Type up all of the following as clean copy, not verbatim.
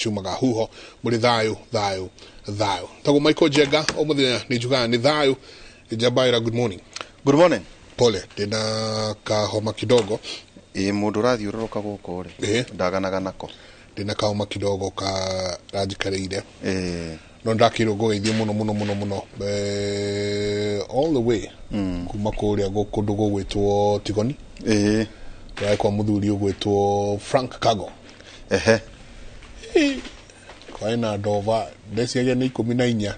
Ciumaga huho mũrĩ thayũ thayũ thayũ. Tagwo Michael Njenga, o mũthenya nĩ njugaga nĩ thayũ. Njambaĩra, good morning. Good morning. Pole, ndĩna kahoma kidogo. Ĩ mũndũ ũrathiũrũrũka gũkũ rĩ, ndaganaga nako. Ndĩna kahoma kidogo karanjikarĩire, no ndakĩrwo ngũgeithie mũno mũno mũno mũno, all the way kuma kũrĩa kũndũ gũgwĩtwo Tigoni. Tũrarĩ kwa mũthuri ũgwĩtwo Frank Kago. Kwarĩ na ndova, ndeciaria nĩ 14.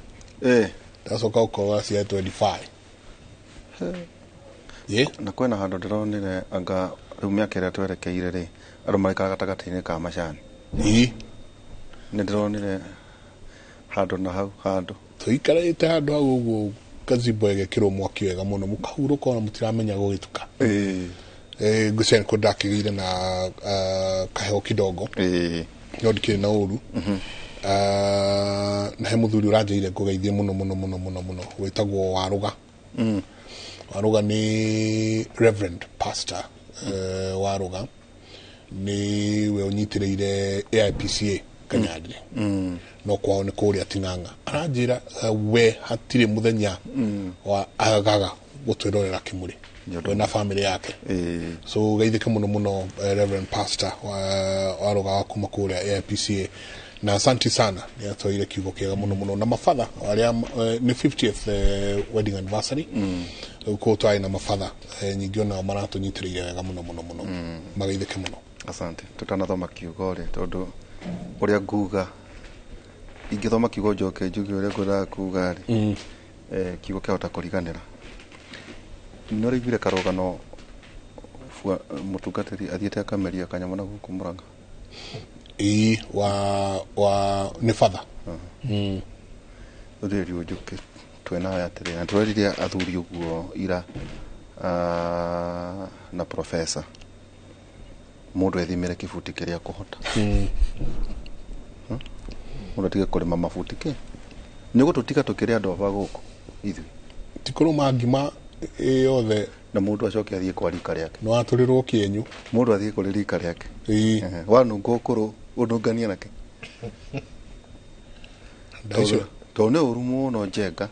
Ndacoka gũkorwo cia 25. Ĩ. Na kwĩna handũ ndĩronire anga rĩu mĩaka ĩrĩa twerekeire rĩ, andũ marĩkara gatagatĩ-inĩ ka macani. Nĩ ndĩronire handũ na hau handũ. Tũikarĩte handũ hau ũguo, gazebo ĩgekĩrwo mwaki wega mũno, mũkahurũka ona mũtiramenya gũgĩtuka. Ngwĩciria nĩkuo ndakĩgĩire na kaheo kidogo, no ndikĩrĩ na ũru. Na he mũthuri ũranjĩire ngũgeithie mũno mũno mũno mũno mũno, wĩtagwo Warũga. Warũga nĩ Reverend Pastor, Warũga nĩ we ũnyitĩrĩire AIPCA Kanyarire, no kwao nĩ kũrĩa Ting'ang'a. Aranjĩra we hatirĩ mũthenya wa agaga gũtwĩrorera kĩmũrĩ, we na family yake. So geithĩke mũno mũno, Reverend Pastor Warũga wa kuma kũrĩa AIPCA, na asanti sana, nĩ atwaire kiugo kĩega mũno mũno na mabatha arĩa nĩ 50th wedding anniversary. Rĩu kũu twarĩ na mabatha nyingĩ, onao maratũnyitĩrĩire wega mũno mũno mũno, mageithĩke mũno. Asante. Tutanathoma kiugo rĩ, tondũ ũrĩa nguga ingĩthoma kiugo njoke njuge ũrĩa ngwendaga kuga rĩ, kiugo kĩahota kũriganĩra. Nĩ ũraiguire karũgano mũtungatĩri athiĩte akameria kanyamũ na gũkũ Mũrang'a? Ĩĩ, wa nĩ batha. Rĩrĩ ũnjũke twĩnawe atĩrĩ, na twerire athuri ũguo ira, na professor, mũndũ ethimĩre kĩbuti kĩrĩa akũhota. Mũndũ atige kũrĩma mabuti kĩ nĩ ũgũtũtiga tũkĩrĩ andũ aba gũkũ ithuĩ. Ti kũrũma ngima ĩ yothe. Na mũndũ acoke athiĩ kwa rika rĩake. Nĩ watũrĩrwo kĩenyũ. Mũndũ athiĩ kũrĩ rika rĩake. Wanunga ũkũrũ ũnunganie nake. Ndacio. Tondũ nĩ ũru mũno Njenga,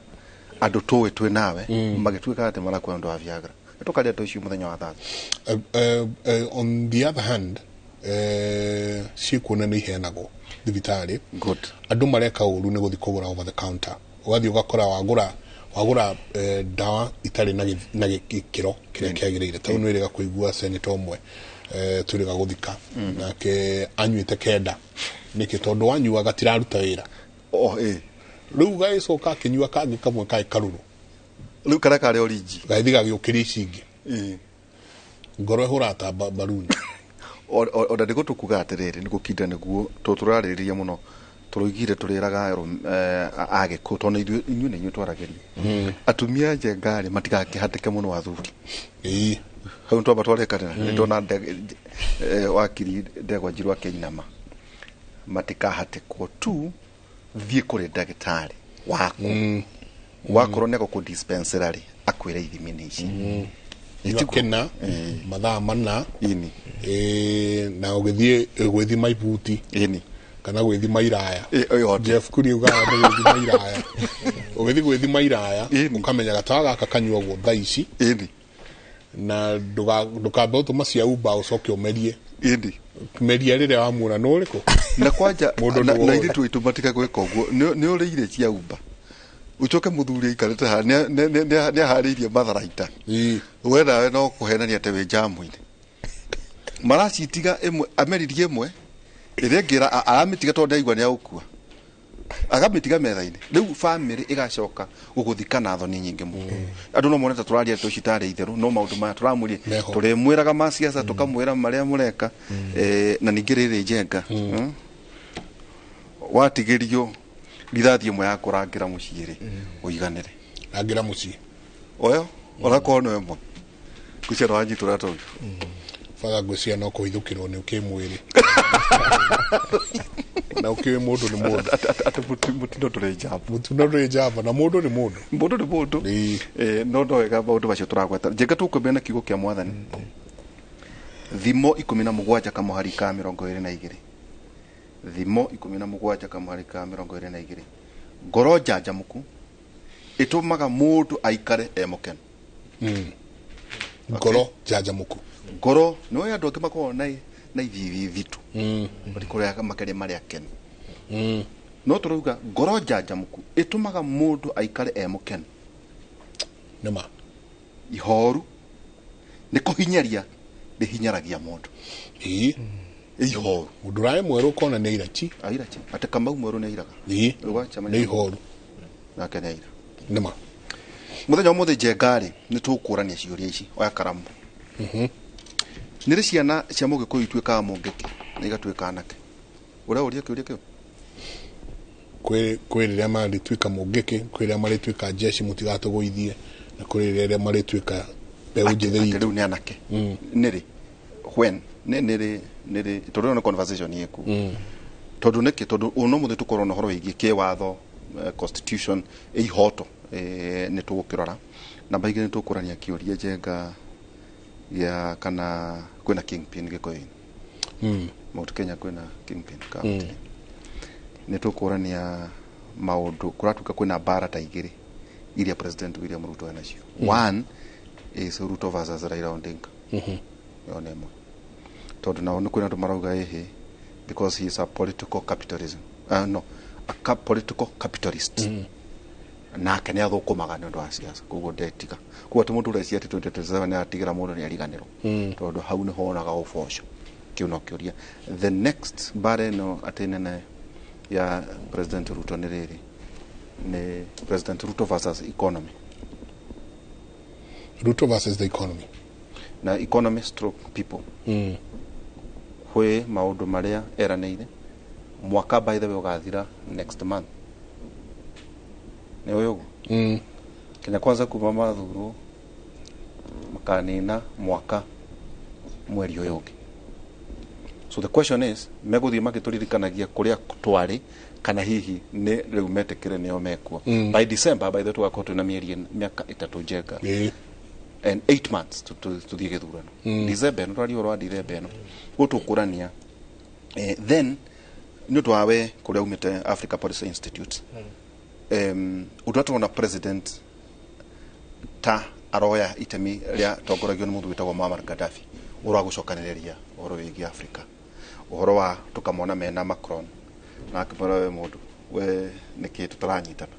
andũ tũĩ twĩ nawe magĩtuĩka atĩ marakua ũndũ wa Viagra. Tũkaria andũ icio mũthenya wa Thursday. On the other hand, ciĩkuona nĩ iheanagwo thibitarĩ. Good. Andũ mareka ũru nĩ gũthiĩ kũgũra over the counter, ũgathiĩ ũgakora wagũra ndawa itarĩ na gĩkĩro kĩrĩa kĩagĩrĩire. Tondũ nĩ wĩrĩga kũigua senator ũmwe, twĩrĩga gũthika nake, anyuĩte kenda. Nĩkĩ? Tondũ wanyua gatiraruta wĩra. Oh, ĩ. Rĩu gagĩcoka akĩnyua kangĩ kamwe karĩ karũrũ. Rĩu karĩa karĩ oriji. Gagĩthiĩ gagĩũkĩria ici ingĩ. Ngoro ĩhũraga ta baruni. Ona nĩ gũtũkuga atĩrĩrĩ, nĩ gũkinda nĩguo tondũ tũrarĩrĩria mũno, tũroigire tũrĩraga agĩkũyũ, tondũ inyuĩ nĩ inyuĩ twaragĩria. Atumia Njenga rĩ, matigakĩhatĩke mũno athuri. Hau nĩ twamba twarĩkanĩra. Nĩ ndona wakiri Ndegwa Njirũ akĩinama. Matikahatĩkwo tu, thiĩ kũrĩ ndagĩtarĩ waku. Wakorwo nĩ agũkũ dispensera rĩ, akwĩre ithimi nĩ ici. Nyua kĩna mathaa 4. Na ũgĩthiĩ gwĩthima ibuti kana gwĩthima iraya. Ĩ, Jeff Kuria ugaga nĩ gwĩthima iraya. Ũgĩthiĩ gwĩthima iraya, ũkamenya gatawa gaka kanyuagwo thaa ici. Na ndũkambe ũtũma cia Uber ũcoke ũmerie. Meria rĩrĩa wamuona nĩ ũrĩkũ. Na kwanja Mũndũ na nĩ na woĩ. Airĩtu aitũ matiga gwĩka ũguo. Nĩ ũrĩire cia Uber, ucoke mũthuri aikarĩte haha nĩ aharĩirie matharaita. We nawe no kũhenania atĩ wĩ njamu-inĩ, maracitiga ĩmwe, ameririe ĩmwe, ĩrĩa ĩngĩ aramĩtiga tondũ nĩaigua nĩ agũkua, agamĩtiga metha-inĩ. Rĩu family ĩgacoka gũgũthika na thoni nyingĩ mũno. Andũ no mone ta tũraria ndeto ici tarĩ itherũ, no maũndũ maya tũramwĩria, Meho. tũrĩmwĩraga ma siasa, tũkamwĩra marĩa mũreka. Na ningĩ rĩrĩ Njenga, watigĩrio rithathi ĩmwe ya kũrangĩra mũciĩ rĩ, ũiganĩre. Rangĩra mũciĩ. Oyo onakorwo nĩ ĩmwe ngwĩciria nĩ wanyitwo ũrĩa tũĩ. Batha, ngwĩciria no kũhithũkĩrwo nĩ ũkĩmwĩrĩ na ũkĩũĩ mũndũ nĩ mũndũ. Atĩ mũtino ndũrĩ njamba. Mũtino ndũrĩ njamba na mũndũ nĩ mũndũ. Mũndũ nĩ mũndũ. No no wega maũndũ macio tũragweta. Njenga, tũkwambia na kiugo kĩa Mwathani, Thimo 17 kamũhari ka 22. Thimo 17 kamwari ka 22 ngoro njanjamũku ĩtũmaga mũndũ aikare e mũkenu. Ngoro njanjamũku. Ngoro nĩ ũĩ andũ angĩ makoragwo na ithithi thitu matikũrĩa makĩria marĩa akenu. No tũrauga ngoro njanjamũku ĩtũmaga mũndũ aikare e mũkenu. Nĩma. Ihoru nĩ kũhinyaria rĩhinyaragia mũndũ. Ĩĩ. Ihoru. Mũndũ ũrarĩ mwerũ ũkona nĩ aira chi. Aira chi. Atĩ Kamau mwerũ nĩ airaga. Ĩĩ. Rĩu wacemania Nĩ ihoru. Nake nĩ aira. Nĩma. Mũthenya ũmũthĩ njenga-rĩ nĩ tũkũrania ciũria ici oya karamu. Nĩ rĩ ciana cia mũgĩkũyũ ituĩkaga mũngĩkĩ na igatuĩka anake? Ũrauria kĩũria kĩu? Kwĩ rĩrĩa marĩtuĩka mũngĩkĩ, kwĩ rĩrĩa marĩtuĩka jeshi mũtigatũgũithie, na kwĩ rĩrĩa marĩtuĩka mbeũ njĩthĩ Atĩ itũ. rĩu nĩ anake. Nĩ rĩ? When? Nĩ rĩ? Nĩ rĩ? Tondũ ĩyo nĩ conversation ĩku. Tondũ nĩkĩ? Tondũ ũno mũthĩ tũkorwo na ũhoro wĩgiĩ kĩwatho, constitution, ihoto, nĩ tũgũkĩrora. Namba igĩrĩ nĩ tũkũrania kĩũria njenga gĩa kana kwĩna kingpin Gĩkũyũ-inĩ. Mount Kenya kwĩna kingpin ka gũtirĩ. Nĩ tũkũrania maũndũ kũratuĩka kwĩna mbara ta igĩrĩ iria President William Ruto enacio. One is Ruto versus Raila Odinga. Ĩyo nĩ ĩmwe. Tondũ nao nĩ kwĩna andũ marauga ĩhĩ because he is a political capitalism. No, a political capitalist. Nake nĩ athũkũmaga nĩ ũndũ wa siasa koguo ndetiga. Koguo atĩ mũndũ ũreciria atĩ 2027 nĩ aratigĩra mũndũ nĩ ariganĩrwo. Tondũ hau nĩho wonaga ũboco. Kĩu no kĩũria. The next mbara ĩno atĩ nene ya President Ruto nĩ rĩrĩ. Nĩ President Ruto versus economy. Ruto versus the economy. Na economy stroke people. Kwĩ maũndũ marĩa eranĩire mwaka by the way ũgathira next month. Nĩ ũĩ ũguo? Kenya Kwanza kuma mathurwo makanina mwaka mweri ũyũ ũngĩ. So the question is megũthiĩ magĩtũririkanagia kũrĩa twarĩ kana hihi nĩ rĩu metĩkĩre nĩo mekuo. By December by the way tũgakorwo twĩna mĩeri mĩaka 3 njenga. And 8 months tuthiĩ gĩthurano. December ĩno twaria ũhoro wa December ĩno. Koguo tũkũrania. Then nĩ ũndũ wa we kũrĩa umĩte Africa Policy Institute. Ũndũ ũrĩa tũrona president ta aroya itemi rĩa tongoragio nĩ mũndũ wĩtagwo Muammar Gaddafi ũhoro wa gũcokanĩrĩria ũhoro wĩgiĩ Africa. Ũhoro wa tũkamona mena Macron na akĩmwĩra we mũndũ we nĩkĩ tũtaranyitana.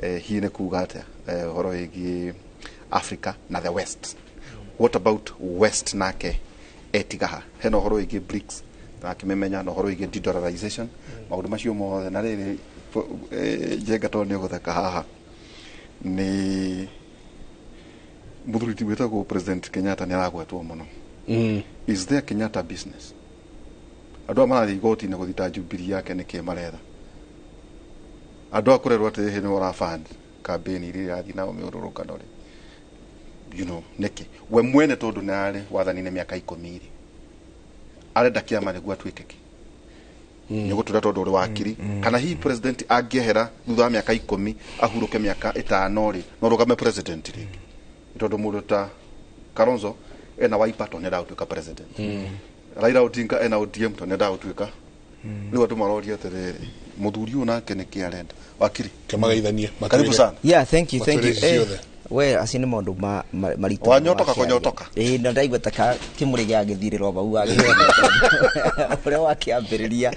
Hihi nĩ kuga atĩa ũhoro wĩgiĩ Africa na the West. What about West nake etigaha? Hena ũhoro wĩgiĩ BRICS na akĩmemenya na ũhoro wĩgiĩ de-dollarization maũndũ macio mothe na rĩrĩ njenga tondũ nĩ ũgũtheka haha nĩ mũthuri ti wĩtagwo President Kenyatta nĩ aragwetwo mũno. Is there Kenyatta business? Andũ aya marathiĩ igoti-inĩ gũthita Jubilee yake nĩkĩ maretha? Andũ aya kũrerwo atĩ hihi nĩ ũra fund campaign iria irathiĩ nao mĩrũrũngano rĩ. You know, nĩkĩ? We mwene tondũ nĩ arĩ wathani-inĩ mĩaka 10 rĩ. Arenda kĩama nĩguo atuĩke kĩ? Nĩ ũgũtwĩra tondũ ũrĩ wakiri. Kana hihi president angĩehera thutha wa mĩaka 10 ahurũke mĩaka 5 rĩ, no rũgame president rĩngĩ. Tondũ mũndũ ta Kalonzo ena Wiper tondũ nĩendaga gũtuĩka president. Raila Odinga ena ODM tondũ nĩendaga gũtuĩka. Rĩu andũ maroria atĩrĩrĩ, mũthuri ũyũ nake nĩkĩ arenda? Wakiri. Kĩmagaithanie. Karibu sana. Yeah, thank you, thank you. Ciothe. We acio nĩ maũndũ maritũ. Wanyotoka kũnyotoka. Ĩĩ, na ndaigua ta kĩmũrĩ gĩagĩthirĩrwo hau ũrĩa wakĩambĩrĩria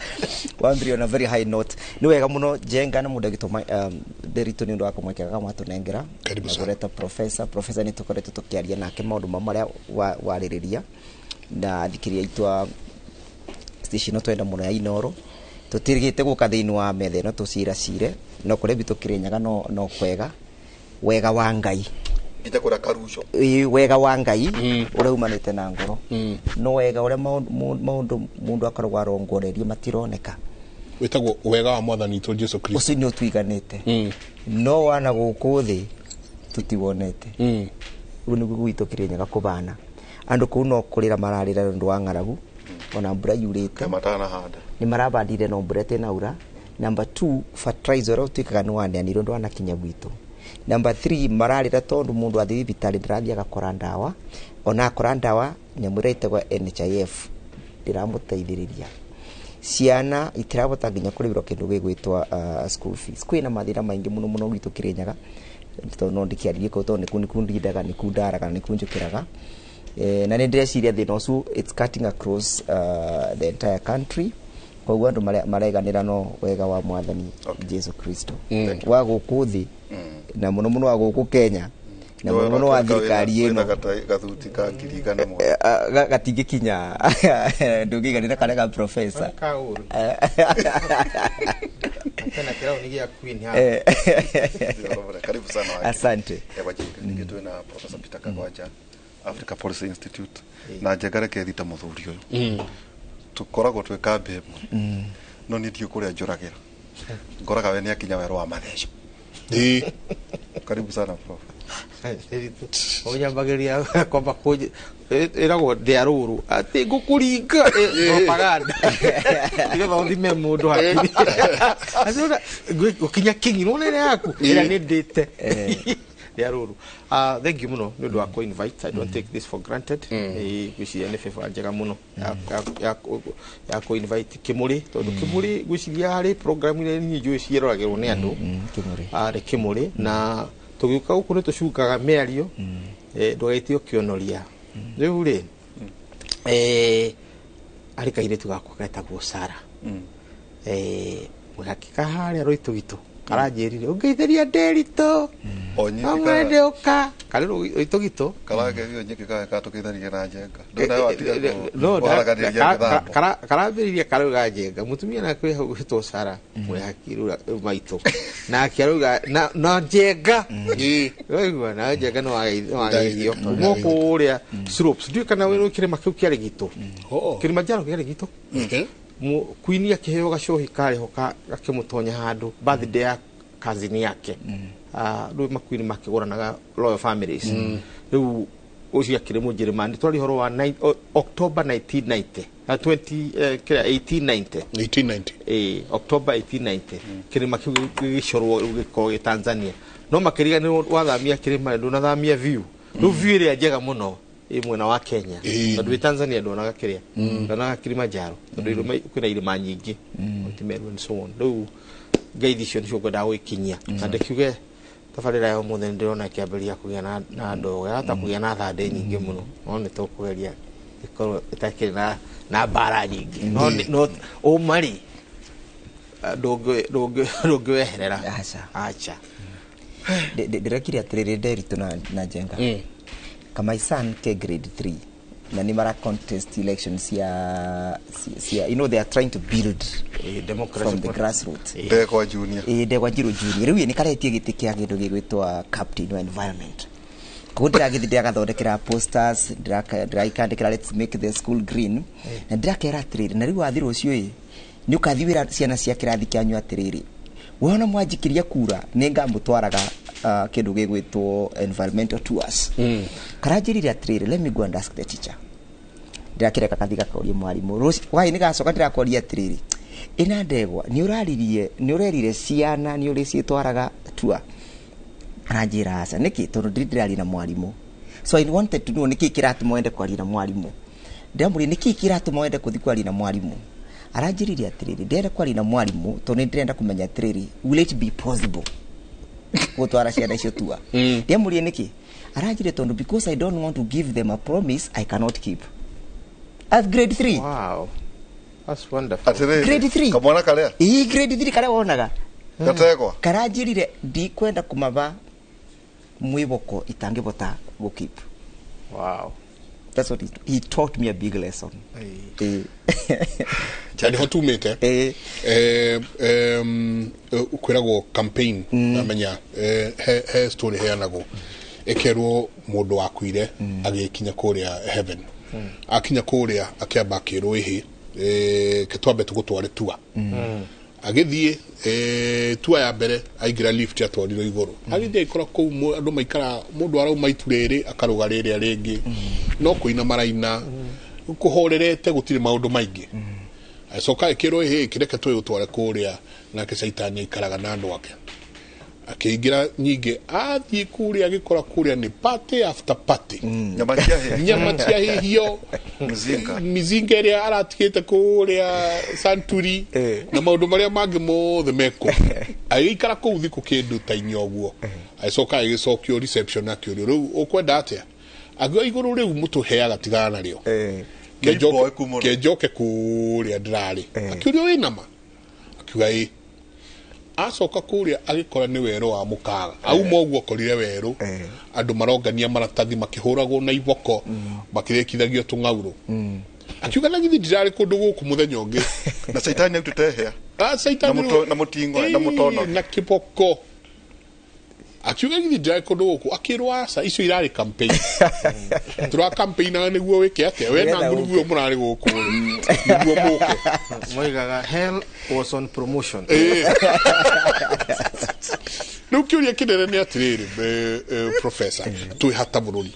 wambĩrĩria na very high note. Nĩ wega mũno Njenga na mũndũ agĩtũma Nderitu nĩ ũndũ wa kũmwekera kamwatũnengera. Karibu Na sana. kũreta professor nĩ tũkoretwo tũkĩaria nake maũndũ ma marĩa warĩrĩria na thikĩrĩria aitũ a station twenda mũno ya Inoro tũtirigĩte gũka thĩinĩ wa metha ĩno tũciracire no kũrĩa bitũ Kĩrĩnyaga no kwega wega wa Ngai Nginya kũrĩa Karuco. Ĩĩ, wega wa Ngai ũrĩa umanĩte na ngoro no wega ũrĩa maũndũ mũndũ akoragwo arongorerio matironeka. Wĩtagwo wega wa mwathani witũ Jesu Kristo. Ũcio nĩ ũtwiganĩte no wana gũkũ thĩ tũtiwonete. Rĩu nĩguo gwitũ Kĩrĩnyaga kũbana andũ kũu no kũrĩra mararĩra nĩ ũndũ wa ng'aragu ona mbura yurĩte Matanahanda. nĩ marabandire no mbura ĩtĩnaura. Number 2 fertilizer ũrĩa ũtuĩkaga nĩ waneanirwo ndwanakinya gwitũ. Number 3 mararĩra tondũ mũndũ athiĩ thibitarĩ ndarathiĩ agakora ndawa ona akora ndawa nyamũ ĩrĩa ĩtagwo NHIF ndĩramũteithĩrĩria. Ciana itirabota nginya kũrĩhĩrwo kĩndũ gĩgwĩtwa school fees. Kwĩna mathĩna maingĩ mũno mũno gwitũ Kĩrĩnyaga, tondũ no ndĩkĩaririe kũu, tondũ nĩku nĩku ndindaga, nĩku ndaraga, nĩku njũkĩraga. Na nĩ ndĩreciria thĩna ũcio it's cutting across the entire country. Koguo andũ mareganĩra no wega wa mwathani Jesu Kristo wa gũkũ thĩ, na mũno mũno wa gũkũ Kenya, na mũno mũno wa thirikari ĩno. Gathuti ka 100,000. Gatingĩkinya, ndũngĩiganĩra karĩa ka professor. Kaũru tena kĩrauni gĩa queen haha. Karibu sana wake. Asante. Ningĩ twĩna Professor Peter Kagwanja, Africa Policy Institute, na Njenga reke thita mũthuri ũyũ tũkoragwo twĩ kambĩ ĩmwe, no niĩ ndiũ kũrĩa njũragĩra ngoraga we nĩ akinya werũ wa matheco. Karibu sana, prof. Ũnyambagĩria kwamba ĩragwo ndĩa rũrũ atĩ ngũkũringa propaganda nĩgetha ũthime mũndũ hakiri. Atĩ gũkinya kingi nona ĩrĩa yaku ĩrĩa nĩ ndĩte ndĩa rũrũ. Thank you mũno nĩ ũndũ wa kũ-invite. I don't take this for granted. Ngwĩciria nĩ favor njega mũno ya kũ-invite Kĩmũrĩ, tondũ Kĩmũrĩ ngwĩciria harĩ program iria niĩ njũĩ ciĩroragĩrwo nĩ andũ. Kĩmũrĩ. Nĩ Kĩmũrĩ, na tũgĩũka gũkũ nĩ tũcungaga mĩario, ndũgaitio kĩonoria rĩu rĩ, harĩ kairĩtu gakwa getagwo Sara, gakĩka harĩa Rũitũgitũ, karanjĩrire ũngeithĩria Ndĩritũ. O nyiki. Amwende ũka karĩ Rũitũgitũ. Karagerio nyiki kae katũkĩtharirie na Njenga ndũnawe watiga No kũharaganĩria gĩthambo. Karambĩrĩria karauga Njenga mũtumia nake wĩ hau gwĩtwo Sara mwĩhaki rĩu maitũ nake arauga na Njenga. Waigua na Njenga no wageithio kuma kũrĩa slopes, ndiũĩ kana wĩ kĩrĩma kĩu kĩarĩ gitũ. Oh. Kilimanjaro kĩarĩ gitũ. Queen akĩheo gacohi karĩ ho gakĩmũtonya handũ birthday ya cousin yake. Rĩu maqueen makĩgũranaga royal families, rĩu ũcio akĩrĩ Mũnjĩrĩmani. Twari ũhoro wa October 1990, 20 kĩrĩa 1890. 1890. October 1890 kĩrĩma kĩu gĩgĩcorwo rĩu gĩkorwo gĩ Tanzania, no makĩriganĩrwo wathamia kĩrĩma ndũnathamia view. Rĩu view ĩrĩa njega mũno ĩ mwena wa Kenya, tondũ wĩ Tanzania nduonaga kĩrĩa, nduonaga Kilimanjaro, tondũ irĩma kwĩna irĩma nyingĩ, Mount Meru and so on. Rĩu ngeithi icio nĩcio ngwendaga gwĩkinyia, na ndĩkiuge tabarĩra ya ũmũthĩ nĩ ndĩrona ĩkĩambĩrĩria kũgĩa na ndogo, yahota kũgĩa na thandĩ nyingĩ mũno, no nĩ tũkũgeria ĩkorwo ĩtakĩrĩ na mbara nyingĩ, no no ũma rĩ, ndũngĩweherera. Aca. Aca. Ndĩrekire atĩrĩrĩ, Nderitu na Njenga, my son ke grade 3 na nĩ mara contest elections cia they are trying to build democracy from the grassroots. Ndegwa Junior. Ĩ, Ndegwa Njirũ Junior rĩu nĩ karetie gĩtĩ kĩa kĩndũ gĩgwĩtwa captain wa environment. Koguo ndĩragĩthiĩ ndĩragathondekera posters, ndĩraikandĩkĩra "Let's make the school green", na ndĩrakera atĩrĩrĩ, na rĩu wathi rũciũ ĩ nĩ ũkathi wĩra ciana cia kĩrathi kĩanyu atĩrĩrĩ, wona mwanjikĩria kura nĩ ngamũtwaraga kĩndũ gĩgwĩtwo environmental tours. Karanjĩrire atĩrĩrĩ, "Let me go and ask the teacher." Ndĩrakĩreka kathi gakaurie mwarimũ. Rũci wai nĩ gacoka ndĩrakoria atĩrĩrĩ, ĩna ndegwa nĩ ũraririe, nĩ ũrerire ciana nĩ ũrĩ ciĩtwaraga tua? Aranjĩra aca. Nĩkĩ? Tondũ ndiri ndĩraria na mwarimũ. So I wanted to know nĩkĩ kĩratũma wende kwaria na mwarimũ. Ndĩramũria nĩkĩ kĩratũma wende kũthi kwaria na mwarimũ. Aranjĩrire atĩrĩrĩ, ndĩrenda kwaria na mwarimũ tondũ nĩ ndĩrenda kũmenya atĩrĩrĩ, will it be possible gũtwara ciana icio tua? Ndĩramũria nĩkĩ, aranjĩrire tondũ because I don't want to give them a promise I cannot keep. At grade 3. Wow, that's wonderful. Atĩrĩrĩ, Grade 3. Kamwana karĩa Ĩ, grade 3 karĩa wonaga. Gategwa. Karanjĩrire ndikwenda kũmaba mwĩboko itangĩbota gũkeep. Wow. That's what he taught me, a big lesson. Eh. Na nĩho tumĩte. Kwĩragwo campaign namenya he story heanagwo ĩkerwo mũndũ wakuire agĩkinya kũrĩa heaven, akinya kũrĩa akĩamba akĩrwo ĩhĩ, ke twambe tũgũtware tua. Agĩthiĩ tua ya mbere, aingĩra lift atwarirwo igũrũ, agĩthiĩ agĩkora kũu andũ maikara, mũndũ arauma itu rĩrĩ akarũga rĩrĩa rĩngĩ, no kũina maraina kũhorerete, gũtirĩ maũndũ maingĩ. Agĩcoka ĩkĩrwo ĩhĩ, kĩreke tũgũtware kũrĩa nake caitani aikaraga na andũ ake. Akĩingĩra nyingĩ, athiĩ kũrĩa agĩkora kũrĩa nĩ party after party. Nyama ciahĩa. Nyama ciahĩhio. Mzinga. Mizinga ĩrĩa aratigĩte kũrĩa santuri na maũndũ marĩa mangĩ mothe mekũ. Agĩikara kũu thikũ kĩndũ ta inya ũguo, agĩcoka agĩcokio reception, akĩũrio, "Rĩu ũkwenda atĩa?" Akiuga, "Igũrũ rĩu mũtũheaga, tigana narĩo." Nĩ iboeku mũno. Kenjoke kũrĩa ndĩrarĩ. Akĩũrio, "Wĩna ma?" Akiuga, "Ĩ." Acoka kũrĩa agĩkora nĩ werũ wa mũkaga auma ũguo, akorire werũ, andũ marongania maratathi makĩhũragwo na iboko, makĩrĩkithagio tũng'aurũ. Akiuga, "Na githĩ ndirarĩ kũndũ gũkũ mũthenya ũngĩ?" Na caitani autĩte hĩa. Ah, Caitani. Na na mũting'oe, na mũtono. Na kĩboko. Akiuga, "Githĩ ndirarĩ kũndũ gũkũ?" Akĩrwo, "Aca, icio irarĩ campaign, tũra campaignaga nĩguo wĩke atĩa, we na Nĩgetha ngurubu ĩyo mũrarĩ gũkũ rĩ, nĩguo mũke." Moigaga hell was on promotion. Rĩu kĩũria kĩnene nĩ atĩrĩrĩ, professor, twĩ hata bũrũri,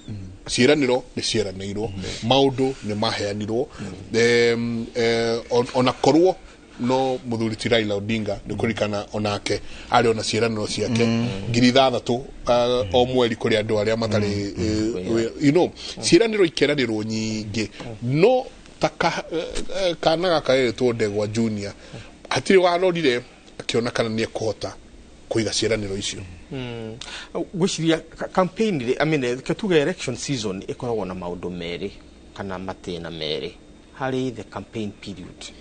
ciĩranĩro nĩ ciĩranĩirwo, maũndũ nĩ maheanirwo. Ona korwo no mũthuri ti Raila Odinga nĩ kũririkana onake arĩ ona ciĩranĩro ciake 6,000 o mweri kũrĩ andũ arĩa matarĩ, ciĩranĩro ikeranĩrwo nyingĩ, no ta kana gaka getwo Ndegwa Junior hatirĩ warorire akĩona kana nĩ ekũhota kũiga ciĩranĩro icio. Ngwĩciria campaign rĩ, I mean, reke tuge election season ĩkoragwo na maũndũ merĩ kana matĩna merĩ harĩ the campaign period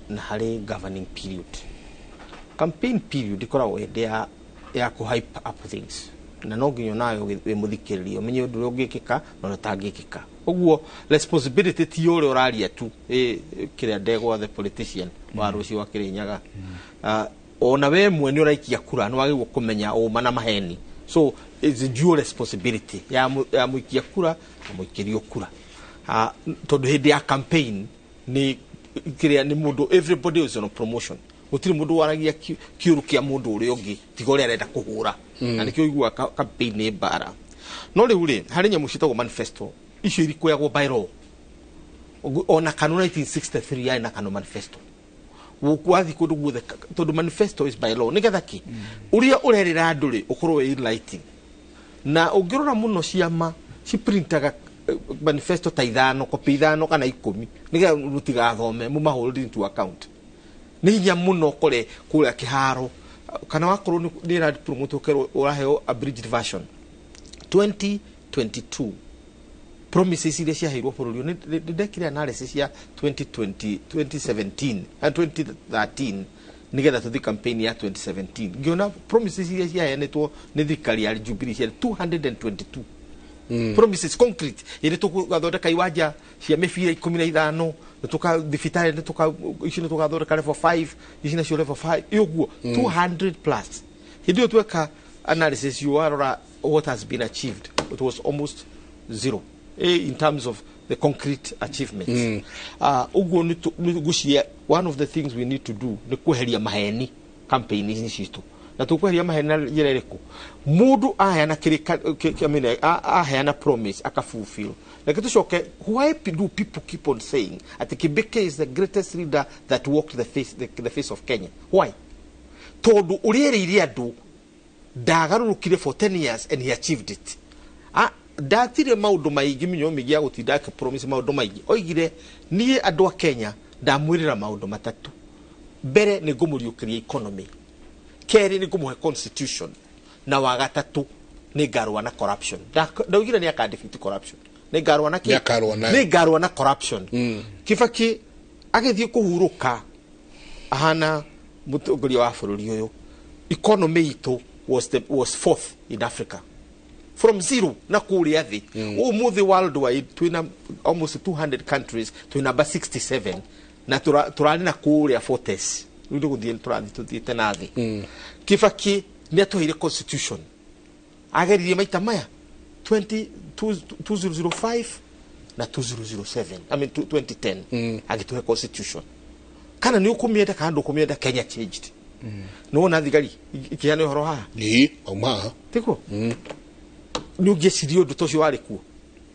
na harĩ governing period. Campaign period ĩkoragwo hĩndĩ ya kũ hype up things, na no nginya nawe wĩ mũthikĩrĩria ũmenye ũndũ ũrĩa ũngĩkĩka na ũrĩa ũtangĩkĩka. Ũguo responsibility ti ũrĩa ũraria tu, kĩrĩa Ndegwa the politician wa rũciũ wa Kĩrĩnyaga. Ona we mwene ũraikia kura nĩ wagĩrĩirwo kũmenya ũma na maheni, so it's a dual responsibility ya mũikia kura na mũikĩrio kura. Tondũ hĩndĩ ya campaign nĩ kĩrĩa nĩ mũndũ, everybody is on a promotion, gũtirĩ mũndũ waragia kĩũru kĩa mũndũ ũrĩa ũngĩ tiga ũrĩa arenda kũhũra, na nĩkĩo ũiguaga campaign nĩ mbara. No rĩu rĩ, harĩ nyamũ ciĩtagwo manifesto, icio irikwĩagwo by law. Ona KANU 1963 yarĩ na KANU manifesto. Wathiĩ kũndũ guothe, tondũ manifesto is by law, nĩgetha kĩ ũrĩa ũrerĩra andũ rĩ ũkorwo wĩ in writing. Na ũngĩrora mũno, ciama ciprintaga manifesto ta ithano, kopi ithano kana 10, nĩgetha mũtigathome mũmahold into account. Nĩ hinya mũno ũkore kũrĩa kĩharo kana wakorwo nĩ ĩra promote ũkerwo ũraheo abridged version. 2022 promises iria ciaheirwo bũrũri ũyũ, nĩ ndekire analysis ya 2020, 2017 and 2013 nigetha tũthi campaign ya 2017, ngĩona promises iria ciaheanĩtwo nĩ thirikari ya Jubilee ciarĩ 222 promises concrete, ĩrĩ tũgathondeka iwanja cia mĩbira 15, nĩtũka thibitarĩ, nĩtũka ici, nĩtũgathondeka level 5 ici nacio level 5, ũguo 200 plus. Hĩndĩ ĩyo tweka analysis yu warora what has been achieved, it was almost zero in terms of the concrete achievements. Ũguo nĩ ngwĩciria one of the things we need to do nĩ kweheria maheni campaign-inĩ citũ. Na tũkweheria maheni na njĩra ĩrĩkũ? Mũndũ aheana I mean, aheana promise akafulfill. Reke tũcoke, why do people keep on saying ati Kibaki is the greatest leader that walked the face of Kenya? Why? Tondũ ũrĩa erĩire andũ ndagarũrũkire for 10 years and he achieved it. Ndatire maũndũ maingĩ mĩnyo mĩingĩ ya gũtinda akĩpromise maũndũ maingĩ. Oigire, "Niĩ andũ a Kenya ndamwĩrĩra maũndũ matatũ. Mbere nĩ ngũmũriũkĩria economy, kerĩ nĩ ngũmũhe constitution, na wa gatatũ nĩ ngarũa na corruption." Ndaugire nĩ akadefeat corruption, nĩ ngarũa na kĩ? Nĩ akarũa nayo. Nĩ ngarũa na corruption. Kibaki agĩthiĩ kũhurũka ahana mũtongoria wa bũrũri ũyũ, economy itũ was fourth in Africa from zero na kũrĩa thĩ. Ũmũthĩ worldwide twĩna almost 200 countries, twĩ number 67, na tũrarĩ na kũrĩa forties. Rĩu nĩ gũthiĩ tũrathiĩ tũthiĩte na thĩ. Kibaki nĩ atũheire constitution, ageririe maita maya 20, 2005 na 2007, I mean 2010, agĩtũhe constitution. Kana nĩ ũkũmĩenda kana ndũkũmĩenda, Kenya changed. Nĩ wona thigari ikĩheana ũhoro haha. Ĩĩ, auma haha. Tiguo nĩ ũngĩeciria ũndũ ta ũcio warĩ kuo?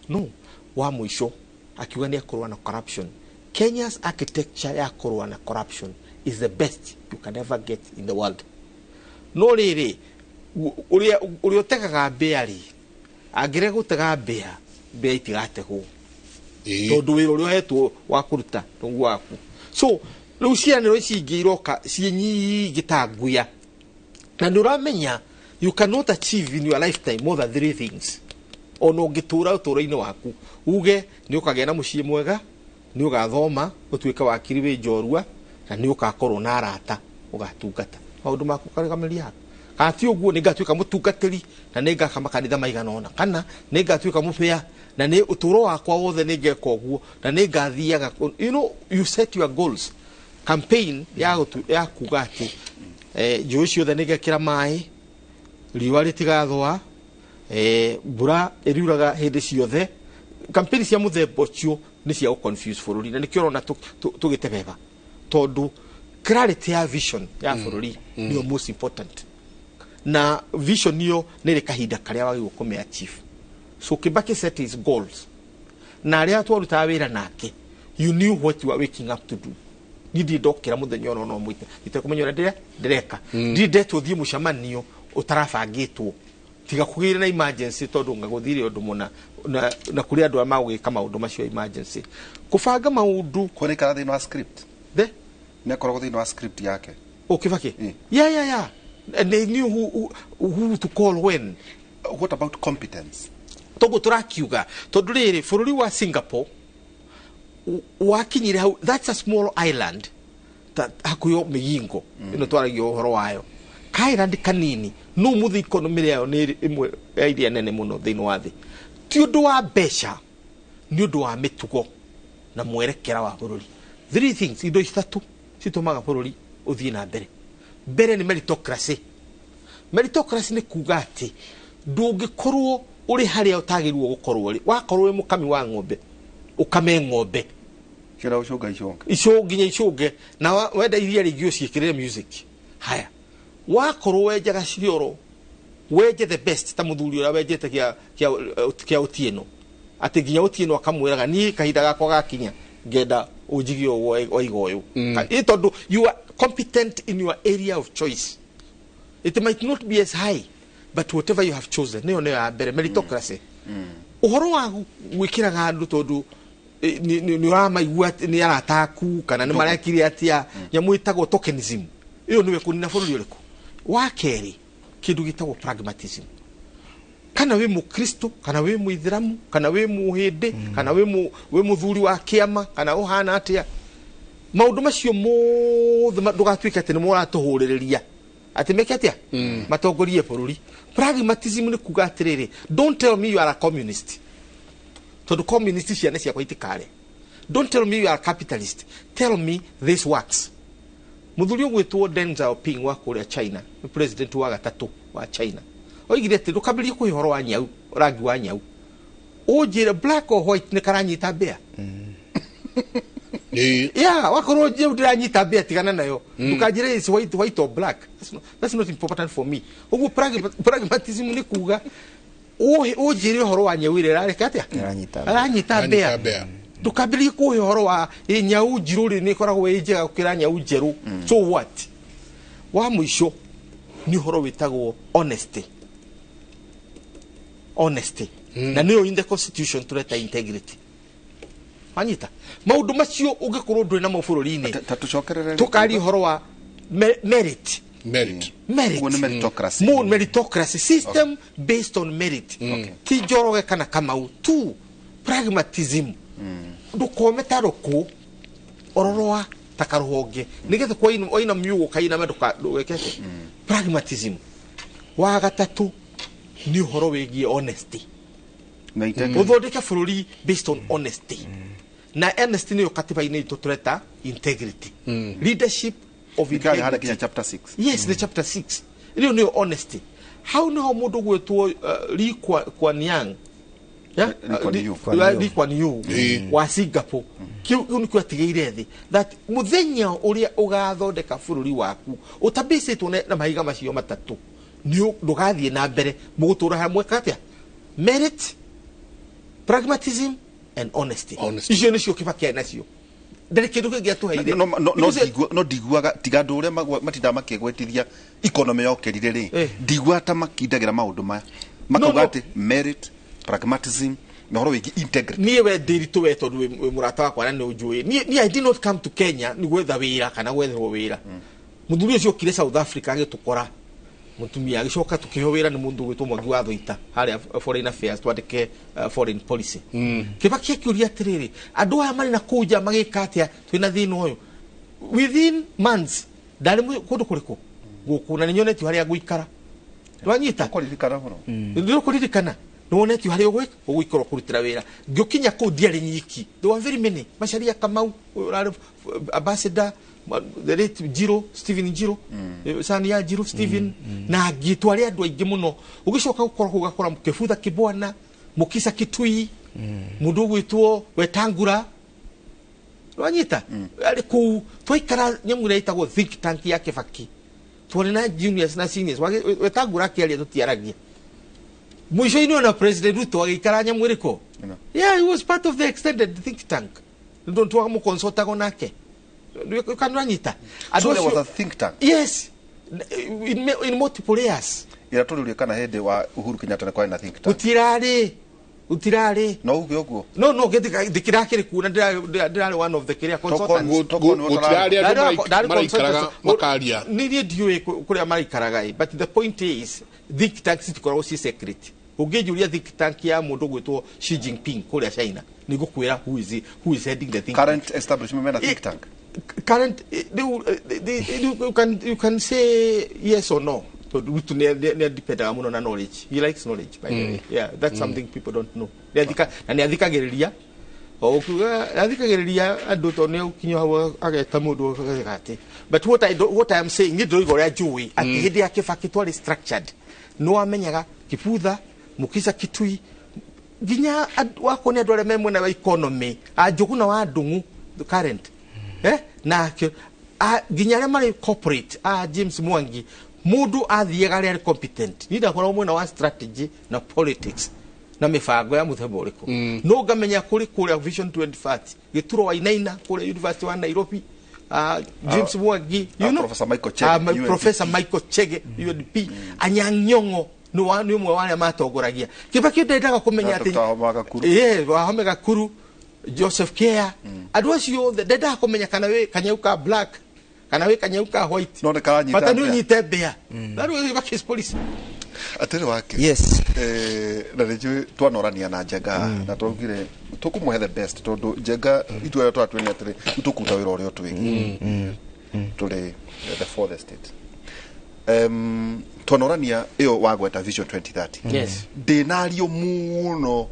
No wa mũico akiuga nĩ akũrũa na corruption. Kenya's architecture ya kũrũa na corruption is the best you can ever get in the world. No rĩrĩ, ũrĩa ũtegaga mbĩa rĩ, angĩrega gũtega mbĩa, mbĩa itigategwo. Tondũ wĩra ũrĩa ũhetwo wa kũruta nĩguo waku. So rĩu ciĩranĩro ici ingĩ iroka ciĩ nyingĩ ta nguya, na nĩ ũramenya you cannot achieve in your lifetime more than three things. Ona ũngĩtũra ũtũũro-inĩ waku uge nĩ ũkagĩa na mũciĩ mwega, nĩ ũgathoma ũtuĩke wakiri wĩ njorua, na nĩ ũgakorwo na arata ũgatungata maũndũ maku ũkarũgamĩria haku. Kana ti ũguo, nĩ ngatuĩka mũtungatĩri na nĩ ngaka makanitha maigana ũna, kana nĩ ngatuĩka mũbĩa na nĩ ũtũũro wakwa wothe nĩ ngeka ũguo na nĩ ngathiaga. You know, you set your goals. Campaign ya kuga atĩ njũĩ ciothe nĩ ngekĩra maĩ, riũa rĩtigathũa, mbura ĩriuraga hĩndĩ ciothe. Campaign cia mũthemba ũcio nĩ cia gũ-confuse bũrũri, na nĩkĩo ũrona tũgĩtebeba, tondũ clarity ya vision ya bũrũri nĩyo most important, na vision iyo nĩ ĩrĩ kahinda karĩa wagĩrĩirwo kũmĩ achieve. So Kibaki set his goals, na arĩa twarutaga wĩra nake, you knew what you are waking up to do. Niĩ ndirĩ ndokĩra mũthenya ona ũmwe itekũmenya ũrĩa ndĩreka. Ndirĩ ndetwo thiĩ mũcemanio ũtarabangĩtwo, tiga kũgĩire na emergency, tondũ ngagũthire ũndũ mũna na kũrĩ andũ arĩa magũgĩka maũndũ macio emergency, kũbanga maũndũ. Kuonekana thĩinĩ wa script. The Nĩ akoragwo thĩinĩ wa script yake. Oh, Kibaki. Yeah, and they knew who to call when. What about competence? Toguo tũrakiuga, tondũ rĩrĩ, bũrũri wa Singapore wakinyire hau, that's a small island ta hakuhĩ Migingo ĩno twaragia ũhoro wayo, ka island kanini, no mũthĩ economy yayo nĩ ĩmwe ya iria nene mũno thĩinĩ wa thĩ. Ti ũndũ wa mbeca, nĩ ũndũ wa mĩtugo na mwerekera wa bũrũri. Three things, indo ithatũ citũmaga bũrũri ũthiĩ na mbere. Mbere nĩ meritocracy. Meritocracy nĩ kuga atĩ ndũngĩkorwo ũrĩ harĩa ũtagĩrĩirwo gũkorwo ũrĩ. Wakorwo wĩ mũkami wa ng'ombe, ũkame ng'ombe. Cienda gũcũnga icũnge. Ico nginya icũnge, na wenda iria rĩngĩ ũciĩkĩrĩre music. Haya, wakorwo wenjaga cioro, wenje the best, ta mũthuri ũrĩa wenjete kĩa Otieno, atĩ nginya Otieno akamwĩraga, niĩ kahinda gakwa gakinya ngenda ũnjigie ũguo waiga ũyũ. Ĩ tondũ you are competent in your area of choice. It might not be as high, but whatever you have chosen, nĩyo ya mbere, meritocracy. Ũhoro wa gwĩkĩraga andũ tondũ nĩ ũramaigua atĩ nĩ arata aku kana nĩ marekire atĩa, nyamũ ĩtagwo tokenism, ĩyo nĩwe kũnina bũrũri ũrĩkũ. Wa kerĩ, kĩndũ gĩtagwo pragmatism. Kana wĩ mũkristo, kana wĩ mũithĩramu, kana wĩ mũhĩndĩ, kana wĩ mũthuri wa kĩama, kana ũhana atĩa, maũndũ macio mothe ndũgatuĩke atĩ nĩ mũratũhũrĩrĩria atĩ meke atĩa, matongorie bũrũri. Pragmatism nĩ kuga atĩrĩrĩ, don't tell me you are a communist, tondũ communist ciana ciakwa itikare. Don't tell me you are a capitalist, tell me this works. Mũthuri ũgwĩtwo Deng Xiaoping wa kũrĩa China, nĩ president wa gatatũ wa China, oigire atĩ ndũkambĩrĩrie kũhe ũhoro wa nyau, rangi wa nyau, ũnjĩre black or white nĩ karanyita mbĩa. Yeah, wakorwo njĩu ndĩranyita mbĩa, tigana nayo. Ndũkanjĩre is white or black, that's not important for me. Ũguo pragmatism nĩ kuga ũnjĩre ũhoro wa nyau ĩrĩa ĩrareka atĩa. Ĩranyita mbĩa. Ĩranyita Ĩranyita mbĩa. Mbĩa. Ndũkambĩrĩrie kũhe ũhoro wa ĩ nyau njirũ rĩ, nĩ ĩkoragwo ĩ njega gũkĩra nyau njerũ, so what? Wa mũico nĩ ũhoro wĩtagwo honesty. Honesty, na nĩyo in the constitution tũreta integrity. Wanyita maũndũ macio, ũngĩkorwo ndũrĩ namo bũrũri-inĩ, Ta tũcokerere. Tũkaria ũhoro wa merit. Merit. Merit. Ũguo nĩ meritocracy. Mo meritocracy system based on merit, ti Njoroge kana Kamau tu. Pragmatism, ndũkome ta rũkũ, ororoa ta karũhonge, nĩgetha waina miũgũ kainame, ndũgeke. Pragmatism. Wa gatatũ nĩ ũhoro wĩgiĩ honesty. Na integrity. Ũthondeke bũrũri based on honesty, na honesty nĩyo katiba-inĩ itũ tũreta integrity, leadership of Nĩkĩo harĩa integrity. kinya chapter 6. Yes, the chapter 6, ĩyo nĩyo honesty. Hau nĩho mũndũ gwĩtwo Lee Kuan Yew. Yeah? Lee Kuan Yew. Lee Kuan Yew wa Singapore, kĩu nĩkĩo atigĩire thĩ, that mũthenya ũrĩa ũgathondeka bũrũri waku ũtabicĩtwo na mahiga macio matatũ, ndũgathiĩ na mbere. Mũgũtũra hamwe atĩa? Merit, pragmatism and honesty. Honesty. Icio nĩcio Kibaki arĩ nacio. Ndarĩ kĩndũ kĩngĩ atũheire. No ndiguaga tiga andũ ũrĩa matindaga makĩgwetithia economy yokĩrire rĩ, ndiguaga ta makindagĩra maũndũ maya makauga atĩ merit, pragmatism na ũhoro wĩgiĩ integrity. Niĩ we Ndiritu, we tondũ wĩ mũrata wakwa na nĩ ũnjũĩ, niĩ I did not come to Kenya nĩ gwetha wĩra kana gwetherwo wĩra. Mũthuri ũcio okire South Africa agĩtũkora mũtumia, agĩcoka tũkĩheo wĩra nĩ mũndũ ũgwĩtwo Mwangi wa Thũita harĩa foreign affairs, twandĩke foreign policy. Kĩbaki akĩũria atĩrĩrĩ, andũ aya marĩ na kũu nja magĩka atĩa twĩna thĩna ũyũ? Within months ndarĩ kũndũ kũrĩkũ gũkũ, na nĩnyonetio harĩa ngũikara. Ndwanyita? Kũririkana mũno. Ndĩrũkũririkana. Nĩwonetio harĩa ũgũikara kũrutĩra wĩra. Ngĩũkinya kũu ndiarĩ nyiki, there were very many. Macharia Kamau ũrarĩ ambassador, the late Njiro, Stephen Njiro, son ya Njiro Stephen, na angĩ twarĩ andũ aingĩ mũno. Ũgĩcoka gũkora kũu ũgakora Kĩbutha Kĩbwana, Mukisa Kitui, mũndũ ũgwĩtwo Wetangura. Wanyita? Arĩ kũu twaikara nyamũ ĩrĩa ĩtagwo think tank ya Kĩbaki, twarĩ na juniors na seniors. Wetangura akĩaria tũtiaragia. Mũico-inĩ ona President Ruto agĩikara nyamũ ĩrĩkũ? Yeah, he was part of the extended think tank. Ndio twamũconsultago nake. Kanwanyita? So there was a think tank? Yes, in multiple layers. Ira tũrĩũrie kana hĩndĩ wa Uhuru Kenyatta nĩ kwarĩ na think tank. Gũtirarĩ. No uge ũguo? No, ndĩkĩrakĩrĩ kuo na ndĩrarĩ one of the kĩrĩa consultants. Gũtirarĩ andũ maraikaraga makaria. Niĩ ndiũĩ kũrĩa maraikaraga, but the point is think tanks citikoragwo ci secret. Ũngĩnjũria think tank ya mũndũ ũgwĩtwo Xi Jinping kũrĩa China, nĩngũkwĩra who is heading the think tank. Current establishment mena think tank? Current, you can say yes or no. Ruto nĩ dependaga mũno na knowledge. He likes knowledge, by the way. Yeah, that's something people don't know. Na nĩ athikagĩrĩria. O ũkiuga athikagĩrĩria andũ tondũ nĩ ũkinya hau ageta mũndũ ageka atĩ. But what I am saying, niĩ ndĩroiga ũrĩa njũĩ atĩ hĩndĩ ya Kĩbaki twarĩ structured. Nĩ wamenyaga Kĩbutha, Mukisa Kitui, nginya wakwo nĩ andũ arĩa me mwena wa economy, a Njũgũna wa Ndung'u, the current. Na nginya arĩa marĩ corporate, a James Mwangi, mũndũ athiaga arĩa arĩ competent. Niĩ ndakoragwo mwena wa strategy na politics na mĩbango ya mũthemba ũrĩkũ. No ngamenya kũrĩ kũrĩa Vision 2030, Gĩturo Wainaina kũrĩa University wa Nairobi, James Mwangi, you know, Professor Michael Chege, UNDP. Professor Michael Chege, UNDP, Anyang' Nyong'o nĩ ũmwe wa arĩa matongoragia. Kĩbaki ndendaga kũmenya atĩ Dr. Wahome Gakuru. Wahome Gakuru, Joseph Kea, andũ acio othe ndendaga kũmenya kana wĩ kanyau ka black kana wĩ kanyau ka white. No nĩ karanyita Bata nĩ mbĩa. ũnyite mbĩa. That was Kibaki's policy. Atĩrĩ wake. Yes. Na nĩ njũĩ twanorania na Njenga na twaugire tũkũmũhe the best tondũ Njenga itua rĩrĩa twatwĩ nĩ atĩrĩ tũkũruta wĩra ũrĩa twĩgiĩ tũrĩ the fourth estate. Twanorania ĩyo wagweta Vision 2030. Yes. Ndĩnario mũno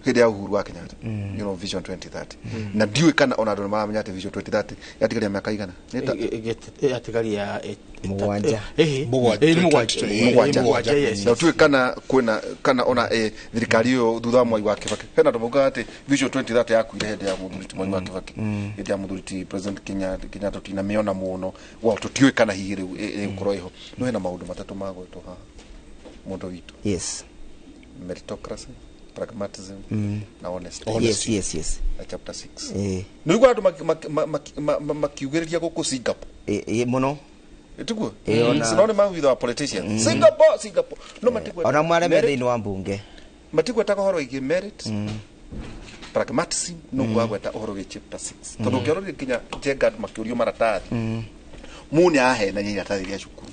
hĩndĩ ya Uhuru wa Kenyatta, you know, Vision 2030, na ndiũĩ kana ona andũ nĩ maramenya atĩ Vision 2030 yatigaria mĩaka igana? Yatigaria Mũgwanja. Mũgwanja. Mũgwanja, yes. Na ũtiũĩ kana kwĩna kana ona thirikari ĩyo thutha wa Mwai wa Kibaki, hena andũ maugaga atĩ Vision 2030 yakuire hĩndĩ ya mũthuri ti Mwai wa Kibaki, hĩndĩ ya mũthuri ti President Kenyatta tũtinamĩona mũno. Well, tũtiũĩ kana hihi rĩu ĩgũkorwo ĩho. No hena maũndũ matatũ magwetwo haha, mũndũ witũ. Yes. Meritocracy, pragmatism na honesty. Yes, yes, yes. Na chapter 6 nĩ ũiguaga andũ makiugĩrĩria gũkũ Singapore. Mũno. Tiguo? Synonymous with our politicians. Singapore, Singapore. No matigweta. Ona mware me thĩinĩ wa mbunge. Matigwetaga ũhoro wĩgiĩ merit, pragmatism, no gwagweta ũhoro wĩ chapter 6. Tondũ ũngĩarorire nginya Njenga andũ makĩũrio maratathi. Mũ nĩ ahenania iratathi rĩa cukuru.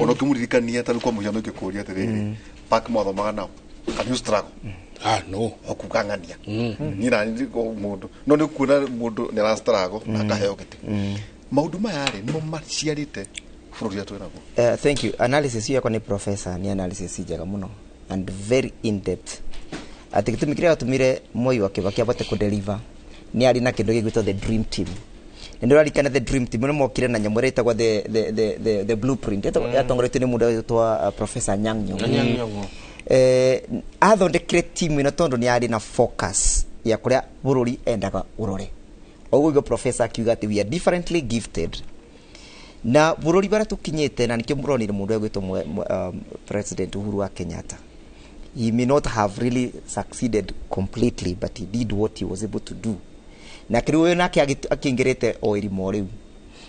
Ona ũkĩmũririkania ta rĩu kwa mũhiano ingĩkũria atĩrĩrĩ, Park mwathomaga nao. Can you struggle? No. Okuga ng'ania. Niĩ na niĩ mũndũ. No nĩ kuona mũndũ nĩ arastruggle na akaheo gĩtĩ. Maũndũ maya rĩ nĩmo maciarĩte bũrũri ũrĩa twĩnaguo. Thank you. Analysis yakwa nĩ professor, nĩ analysis njega mũno and very in depth. Atĩ gĩtũmi kĩrĩa gĩatũmire Mwai wa Kibaki abote kũdeliver nĩ arĩ na kĩndũ gĩgwĩtwo the dream team. Nĩ ndĩrarikana the dream team nĩ mokire na nyamũ ĩrĩa ĩtagwo the blueprint yatongoretio nĩ mũndũ wĩtwo Professor Anyang' Nyong'o. Anyang' Nyong'o. Athondekire timu ĩno tondũ nĩ arĩ na focus ya kũrĩa bũrũri endaga ũrore. Ũguo nĩguo professor akiuga atĩ we are differently gifted. Na bũrũri barĩa tũkinyĩte na nĩkĩo mũronire mũndũ egwĩtwo President Uhuru wa Kenyatta. He may not have really succeeded completely, but he did what he was able to do. Na kĩrĩ ũyũ nake akĩingĩrĩte o irimo rĩu.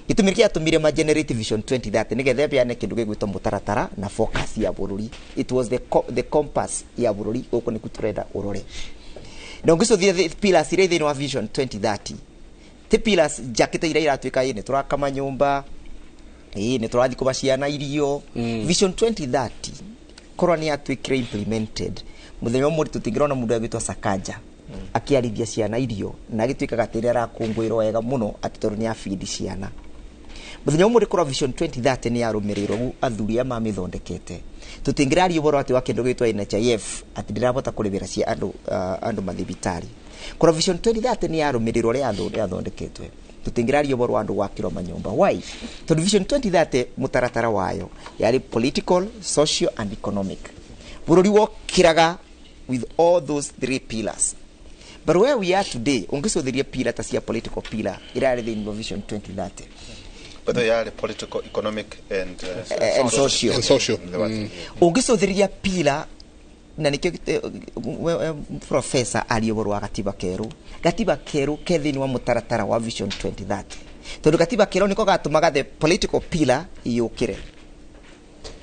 Gĩtũmi kĩrĩa gĩatũmire ma generate Vision 2030 nĩgetha ĩbeane kĩndũ gĩgwĩtwo mũtaratara na focus ya bũrũri. It was the compass ya bũrũri, gũkũ nĩku tũrenda ũrore. Na ũngĩcũthia pillars iria thĩinĩ wa Vision 2030, ti pillars njakĩte iria iratuĩka ĩ nĩ tũraka manyũmba, ĩ nĩ tũrathiĩ kũba ciana irio. Vision 2030 korwo nĩ yatuĩkire implemented, mũthenya ũmwe tũtingĩrona mũndũ agwĩtwo Sakaja akĩarithia ciana irio na agĩtuĩkaga atĩ nĩ arakũngũĩrwo wega mũno atĩ tondũ nĩ abidi ciana. Mũthenya ũmwe korwo Vision 2030 nĩ yarũmĩrĩirwo gu athuri aya mamĩthondekete, tũtingĩraria ũhoro atĩ wa kĩndũ gĩtwa NHIF atĩ ndĩrahota kũrĩhĩra cia andũ andũ mathibitarĩ. Korwo Vision 2030 nĩ yarũmĩrĩirwo ũrĩa yathondeketwe, tũtingĩraria ũhoro wa andũ gwakĩrwo manyũmba. Why? Tondũ Vision 2030 mũtaratara wayo yarĩ political, social and economic. Bũrũri wokĩraga with all those three pillars. But where we are today, ũngĩcũthĩria pillar ta cia political pillar ĩrarĩ thĩinĩ wa Vision 2030, But they are political, economic and and social. And social. Ũngĩcũthĩrĩria pillar na nĩkĩo professor aria ũhoro wa gatiba kerũ. Gatiba kerũ ke thĩinĩ wa mũtaratara wa Vision 2030, tondũ gatiba kerũ nĩko gatũmaga the political pillar yũkĩre.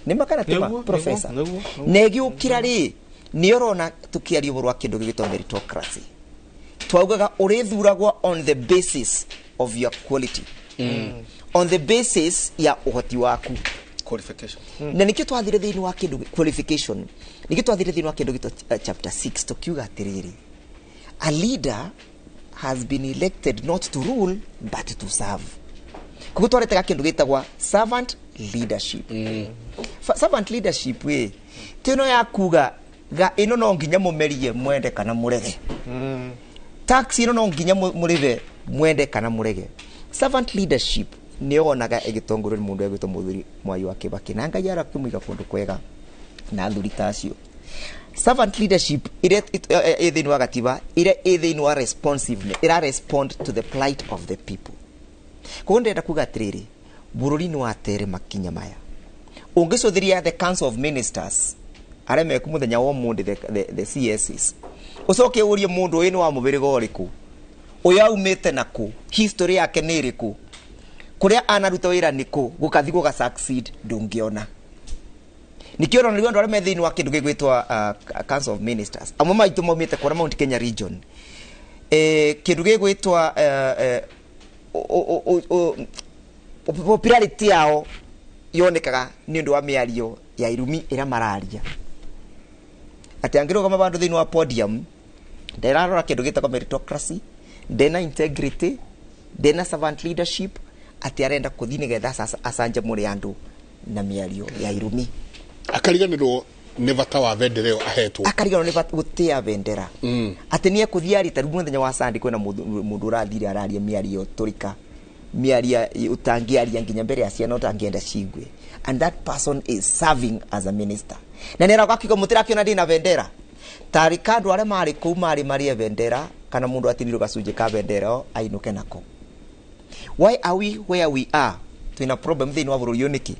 Nĩ makana tĩma professor? Nĩguo. Na ĩgĩũkĩra rĩ, nĩ ũrona tũkĩaria ũhoro wa kĩndũ gĩgwĩtwo meritocracy, twaugaga ũrĩthuragwo on the basis of your quality, on the basis ya ũhoti waku, qualification. Na nikio twathire thiini wa kindu qualification, nikio twathire thiini wa kindu gitwo chapter 6, tukiuga atiriri, a leader has been elected not to rule but to serve. Koguo twaretaga kindu gitagwa servant leadership. Servant leadership we tino ya kuga ga ino no nginya mumerie mwende kana murege, tax ino no nginya muribe mwende kana murege. Servant leadership nĩ yonaga ĩgĩtongorio nĩ mũndũ egwĩtwo mũthuri Mwai wa Kibaki, na Ngai arakĩmũiga kũndũ kwega na athuri ta acio. Servant leadership ĩrĩa ĩ thĩinĩ wa gatiba, ĩrĩa ĩ thĩinĩ wa responsiveness, ĩra respond to the plight of the people. Koguo ndĩrenda kuga atĩrĩrĩ, bũrũri nĩ watere makinya maya. Ũngĩcũthĩria the Council of Ministers arĩa meku mũthenya wa ũmũthĩ, the CSs, ũcoke ũrie mũndũ ũyũ nĩ wa mũhĩrĩga ũrĩkũ, ũyũ aumĩte nakũ, history yake nĩ ĩrĩkũ, kũrĩa anaruta wĩra nĩkũ, gũkathi gũga succeed, ndũngĩona. Nikio ũrona rĩu andũ arĩa me thĩinĩ wa kĩndũ gĩgwĩtwo Council of Ministers, amwe maitũ maumĩte kũrĩa Mount Kenya region, kĩndũ gĩgwĩtwa popularity yao yonekaga nĩ ũndũ wa mĩario ya irumi ĩrĩa mararia, atĩ angĩrũgama vandũ thĩinĩ wa podium nderarora kĩndũ gĩtagwo meritocracy, ndena integrity, ndena servant leadership, atĩ arenda kũthiĩ nĩgetha acanjamũre andũ na mĩario ya irumi. Akariganĩrwo nĩ bata wa bendera ĩyo ahetwo. Akariganĩrwo nĩ gũtĩa bendera, atĩ nĩ ekũthiĩ arie. Ta rĩu mũthenya wa Sunday kwĩna mũndũ ũrathire araria mĩario tũrika, mĩario ũtangĩaria nginya mbere ya ciana ũtangĩenda cigue, and that person is serving as a minister, na nĩ arauga akiuga mũtirakiona ndĩna bendera tarĩ ka andũ arĩa marĩ kũu marĩ marĩe bendera, kana mũndũ atinirwo gacunjĩ ka bendera ĩyo ainũke nako. Why are we where we are? Twina problem thĩinĩ wa bũrũri ũyũ nĩkĩ?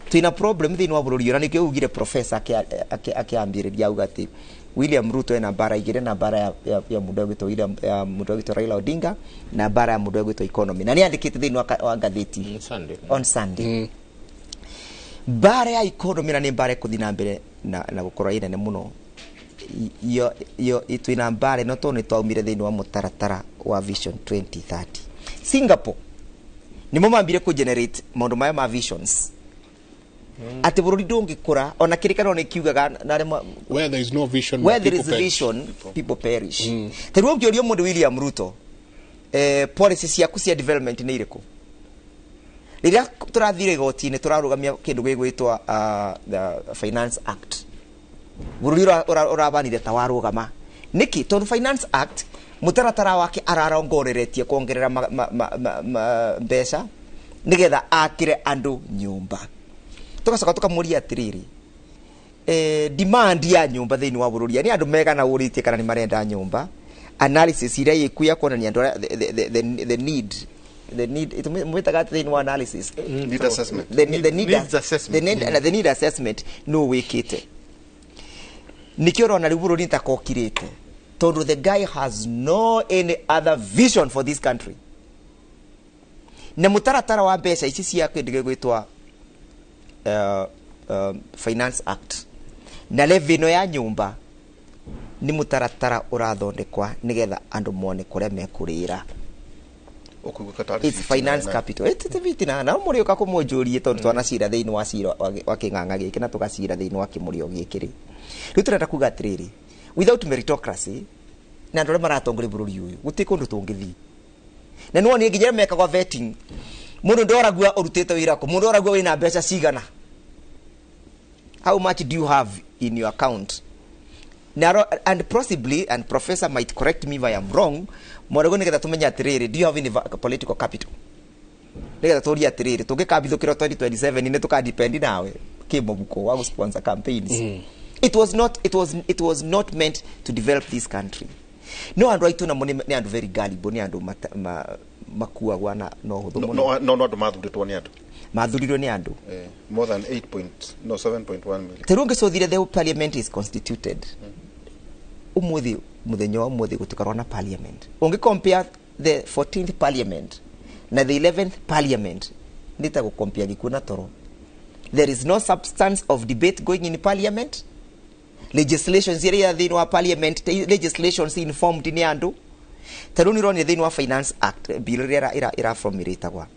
Twina problem thĩinĩ wa bũrũri ũyũ na nĩkĩo ugire professor akĩambĩrĩria auga atĩ William Ruto ena mbara igĩrĩ, na mbara ya mũndũ ũgwĩtwo William, ya mũndũ ũgwĩtwo Raila Odinga, na mbara ya mũndũ ũgwĩtwo economy, na nĩ andĩkĩte thĩinĩ wa ngathĩti Sunday. On Sunday. Mbara ya economy na nĩ mbara ĩkũthiĩ na mbere na gũkorwo ĩ nene mũno. Iyo twĩna mbara ĩno tondũ nĩ twaumire thĩinĩ wa mũtaratara wa Vision 2030. Singapore nĩmo mambire kũ generate maũndũ maya ma visions, atĩ bũrũri ndũngĩkũra ona kĩrĩkanĩro nĩ kiugaga na arĩa Where there is no vision, where there people is perish. vision, people perish. Ta rĩu ũngĩũria mũndũ William Ruto, policy ciaku cia development nĩ irĩkũ, rĩrĩa tũrathire igoti-inĩ tũrarũgamia kĩndũ gĩgwĩtwo the Finance Act, bũrũri ũrabanire ta warũgama nĩkĩ? Tondũ Finance Act mũtaratara wake ararongoreretie kuongerera mbeca nĩgetha akĩre andũ nyũmba. Tũgacoka tũkamũria atĩrĩrĩ, demand ya nyũmba thĩinĩ wa bũrũri nĩ andũ megana ũrĩtie kana nĩ marenda nyũmba, analysis iria ĩku ya kuonania andũ arĩa the need mwĩtaga atĩ thĩinĩ wa analysis? Need assessment. The need, Needs assessment. The need assessment no wĩkĩte. Nĩkĩo ũrona rĩu bũrũri nĩ ta kokirĩte. Tondu the guy has no any other vision for this country. Na mutaratara wa mbeca ici cia kindu gigwitwa Finance Act na levy ĩno ya nyũmba nĩ mũtaratara ũrathondekwa nĩgetha andũ mone kũrĩa mekũrĩra. Ũkũigua katarĩ It's finance capital ĩtĩtĩbiti na na mũrĩũka kũmũnjũrie tondũ twanacira thĩinĩ wa cira wa kĩng'ang'a gĩkĩ na tũgacira thĩinĩ wa kĩmũrĩo gĩkĩ rĩ. Rĩu tũrenda kuga atĩrĩrĩ, without meritocracy na andũ arĩa maratongoria bũrũri ũyũ gũtirĩ kũndũ tũngĩthiĩ. Na nĩwonire nginya arĩa mekagwa vetting, mũndũ ndoragua ũrutĩte wĩra kũ, mũndũ ndoragua wĩna mbeca cigana, how much do you have in your account. Now, and possibly, and professor might correct me if I am wrong, morego nigetha tumenye atiriri, do you have any political capital? Nigetha turie atiriri, tungikabithukirwo 2027 ni tukadepend nawe kimubuko wa sponsor campaigns. It was not meant to develop this country. No andu aitu namo ni andu very gullible, ni andu makuagwa na no huthu muno. No andũ mathuritwo nĩ andũ. Mathurirwo nĩ andũ. More than 8 point, no, 7.1 million. Tarĩu ũngĩcũthire the parliament is constituted. Umuthi muthenya wa umuthi gutikorwo na parliament. Ũngĩ compare the 14th parliament na the 11th parliament nĩ ta gũcompare gĩkuũ na toro. There is no substance of debate going in parliament. Legislations iria thĩinĩ wa parliament, legislations informed nĩ andũ. Ta rĩu nĩũronire thĩinĩ wa Finance Act bill ĩrĩa ĩra formulate-agwa.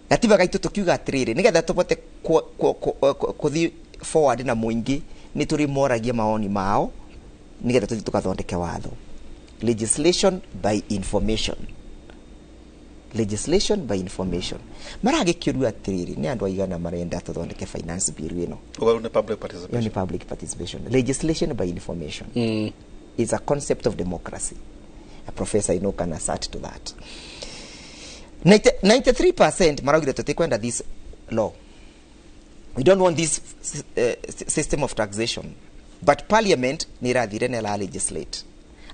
Gatiba gaitũ tũkiuga atĩrĩrĩ, nĩgetha tũbote kũthiĩ forward na mũingĩ nĩ tũrĩ moragia maoni mao nĩgetha tũthiĩ tũkathondeke watho. Legislation by information. Legislation by information. Maragĩkĩũrio atĩrĩrĩ, nĩ andũ aigana marenda tũthondeke finance bill ĩno? Ũguo nĩ public participation. Ĩyo nĩ public participation. Legislation by information. Is a concept of democracy. A professor I know can assert to that. 93% maraugire tutikwenda this law. We don't want this system of taxation. But parliament ni irathire na ira legislate.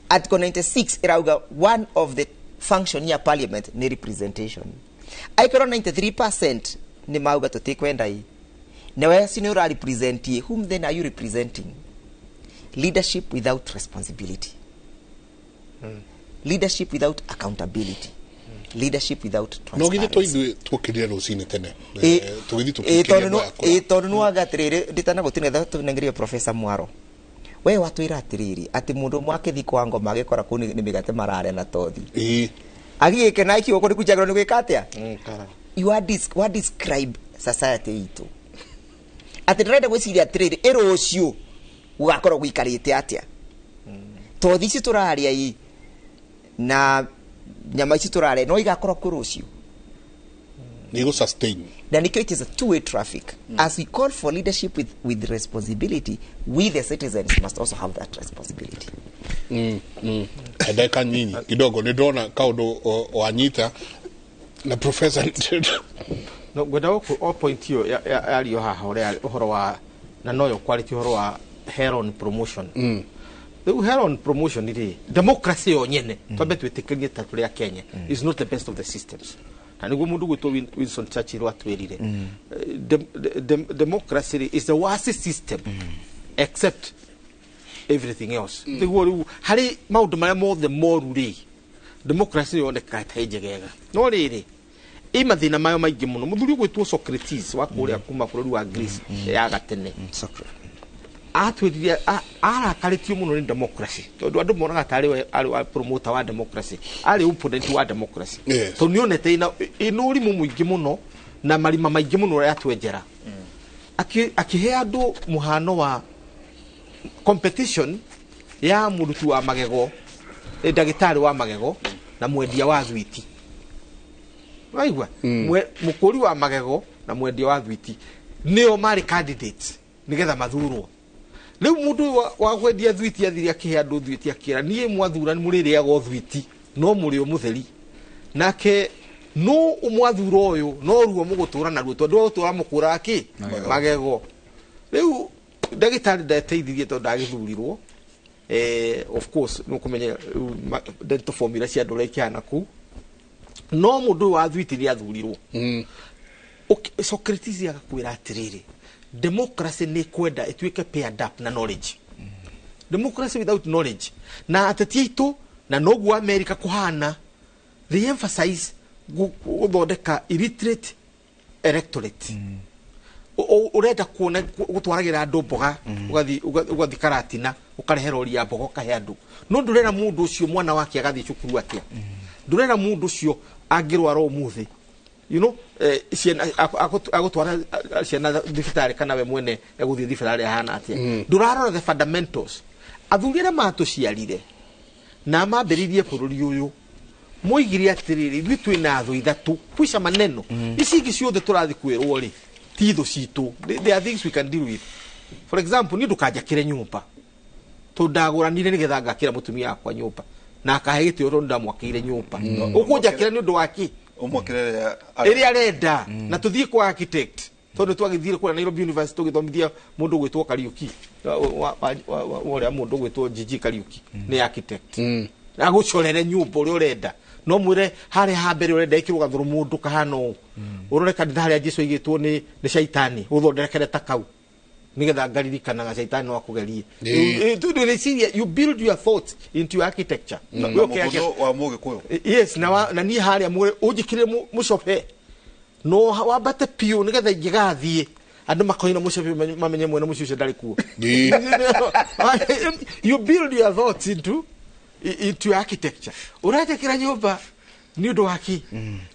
Article 96 irauga one of the function ya parliament ni representation. Aikorwo 93% ni mauga tutikwenda hii. Na wewe si ni ura represent, whom then are you representing? Leadership without responsibility. Leadership without accountability. Leadership without No githĩ to transparency. ithuĩ tuokĩrire rũcinĩ tene. Tũgĩthiĩ tũkĩkĩria andũ aya kũra. Tondũ nĩwaga atĩrĩrĩ, nditanagũtinetha tũnengerie Professor Mwaro. We watwĩra atĩrĩrĩ, atĩ mũndũ ũmwe akĩthiĩ kwa ngoma agĩkora kũu nĩ mĩgate mararĩa na tothi. Agĩgĩkena akiuga kũu nĩ kũnjagĩrwo nĩ gwĩka atĩa? You are wa describe society itũ. Atĩ ndĩrenda gwĩciria atĩrĩrĩ, ĩ rũciũ gũgakorwo gũikarĩte atĩa? Tothi ici tũrarĩa ĩ, na nyama ici tũrarĩa no igakorwo kwĩ rũciũ. Nĩ igũ sustain. Na nĩkĩo it is a two-way traffic. As we call for leadership with responsibility, we the citizens must also have that responsibility. Ndagĩka nyinyi kidogo nĩ ndona kaũndũ wanyita na professor. No ngwenda gũkũ o point ĩyo yario haha ũrĩa ũhoro wa na noyo kwarĩtie ũhoro wa Heron promotion. Rĩu Heron promotion rĩ, democracy yo nyene twambe twĩtĩkĩrie ta tũrĩ a Kenya is not the best of the systems. Na nĩguo mũndũ gwĩtwo Winston Churchill atwĩrire. Democracy rĩ, is the worst system except everything else. Nĩguo rĩu harĩ maũndũ marĩa mothe moru rĩ, democracy yonekaga ta ĩ njegega. No rĩrĩ, ĩ mathĩna mayo maingĩ mũno. Mũthuri ũgwĩtwo Socrates wa kũrĩa kuma bũrũri wa Greece ya gatene. Socrates. Atwĩrire arakarĩtio mũno nĩ democracy tondũ andũ monaga tarĩ we arĩ wa promoter wa democracy, arĩ opponent wa democracy. Tondũ nĩonete ĩna ũrimũ mũingĩ mũno na marima maingĩ mũno ũrĩa atwenjera. Akĩhe andũ mũhano wa competition ya mũruti wa magego, ndagĩtarĩ wa magego na mwendia wa thwiti. Waigua? Mũkũri wa magego na mwendia wa thwiti nĩo marĩ candidates nĩgetha mathurwo. Rĩu mũndũ ũyũ wa kwendia thwiti athire akĩhe andũ thwiti akĩra niĩ mwathura nĩ mũrĩrĩaga o thwiti no mũrĩ o mũtheri. Nake no mwathura ũyũ no ruo mũgũtũra naruo tondũ ũgũtũra mũkũraga kĩ? Magego. Rĩu ndagĩtarĩ ndateithirie tondũ ndagĩthurirwo. Of course nĩ ũkũmenya rĩu dental formula cia andũ ũrĩa ikĩhana kũu. No mũndũ ũyũ wa thwiti nĩ athurirwo. Socrates agakwĩra atĩrĩrĩ, democracy nĩ kwenda ĩtuĩke paired up na knowledge. Democracy without knowledge. Na ateti aitũ na noguo America kuhana, they emphasize guthondeka illiterate electorate. Urenda kuona gutwaragira andu mboga, ugathi Karatina ukarehe rori ya mboga ukahe andu, no ndurera mundu ucio mwana wake agathi cukuru atia, ndurera mundu ucio angirwara umuthi, you know, ciana agutwara ciana thibitarĩ kana we mwene egũthiĩ thibitarĩ ahana atia. Ndũrarora the fundamentals. Athuri arĩa matũciarire na mambĩrĩirie bũrũri ũyũ moigire atĩrĩrĩ, ithuĩ twĩna thũ ithatũ, kwica maneno ici ingĩ ciothe tũrathiĩ kwĩrwo rĩ ti thũ citũ. There are things we can deal with. For example, niĩ ndũkanjakĩre nyũmba tondũ ndagũranire nĩgetha ngakĩra mũtumia wakwa nyũmba na akahe gĩtĩo tondũ ndamwakĩire nyũmba. Ũkũnjakĩra nĩ ũndũ wa kĩ? Ũmwakĩre ĩrĩa ĩrĩa arenda, na tũthiĩ kwa architect, tondũ twagĩthire kũrĩa Nairobi University tũgĩthomithia mũndũ gwĩtwo Kariuki, ũrĩa mũndũ gwĩtwo Gigi Kariuki nĩ architect, agũcorere nyũmba ũrĩa ũrenda, no mwĩre harĩa ha mbere ũrenda ĩkĩrwo gathũrũ mũndũ kahana ũũ, ũrore kanitha harĩa Jesu aigĩtwo nĩ caitani, ũthondekere ta kau nigetha ngaririkanaga caitani no akũgerie. Rĩciria, you build your thoughts into your architecture. Na mũthũthũ wa Mũgĩkũyũ. Yes, na niĩ harĩa mũre ũnjĩkĩre mũcobe no wambate piũ nĩgetha ingĩgathiĩ andũ makoina mũcobe mamenye mwene mũciĩ ũcio ndarĩ kuo. You build your thoughts into your architecture. Ũranjakĩra nyũmba nĩ ũndũ wa kĩ?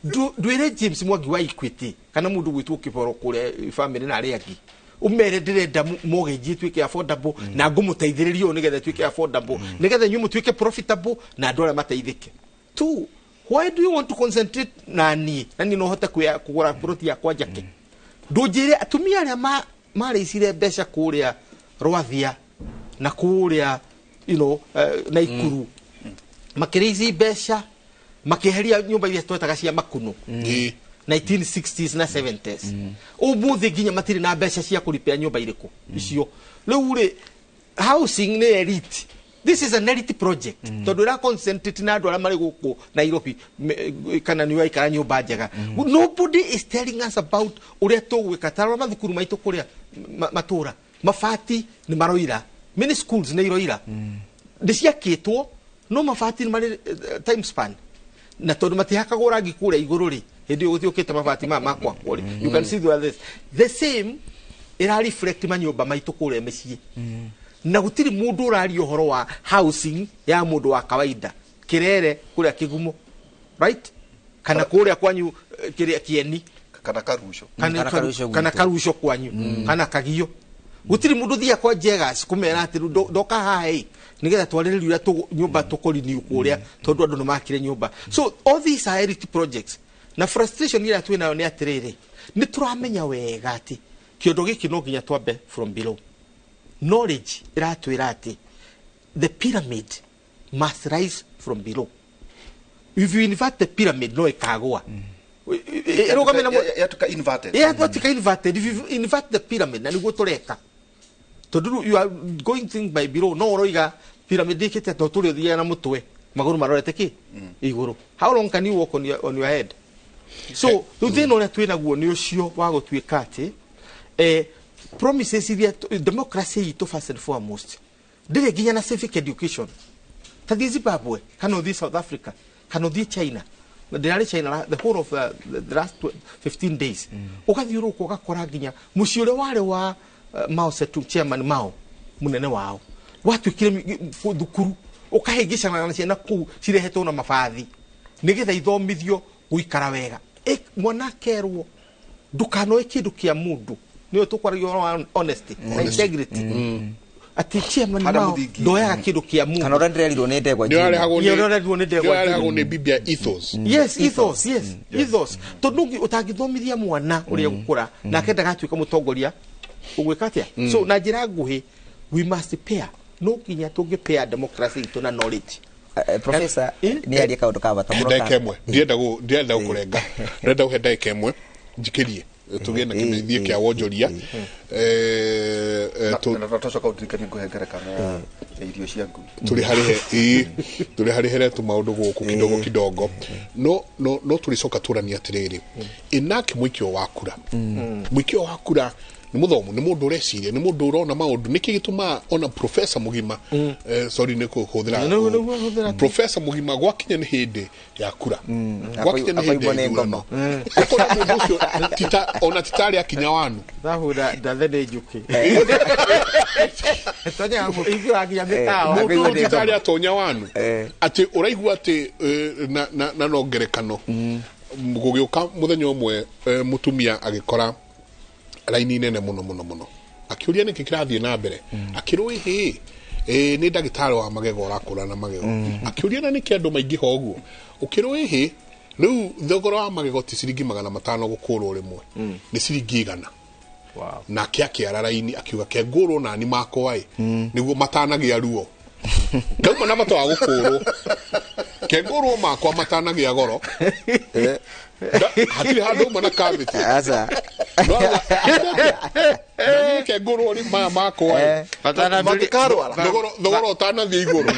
Ndwĩre James Mwangi wa Equity kana mũndũ gwĩtwo Kĩboro kũrĩa family na arĩa angĩ, umere ndĩrenda mortgage ĩtuĩke affordable na ngũmũteithĩrĩria ũũ nĩgetha ĩtuĩke affordable, nĩgetha inyuĩ mũtuĩke profitable na andũ arĩa mateithĩke. Two, why do you want to concentrate na niĩ na niĩ no hote kũgũra plot yakwa njake? Ndũnjĩre atumia arĩa marĩicire mbeca kũrĩa Rwathia na kũrĩa, you know, Naikuru, makĩrĩici mbeca makĩeheria nyũmba iria twetaga cia makuno 1960s na 70s. Ũmũthĩ nginya matirĩ na mbeca cia kũripĩa nyũmba irĩkũ icio. Rĩu rĩ, housing nĩ elite. This is an elite project. Tondũ ĩra concentrate na andũ arĩa marĩ gũkũ Nairobi kana nĩ waikara nyũmba njega. Nobody is telling us about ũrĩa tũgwĩka. Ta rora mathukuru maitũ kũrĩa matũra, mabati nĩ maroira, many schools nĩ iroira, nĩ ciakĩtwo no mabati nĩ marĩ time span, na tondũ matihakagwo rangi kũrĩa igũrũ rĩ, hĩndĩ ĩyo gũtiũkĩte mabati maya ma kwakwo rĩ, you can see the others. The same ĩra reflect manyũmba maitũ kũrĩa mĩciĩ, na gũtirĩ mũndũ ũraria ũhoro wa housing ya mũndũ wa kawaida Kĩrere kũrĩa Kĩgumo, right, kana kũrĩa kwanyu kĩrĩa Kĩeni, kana Karuco, kana Karuco kwanyu, kana Kagio. Gũtirĩ mũndũ thia kwa Jegas kũmera atĩ ndoka haha ĩ nĩgetha twarĩrĩrie ũrĩa nyũmba tũkũriniu kũrĩa tondũ andũ nĩ makire nyũmba. So all these are elite projects. Na frustration ĩrĩa twĩ nayo nĩ atĩrĩrĩ, nĩ tũramenya wega atĩ kĩondo gĩkĩ no nginya twambe from below. Knowledge ĩratwĩra atĩ the pyramid must rise from below. If you invert the pyramid no ĩkagũa. Yatuka inverted. Yatuka inverted. If you invert the pyramid na nĩguo tũreka, tondũ you are going thing by below, no ũroiga pyramid ĩkĩte tondũ tũrĩ ũthiaga na mũtwe magũrũ marorete kĩ igũrũ. How long can you walk on your head? So rĩu thĩna ũrĩa twĩ naguo nĩ ũcio wa gũtuĩka atĩ promises iria democracy itũ first and foremost ndĩrĩ nginya na civic education. Ta thiĩ Zimbabwe kana ũthiĩ South Africa kana ũthiĩ China, ndĩrarĩ China the whole of the last 15 days, ũgathiũrũrũka ũgakora nginya mũciĩ ũrĩa warĩ wa Mao Zedong, chairman Mao mũnene wao, watuĩkire thukuru ũkahĩngĩcana na ciana kũu cirehetwo na mabathi nĩgetha ithomithio gũikara wega. Mwana akerwo ndũkanoe kĩndũ kĩa mũndũ, nĩyo tũkwaragia ũhoro wa honesty na integrity, atĩ chairman Mao ndoyaga kĩndũ kĩa mũndũ. Kana ũrĩa ndĩrerirwo nĩ ndegwa nĩũrarehagwo nĩ Biblia ethos. Yes, ethos, yes, ethos. Tondũ ũtangĩthomithia mwana ũrĩa gũkũra nake ndagatuĩka mũtongoria ũgwĩka atĩa? So na njĩra nguhĩ, we must pair, no nginya tũngĩ pair democracy itũ na knowledge. Professor nĩ arie kaũndũ ka bata mũno. Ndagĩka ĩmwe ndienda gũkũrenga, ndĩrenda gũhe ndagĩka ĩmwe njikĩrie tũgĩe na kĩmenyithia kĩa wonjoria. Tũcoka ũndirikanie ngũhe ngerekano ya irio cia ngui. Tũrĩ harĩhere tũmaũndũ gũkũ kidogo kidogo, no no no tũrĩcoka tũranie atĩrĩrĩ, ĩnake mũikio wa kura, mũikio wa kura Nĩ mũthomu, nĩ mũndũ ũreciria, nĩ mũndũ ũrona maũndũ. Nĩkĩ gĩtũmaga ona professor mũgima, sorry nĩ kũhũthĩra Nĩguo hũthĩra. Professor mũgima gwakinya nĩ hĩndĩ ya kura, gwakinya nĩ hĩndĩ Akaigua ya nĩ ngoma. ithurano, ũkona mũndũ ũcio ona titarĩ akinya wanu. Thahura ndathe nĩ njũkĩ. Tonyaga ingĩra nginya mĩkawa. Mũndũ Akaigua ũyũ nĩ titarĩ ngoma. atonya wanu, atĩ ũraigua atĩ na no ngerekano gũgĩũka mũthenya ũmwe, mũtumia agĩkora raini nene mũno mũno mũno, akĩũria nĩkĩ kĩrathiĩ na mbere. Akĩrwo ĩhĩ nĩ ndagĩtarĩ wa magego ũrakũra na magego. Akĩũria na nĩkĩ andũ maingĩha ũguo. Ũkĩrwo ĩhĩ rĩu thogora wa magego ti ciringi 500 gũkũrwo rĩmwe, nĩ ciringi 100. Nake akĩara raini akiuga ke ngũrwo nani makwa ĩ nĩguo matanagĩa ruo, ndauma na bata wa gũkũrwo, ke ngũrwo makwa matanagĩa goro. Hatirĩ handũ uma na kamĩtĩ. Aca. Na niĩ ke ngũrwo rĩ maya makwa ĩ Mangĩkarwara. Thogora ũtanathiĩ igũrũ.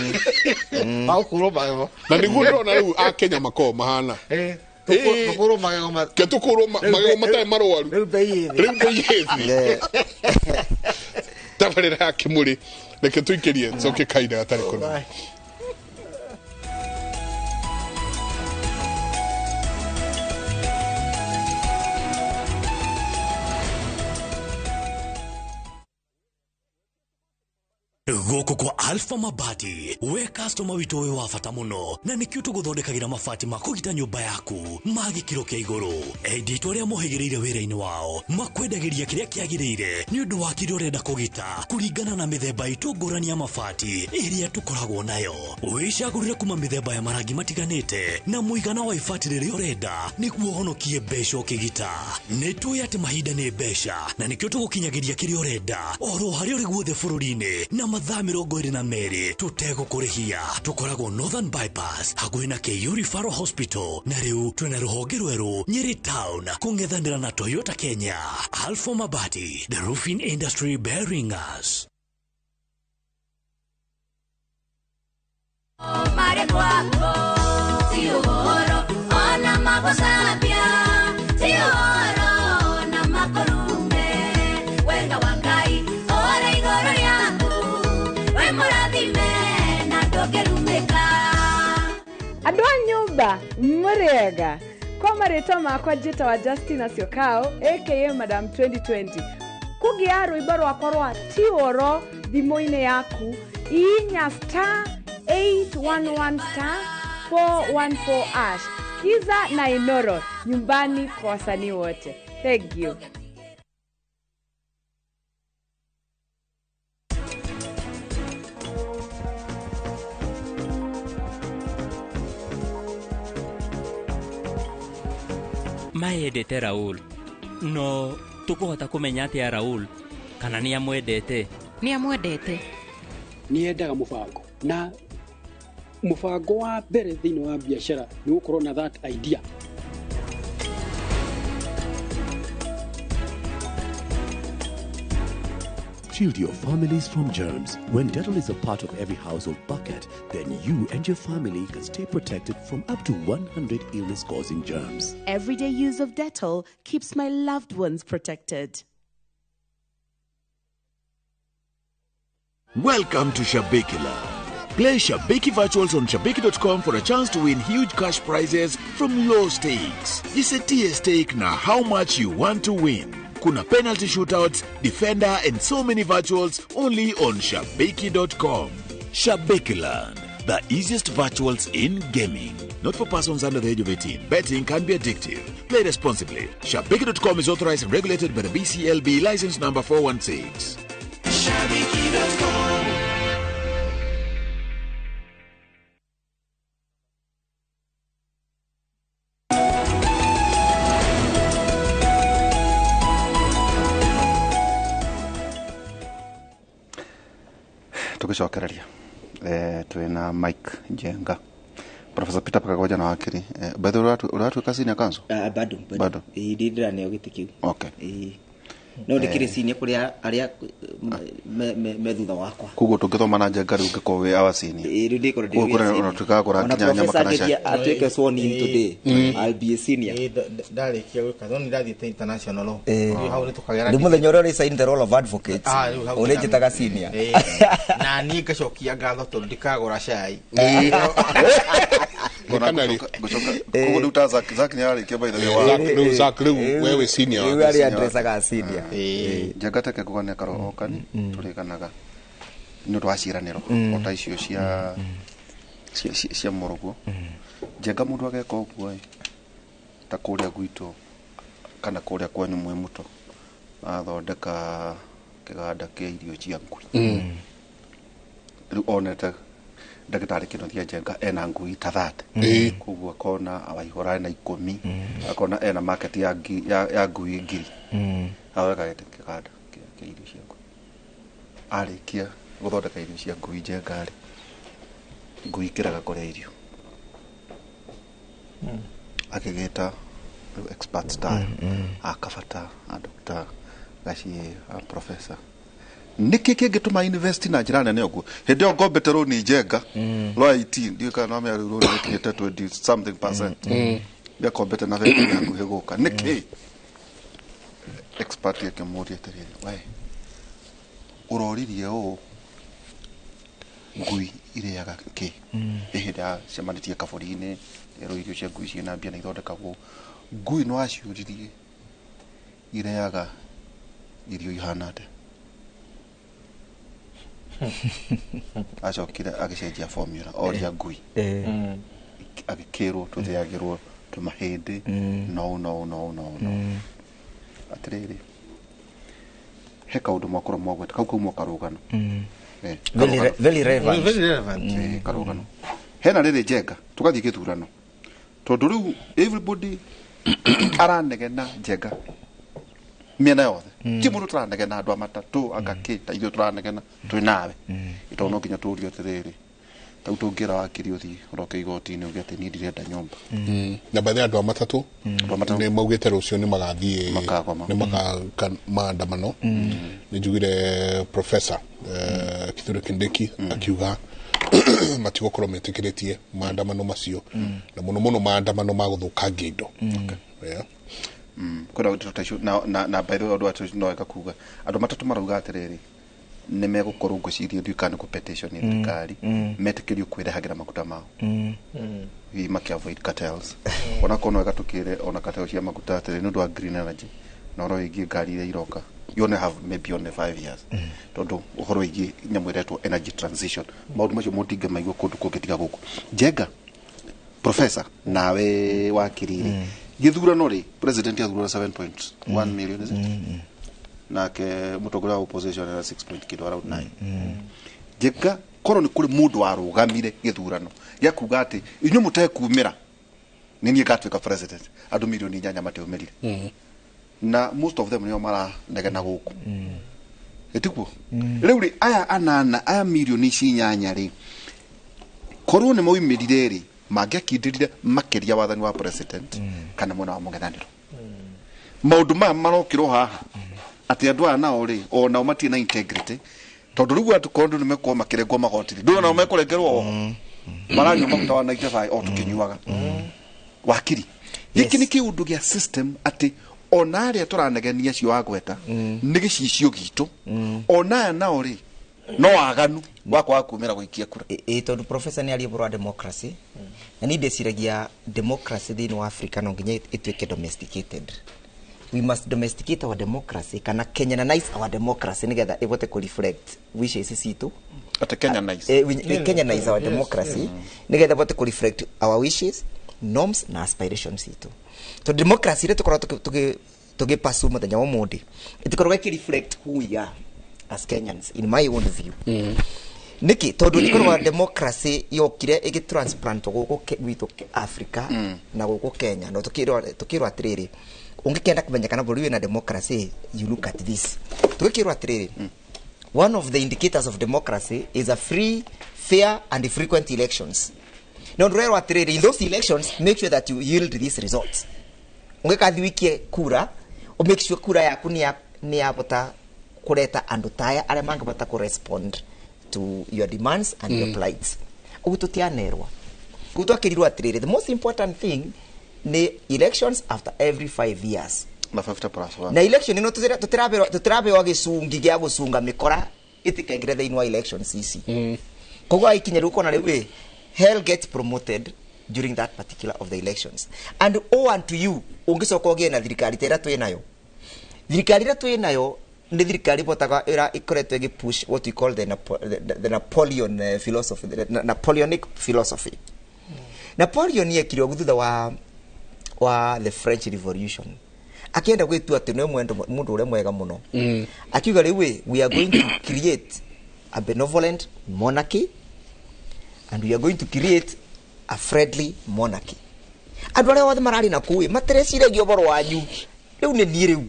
Magũkũrwo magego. Na nĩguo ndĩrona rĩu akenya makoragwo mahana. Tũkũrwo magego ke tũkũrwo magego matarĩ marwaru. Rĩu bei ĩ thĩ. Rĩu bei ĩ thĩ. Tabarĩra ya kĩmũrĩ reke tũikĩrie coke kahinda gatarĩ kũnene. Gũkũ kwa Alpha Mabati, we customer witũ wĩ wa bata mũno, na nĩkĩo tũgũthondekagĩra mabati ma kũgita nyũmba yaku ma gĩkĩro kĩa igũrũ. Endia itũ arĩa mohĩgĩrĩire wĩra-inĩ wao makwendagĩria kĩrĩa kĩagĩrĩire nĩ ũndũ wa kĩrĩa ũrenda kũgita kũringana na mĩthemba itũ ngũrani ya mabati ĩrĩa tũkoragwo nayo. Wĩcagũrĩre kuma mĩthemba ya marangi matiganĩte na mũigana wa ibati rĩrĩa ũrenda nĩguo ũhonokie mbeca ũkĩgita. Nĩ tũĩ atĩ mahinda nĩ mbeca, na nĩkĩo tũgũkinyagĩria kĩrĩa ũrenda oro harĩa ũrĩ guothe bũrũri-inĩ na mathaa 22 tũtegũkũrĩhia. Tũkoragwo Northern Bypass hakuhĩ na KU Referral Hospital, na rĩu twĩna rũhonge rwerũ Nyeri Town kũng'ethanĩra na Toyota Kenya. Alpha Mabati, the roofing industry bearing us. Mare kwako ti ũhoro ona magũcambia, ti ũhoro ona makũrume, wega wa Ngai ore igũrũ rĩaku, we mũrathime na ndũngĩrumĩka. Andũ a nyũmba mũrĩega, kwa marĩtwa makwa njĩtawa Justina Syokau aka Madam 2020. Kũgĩa rwĩmbo rwakwa rwa ti ũhoro thimũ-inĩ yaku, inya star 811 star 414 hash. Kiza na Inoro nyumbani kwa wasanii wote. Thank you. Mayendete Raul, no tũkũhota kũmenya atĩa Raul kana nĩ amwendete? Nĩ amwendete. Nĩ endaga mũbango, na mũbango wa mbere thĩinĩ wa biacara nĩ gũkorwo na that idea. Shield your families from germs. When Dettol is a part of every household bucket, then you and your family can stay protected from up to 100 illness-causing germs. Everyday use of Dettol keeps my loved ones protected. Welcome to Shabiki Land. Play Shabiki Virtuals on Shabiki.com for a chance to win huge cash prizes from low stakes. Jisetie stake na how much you want to win. Kuna penalty shootouts, defender, and so many virtuals only on Shabiki.com. Shabiki Land, the easiest virtuals in gaming. Not for persons under the age of 18. Betting can be addictive. Play responsibly. Shabiki.com is authorized and regulated by the BCLB, license number 416. Shabiki.com. Tugicokereria twina Mike Njenga, Professor Peter Pakagoja na wakiri bethe uratuika senior counsel. Bado. Bado. Ĩĩ, ndĩraneo gĩtĩ kĩu. Okay. Ĩĩ. No ndikiri senior kuri aria me thutha wakwa. Koguo tũngĩthoma na Njenga rĩu ũngĩkorwo wĩ our senior. Ĩĩ rĩu ndĩkorwo ndĩ Koguo kũrĩa ona tũkagũra nginya nyama kana cai. Atuĩke sworn in today, I'll be a senior. Ndarĩkia gwĩka no nĩ ndathiĩte international rĩu hau nĩ tũkagera. Rĩu mũthenya ũrĩa ũrĩ sign the roll of advocates ũrĩnjĩtaga senior. Na niĩ ngacokia ngatho tondũ ndikagũra cai. Koguo rĩu ta Zack nĩ ararĩkia by the way wa Rĩu Zack rĩu wewe senior. Rĩu arĩa ndrecaga senior. Njenga teke kũgania karoho kani tũrĩganaga nĩ ũndũ wa ciĩranĩro o ta icio cia cia mũrũguo. Njenga mũndũ ageka ũguo ta kũrĩa gwitũ kana kũrĩa kwanyu mwĩ mũto athondeka kĩganda kĩa irio cia ngui. Rĩu onete ndagĩtarĩ Kĩnuthia Njenga ena ngui ta 30 koguo akona Waihũra ena 10 akona ena market ya ngui 1000 athondeka kĩganda kĩa irio cia ngui. Arĩkia gũthondeka irio cia ngui Njenga rĩ, ngui ikĩraga kũrĩa irio akĩgĩta rĩu expert style akabata a Dr. Gaciĩ a professor. Nĩkĩ kĩngĩtũma invest na njĩra nene ũguo hĩndĩ ĩyo ngombete rũni Njenga rwa 18 ndiũĩ kana nomenya rĩu rũni rũkinyĩte 20 something percent nĩakombete na bengi ya hakuhĩ gũka nĩkĩ? Expert akĩmũria atĩrĩrĩ, we ũroririe ũũ ngui irĩaga kĩ? Ĩ hĩndĩ yacemanĩtie kabũri-inĩ ĩrwo irio cia ngui ciĩna mbia na ithondekagwo ngui no aciũririe irĩaga irio ihana atĩa? Acokire agĩcenjia formula oria ngui agĩkĩrwo tũthĩagĩrwo tũmahĩndĩ no no no no no. Atĩrĩrĩ, he kaũndũ mwakorwo mwagweta kau kaumwo karũgano. Very relevant. Karũgano hena rĩrĩ Njenga tũgathiĩ gĩthurano tondũ rĩu everybody aranegena Njenga mĩena yothe ti mũndũ tũranegena andũ a matatũ anga kĩ ta ithuĩ tũranegena twĩ nawe tondũ no nginya tũũrio atĩrĩrĩ tau tũngĩra wakiri ũthiĩ ũroke igoti-inĩ uge atĩ niĩ ndirenda nyũmba. Na baadhi ya andũ a matatũ nĩ maugĩte rũciũ nĩ magathiĩ nĩ magaka maandamano. Nĩ njugire professor Kithure Kindiki akiuga matigũkorwo metĩkĩrĩtie maandamano macio na mũno mũno maandamano ma gũthũkangia indo. Kwĩna ũndũ ta icio na by the way ũndũ atĩ no wega kuga andũ matatũ marauga atĩrĩrĩ nĩ megũkorwo ngwĩciria ndiũĩ kana nĩ kũ petition thirikari metĩkĩrio kwĩrehagĩra maguta mao hihi makĩ avoid cartels. Ona korwo no wega tũkĩre ona cartels cia maguta atĩrĩ nĩ ũndũ wa green energy na ũhoro wĩgiĩ ngari iria iroka you only have maybe only 5 years tondũ ũhoro wĩgiĩ nyamũ ĩretwo energy transition maũndũ macio mũtingĩmaigua kũndũ kũngĩ tiga gũkũ. Njenga professor nawe wakiri rĩ gĩthurano rĩ president athurwo 7.1 million is it? Nake mũtongoria wa opposition era 6 point kĩndũ around 9. Njenga korwo nĩ kũrĩ mũndũ warũgamire gĩthurano gĩa kuga atĩ inyuĩ mũtekumĩra nĩ niĩ ngatuĩka president andũ milioni 8 matiumĩrire na most of them nĩo maranegena gũkũ ĩtiguo rĩu rĩ aya anana aya milioni ici 8 rĩ korwo nĩ maumĩrire rĩ mangĩakindĩrire makĩria wathani wa president kana mwena wa mũng'ethanĩro. Maũndũ maya marokĩrwo haha atĩ andũ aya nao rĩ o nao matirĩ na integrity tondũ rĩu andũ korwo nĩ mekorwo makĩrengwo magoti rĩ ndũĩ nao mekũrengerwo oho maranyua maguta wa 95 o tũkĩnyuaga. Wakiri gĩkĩ nĩ kĩũndũ gĩa system atĩ ona arĩa tũranegenia acio wagweta nĩ gĩcicio gitũ ona aya nao rĩ no waganu wakwa wa kumĩra gũikia kura. Ĩ tondũ professor nĩ aria ũhoro wa democracy na niĩ ndĩciragia democracy thĩinĩ wa Africa no nginya ĩtuĩke domesticated. We must domesticate our democracy kana Kenyanize our democracy nĩgetha ĩvote kũ reflect wishes citũ. Ate Kenyanize. Kenyanize our democracy nĩgetha ĩvote kũ reflect our wishes, norms na aspirations citũ. To democracy ĩrĩa tũkoragwo tũgĩpursue mũthenya wa ũmũthĩ ĩtikoragwo ĩkĩ reflect who we are as Kenyans in my own view. Nĩkĩ? Tondũ ĩkoragwo democracy yokire ĩgĩtransplant gũkũ gwitũ Africa na gũkũ Kenya no tũkĩrwo atĩrĩrĩ ũngĩkenda kũmenya kana bũrũri wĩna democracy you look at this. Tũgĩkĩrwo atĩrĩrĩ one of the indicators of democracy is a free, fair and frequent elections. No ndũrerwo atĩrĩrĩ in those elections make sure that you yield these results. Ũngĩkathi wikie kura, make sure kura yaku nĩ yabota kũreta andũ taya arĩa mangĩbota kũ respond to your demands and your plights. Ũguo tũtianerwa. Koguo twakĩrirwo atĩrĩrĩ, the most important thing nĩ elections after every 5 years. Na 50 plus 1. Na election ĩno tũtirabewa gĩcungi gĩa gũcunga mĩkora ĩtikaingĩre thĩinĩ wa elections ici. Koguo aikinya rĩu ũkona rĩu ĩ, hell gets promoted during that particular of the elections. And oh unto you, ũngĩcoka ũgĩe na thirikari ta ĩrĩa twĩ nayo. Thirikari ĩrĩa twĩ nayo nĩ thirikari ĩbotaga ĩra ĩkoretwo ĩgĩ push what we call the Napoleon philosophy, the Napoleonic philosophy. Napoleon yekire ũguo thutha wa the French Revolution. Akienda gwĩtua atĩ nĩwe mũndũ ũrĩa mwega mũno. Akiuga rĩu ĩ, we are going to create a benevolent monarchy and we are going to create a friendly monarchy. Andũ arĩa othe mararĩ na kũu ĩ, matireciragia ũhoro wanyu. Rĩu nĩ niĩ rĩu.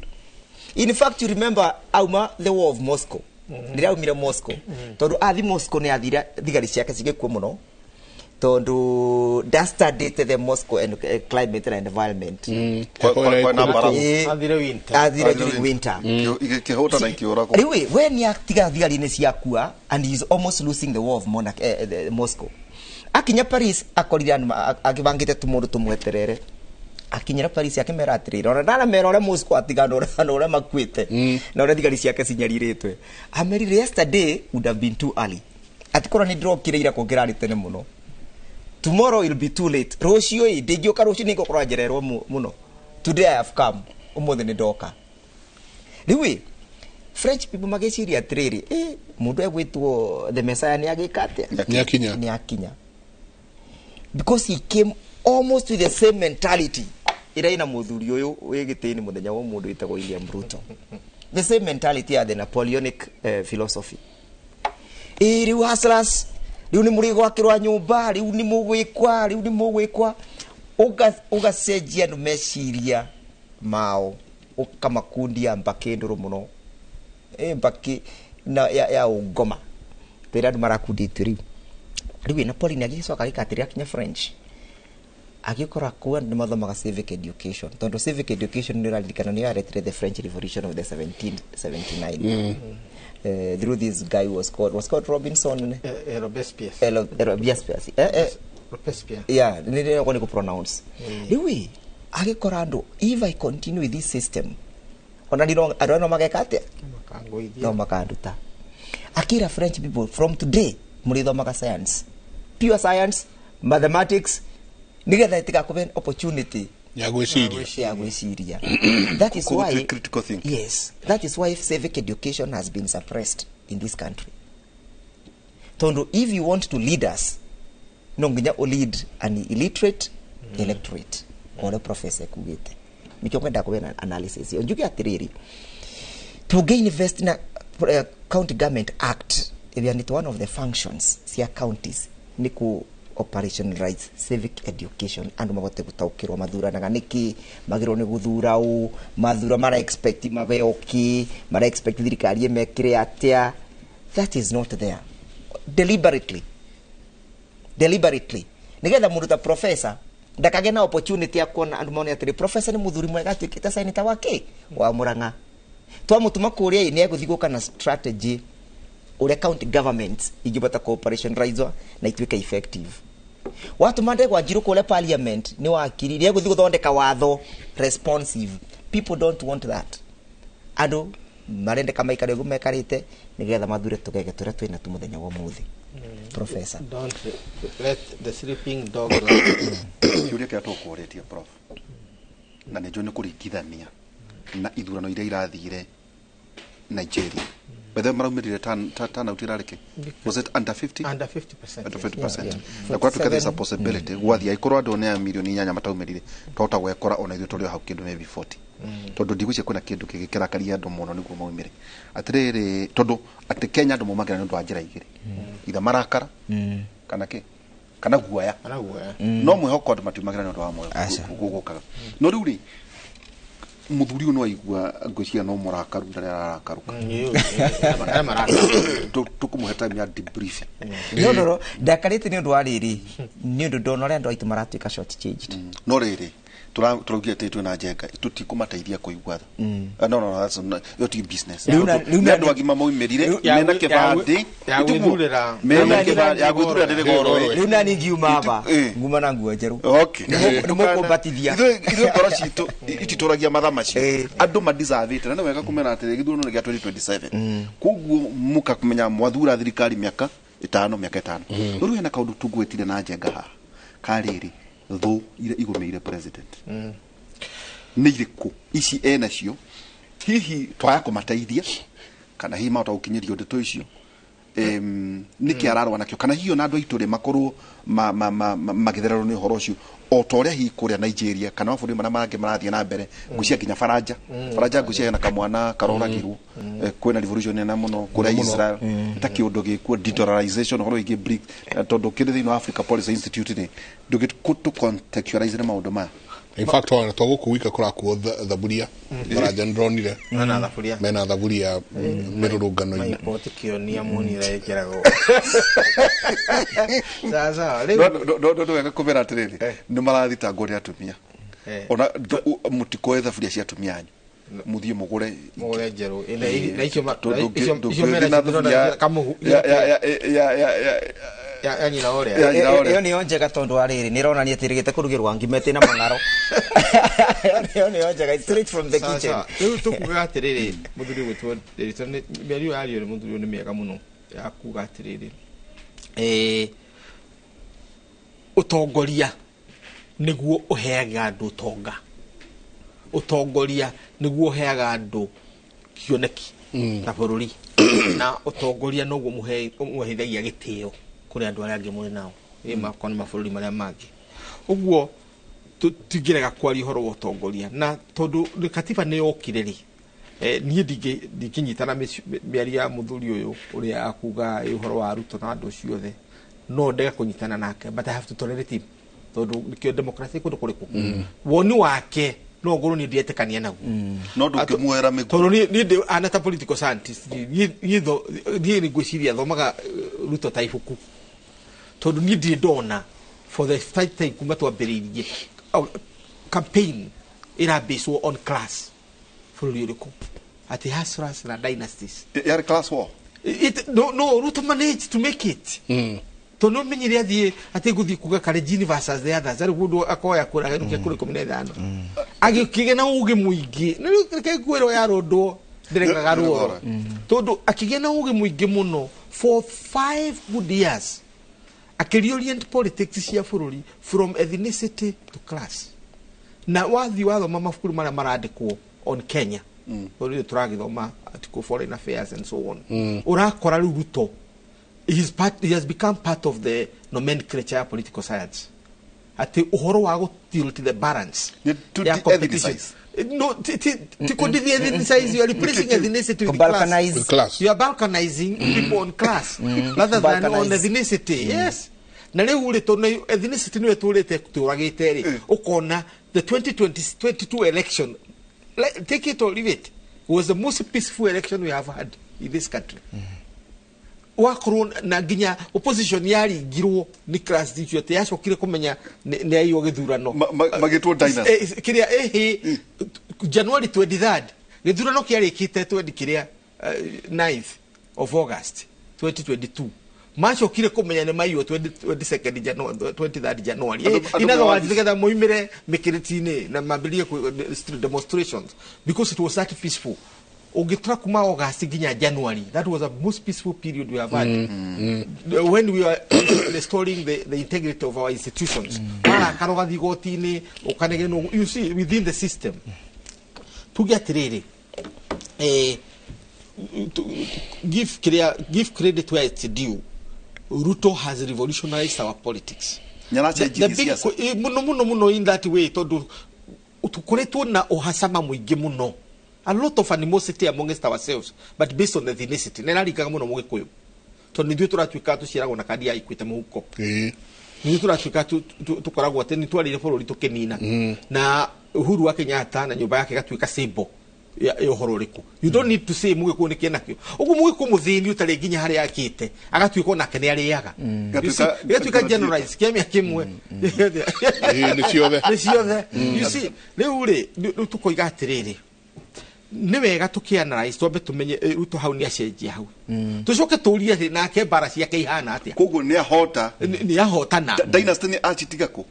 In fact, you remember auma the war of Moscow. Rĩrĩa aumire Moscow. Tondũ athi Moscow nĩ athire thigari ciake cigĩkua mũno. Tondũ dastardate the Moscow and climate and environment. Athire winter. Athire during winter. Ikĩhũta na ikĩũragwo. Rĩu ĩ, we nĩ atiga thigari nĩ ciakua and he is almost losing the war of monarch, the Moscow. Akinya Paris akorire andũ agĩbangĩte tũmũndũ tũmweterere. Akinyĩra Paris akĩmera atĩrĩrĩ, ona ndaramera ũrĩa Moscow atiga na ũrĩa makuĩte na ũrĩa thigari ciake cinyarirĩtwe. Amerire yesterday would have been too early. Atikorwo nĩ ndĩrokire ira kũngĩrarĩ tene mũno. Tomorrow will be too late. Rũciũ ĩ, ndingĩũka rũciũ nĩngũkorwo njererwo mũno. Today I have come. Ũmũthĩ nĩ ndoka. Rĩu ĩ, French people magĩciria atĩrĩrĩ, mũndũ egwĩtwo the Messiah nĩ agĩka atĩa? Nĩ akinya. Nĩ akinya. Because he came almost with the same mentality ĩrĩa ĩna mũthuri ũyũ wĩ gĩtĩ-inĩ mũthenya wa mũndũ wĩtagwo William Ruto. The same mentality ya the Napoleonic philosophy. Rĩu hustlers, rĩu nĩ mũrĩgwakĩrwa nyũmba, rĩu nĩ mũgwĩkwa, rĩu nĩ mũgwĩkwa. Ũgacenjia andũ meciria mao, ũkamakundia mbakĩ ndũrũ mũno. Mbakĩ na ya ũngoma. Tĩrĩa andũ marakundĩtio rĩu. Rĩu Napoleon agĩcoka agĩka atĩrĩ, akinya French. Agĩkora kũu andũ nĩmathomaga civic education. Tondũ civic education nĩ ũraririkana nĩyo yaretire the French Revolution of the 1779. Through this guy was called Robinson. Robespierre. Robespierre. Robespierre. Yeah, nĩ nĩ pronounce. Rĩu agĩkora andũ, if I continue with this system, ona ndiro andũ no mageka atĩa? No makanduta. Akira French people from today mũrĩthomaga science. Pure science, mathematics, nĩgetha ĩtigakũhe opportunity ya gwĩciria. Ya gwĩciria. That is why critical thinking. Yes, that is why civic education has been suppressed in this country. Tondu if you want to lead us, no nginya u lead an illiterate electorate. Ore professor kugite. Nikio kwenda kuwe analysis. Njuge atiriri. Tuge invest na County Government Act, it one of the functions cia counties ni ku operationalize civic education andu mabote gutaukirwo mathuranaga niki magirwo ni guthura u mathura mara expect mabeo ki mara expect thirikari emekire atia. That is not there deliberately nigetha mundu ta professor ndakage na opportunity ya kuona andu mone atiri professor ni muthuri mwega atuikite senator wake wa Murang'a twamutuma kuria ni eguthi guka na strategy uria county governments ingibota cooperation rights na ituike effective. Watu mande kwa njiru kule parliament ni wakiri ni eguthi guthondeka watho responsive. People don't want that. Andu marendeka maikare uguo mekarite nigetha mathure tugege turia twina tu muthenya wa muthi. Professor, don't let the sleeping dog lie. Kiuria kia tukuretie prof na nä njå nä kå ringithania na ithurano iria irathire Nigeria. But then maraumĩrire turnout ĩrarĩ kĩ? Was it under 50? Under 50%. Under 50%. Yeah, yeah. Na kwa tuka there's a possibility gwathiĩ aikorwo andũ nĩ a milioni 8 mataumĩrire twahota gwekora ona ithuĩ tũrĩ o hau kĩndũ maybe 40. Tondũ ndigwĩciria kwĩna kĩndũ kĩngĩ kĩrakaria andũ mũno nĩguo maumĩre. Atĩrĩrĩ tondũ atĩ Kenya andũ maumagĩra nĩ ũndũ wa njĩra igĩrĩ. Itha marakara kana kĩ? Kana guoya. Kana guoya. No mwĩhoko andũ matiumagĩra nĩ ũndũ wa mwĩhoko gũgũkaga. No rĩu rĩ muthuri no aigua ngwĩciria no mũrakaru ndarĩ ararakaruka. Tũkũmũhe time ya debrief. No ndakarĩte nĩ ũndũ wa rĩrĩ nĩ ũndũ ndona ũrĩa andũ aitũ maratuĩka short changed. No rĩrĩ Tũraugire atĩ twĩna Njenga tũtikũmateithia kũigua tha. No, that's not, ĩyo ti business. Rĩu na- rĩu Nĩ na- andũ agima maumĩrire Ya mena gwĩ- kĩbandĩ ya gwĩthurĩra. mena kĩbandĩ ya gwĩthurĩra ndĩrĩ goro ĩ. Rĩu nani ngiuma aba Eh. nguma na nguo njerũ. Okay. Nĩ mũkũmbatithia. Ithuĩ ngoro citũ ititũragia matha macio. Eh. Andũ madisavĩte na nĩ wega kũmenya atĩrĩ gĩthurano nĩ gĩa 2027. Koguo mũkamenya mwathura thirikari mĩaka ĩtano mĩaka ĩtano. No rĩu hena kaũndũ tungwĩtire na Njenga haha karĩrĩ thũ iria igũmĩire president nĩ irĩkũ ici enacio hihi twaya kũmateithia kana hihi mahota gũkinyĩrio ndeto icio nĩkĩ ararũa nakĩo kana hihi ona andũ aitũ rĩ makorwo magĩthererwo nĩ ũhoro ũcio o ta ũrĩa hihi kũrĩa Nigeria kana mabũrũri marĩa mangĩ marathiĩ na mbere ngwĩciria nginya Faranja Faranja ngwĩciria hena kamwana karoragirwo. Kwĩna revolution nene mũno kũrĩa Mũno. Israel ta kĩũndũ gĩkuo de-dollarization ũhoro wĩgiĩ BRICS. Tondũ kĩrĩ thĩinĩ wa Africa Policy Institute rĩ ndũngĩ contextualize nĩ maũndũ maya. In fact ona to gũkũ wika kũrakuo thaburia Baranja ndĩronire Mena thaburia. Mena thaburia mĩrũrũngano-inĩ. Maipoti kĩonia monire ĩkĩragwo sawa rĩu. No no wega kũmera atĩrĩrĩ nĩ marathitangwo nĩ atumia ona mũtikoe thaburia cia atumia anyu mũthiĩ mũgũre Mũgũre njerũ. Na icio Tondũ na icio ndũngĩthiĩ mena na icio thaburia kamuhu ya nyina ũrĩa. Ya nyina ũrĩa. Ĩyo nĩyo njega tondũ wa rĩrĩ nĩ ĩronania atĩ rĩgĩte kũrugĩrwo ngima ĩtĩ na mang'aro. Ĩyo nĩyo njega, it's straight from the Sawa, kitchen. sawa. Rĩu tũkuga atĩrĩrĩ mũthuri ũgwĩtwo Ndiritu, mĩario yario nĩ mũthuri ũyũ nĩ mĩega mũno ya kuga atĩrĩrĩ ũtongoria nĩguo ũheaga andũ ũtonga, ũtongoria nĩguo ũheaga andũ kĩoneki na bũrũri, na ũtongoria noguo mũheithagia gĩtĩo kũrĩ andũ arĩa angĩ mũrĩ nao ĩ makorwo nĩ mabũrũri marĩa mangĩ. Ũguo tũtingĩrega kwaria ũhoro wa ũtongoria na tondũ nĩ katiba nĩ yokire rĩ niĩ ndingĩnyitana mĩario ya mũthuri ũyũ ũrĩa akuga ĩ ũhoro wa Ruto na andũ ciothe no ndege kũnyitana nake, but I have to tolerate him tondũ nĩkĩo democracy kũndũ kũrĩkũ woni wake no ngorwo niĩ ndiretĩkania naguo. No ndũngĩmuoera mĩguĩ. Tondũ niĩ ndĩ ana ta political scientist niĩ nĩ ngwĩciria thomaga Ruto ta ibuku tondũ niĩ ndirĩ ndona for the first time kuma twambĩrĩirie campaign ĩrambĩcwo on class bũrũri ũrĩkũ atĩ hustlers na dynasties. Yarĩ class war. No, Ruto managed to make it tondũ nĩũmenyire athiĩ atĩ ngũthiĩ kuga Kalenjin versus the others arĩ mũndũ akoya kura agenũkia kura 15 agĩkĩgĩa na ũgĩ mũingĩ. Na rĩu reke ngwĩrwo yarũndwo ndĩrekaga ruoro tondũ akĩgĩa na ũgĩ mũingĩ mũno for 5 good years akĩreorient politics cia bũrũri from ethnicity to class. Na wathiĩ wathoma mabuku marĩa marandĩkwo on Kenya tondũ rĩu tũragĩthoma article foreign affairs and so on ũrakora rĩu Ruto he has become part of the nomenclature ya political science atĩ ũhoro wa gũ tilt the balance Nĩ to ya competition. de-ethnicize. No, ti kũ de-ethnicize, you are replacing ethnicity with class. Balkanize. With class. You are balkanizing people on class rather than on Balkanize. ethnicity. Yes. Na rĩu rĩ tondũ ethnicity nĩyo tũrĩte tũragĩte rĩ ũkona the 2022 election, take it or leave it, was the most peaceful election we have had in this country. Wakorwo na nginya opposition yaringirwo nĩ class icio atĩ yacokire kũmenya nĩ aiywo gĩthurano. Magĩtwo dynasty. Kĩrĩa ĩhĩ January 23rd gĩthurano kĩarĩkĩte 20 kĩrĩa 9th of August 2022 macokire kũmenya nĩ maiywo 22nd January 23rd January. Andũ In other words mewathiĩ. nĩgetha moimĩre mĩkĩrĩti-inĩ na mambĩrĩrie street demonstrations because it was that peaceful. Ũngĩtura kuma August nginya January, that was a most peaceful period we have had when we were restoring the integrity of our institutions. Warakara ũgathiĩ igoti-inĩ ũkanegenwo, you see, within the system. Tuge atĩrĩrĩ give credit where it's due. Ruto has revolutionized our politics. Nĩarachenjirie The big siasa. Mũno mũno mũno in that way tondũ tũkoretwo na ũhacama mũingĩ mũno, a lot of animosity amongst ourselves, but based on ethnicity na ĩraringaga mũno mũgĩkũyũ tondũ nithuĩ tũratuĩka tũciaragwo na kandi ya Equity mũhuko. Nithuĩ tũratuĩka tũkoragwo atĩ nĩ twarĩire bũrũri tũkĩnina na Uhuru wa Kenyatta na nyũmba yake ĩgatuĩka symbol ya ũhoro ũrĩkũ. You don't need to say mũgĩkũyũ nĩ kĩnakĩo ũguo. Mũgĩkũyũ mũthĩni ũtarĩ nginya harĩa akĩte agatuĩka onake nĩ arĩaga. You see, gĩgatuĩka generalize kĩamia kĩmwe. Ĩĩ, nĩ ciothe. Nĩ ciothe. You see, rĩu rĩ, rĩu tũkoiga atĩrĩrĩ, nĩ wega tũkĩanalyze, twambe tũmenye Ruto hau nĩ acenjia hau, tũcoke tũrie atĩ nake mbara ciake ihana atĩa. Koguo nĩ ahota. Nĩ ahotana. Dynasty nĩ acitiga kũ?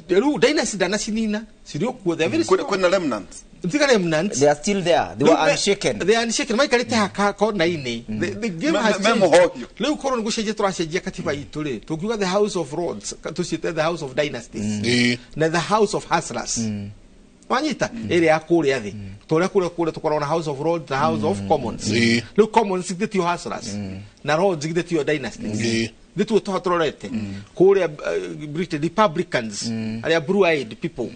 Rĩu dynasty ndanacinina, cirĩ o kuo. They are very strong. Kwĩna remnants. Tiga remnants. They are still there. They were unshaken. They are unshaken, maikarĩte haka kona-inĩ. The game has Me changed. mũhohio. Rĩu korwo nĩ gũcenjia tũracenjia katiba itũ rĩ, tũngiuga the House of Lords tũciĩte the House of Dynasties na the House of Hustlers. Wanyita ĩrĩa ya kũrĩa thĩ, tũrĩa kũrĩa tũkoragwo na House of Lords na House of Commons. Rĩu Commons githĩ tio Hustlers, na Lords githĩ tio Dynasties? Githĩ tuo tũrorete kũrĩa Britain, Republicans arĩa blue eyed people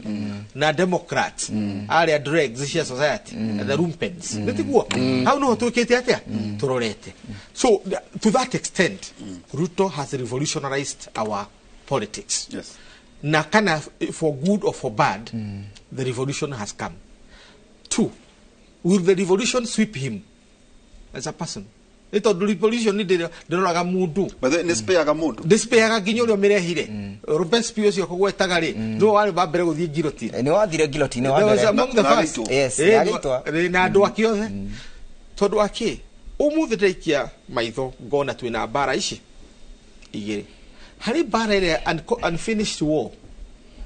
na Democrats arĩa dregs cia society and the lumpens, nĩ tiguo? Hau niho twĩkĩte atĩa, tũrorete. So to that extent, Ruto has revolutionized our politics. Na kana for good or for bad, the revolution has come. Two, will the revolution sweep him as a person? Nĩ tondũ revolution nĩ ndĩroraga mũndũ. By the way, nĩ spareaga mũndũ. Ndĩcipeaga nginya ũrĩa ũmĩrehire. Robespierre ũcio kũgwetaga rĩ, nĩwe warĩ wa mbere gũthiĩ guillotine. Nĩ wathire guillotine wa There was mbere. among the Na first. agĩitwo. Yes, na agĩitwo. Na andũ ake othe. Tondũ akĩ ũmũthĩ ndaikia maitho ngona twĩna mbara ici igĩrĩ. Harĩ mbara ĩrĩa unfinished war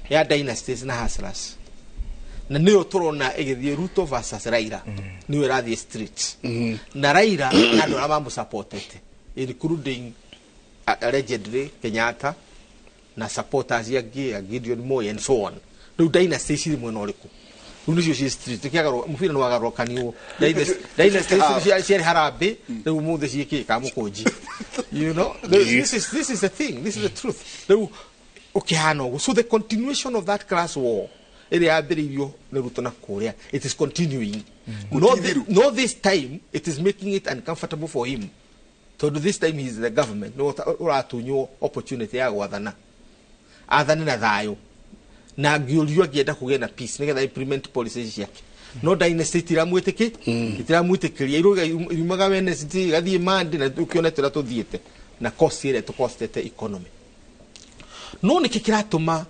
ya dynasties na hustlers, na nĩyo tũrona ĩgĩthiĩ Ruto versus Raila, nĩyo ĩrathiĩ streets, na Raila na andũ arĩa mamũsupportete, including allegedly Kenyatta na supporters angĩ a Gideon Moi and so on. Rĩu dynasty cirĩ mwena ũrĩkũ? Rĩu nĩcio ciĩ street. Mũbira nĩ wagarũrũkanio. Dynasty ciarĩ harambĩ, rĩu ũmũthĩ ciĩkĩ kamũkũnji. You know, this is the thing, this is the truth. Rĩu ũkĩhana ũguo, so the continuation of that class war ĩrĩa yambĩrĩirio nĩ Ruto na kũrĩa, it is continuing. No, this time it is making it uncomfortable for him, tondũ this time he is the government. Nĩ ũratunywo opportunity ya gwathana, athane na thayũ, na ngĩũrio angĩenda kũgĩa na peace nĩgetha implement policies ciake, no dynasty itiramwĩtĩkĩria. Iruga iriumaga Wednesday igathiĩ Monday, na ũkĩonete ũrĩa tũthiĩte na cost ĩrĩa tũcostete economy. No nĩkĩ kĩratũma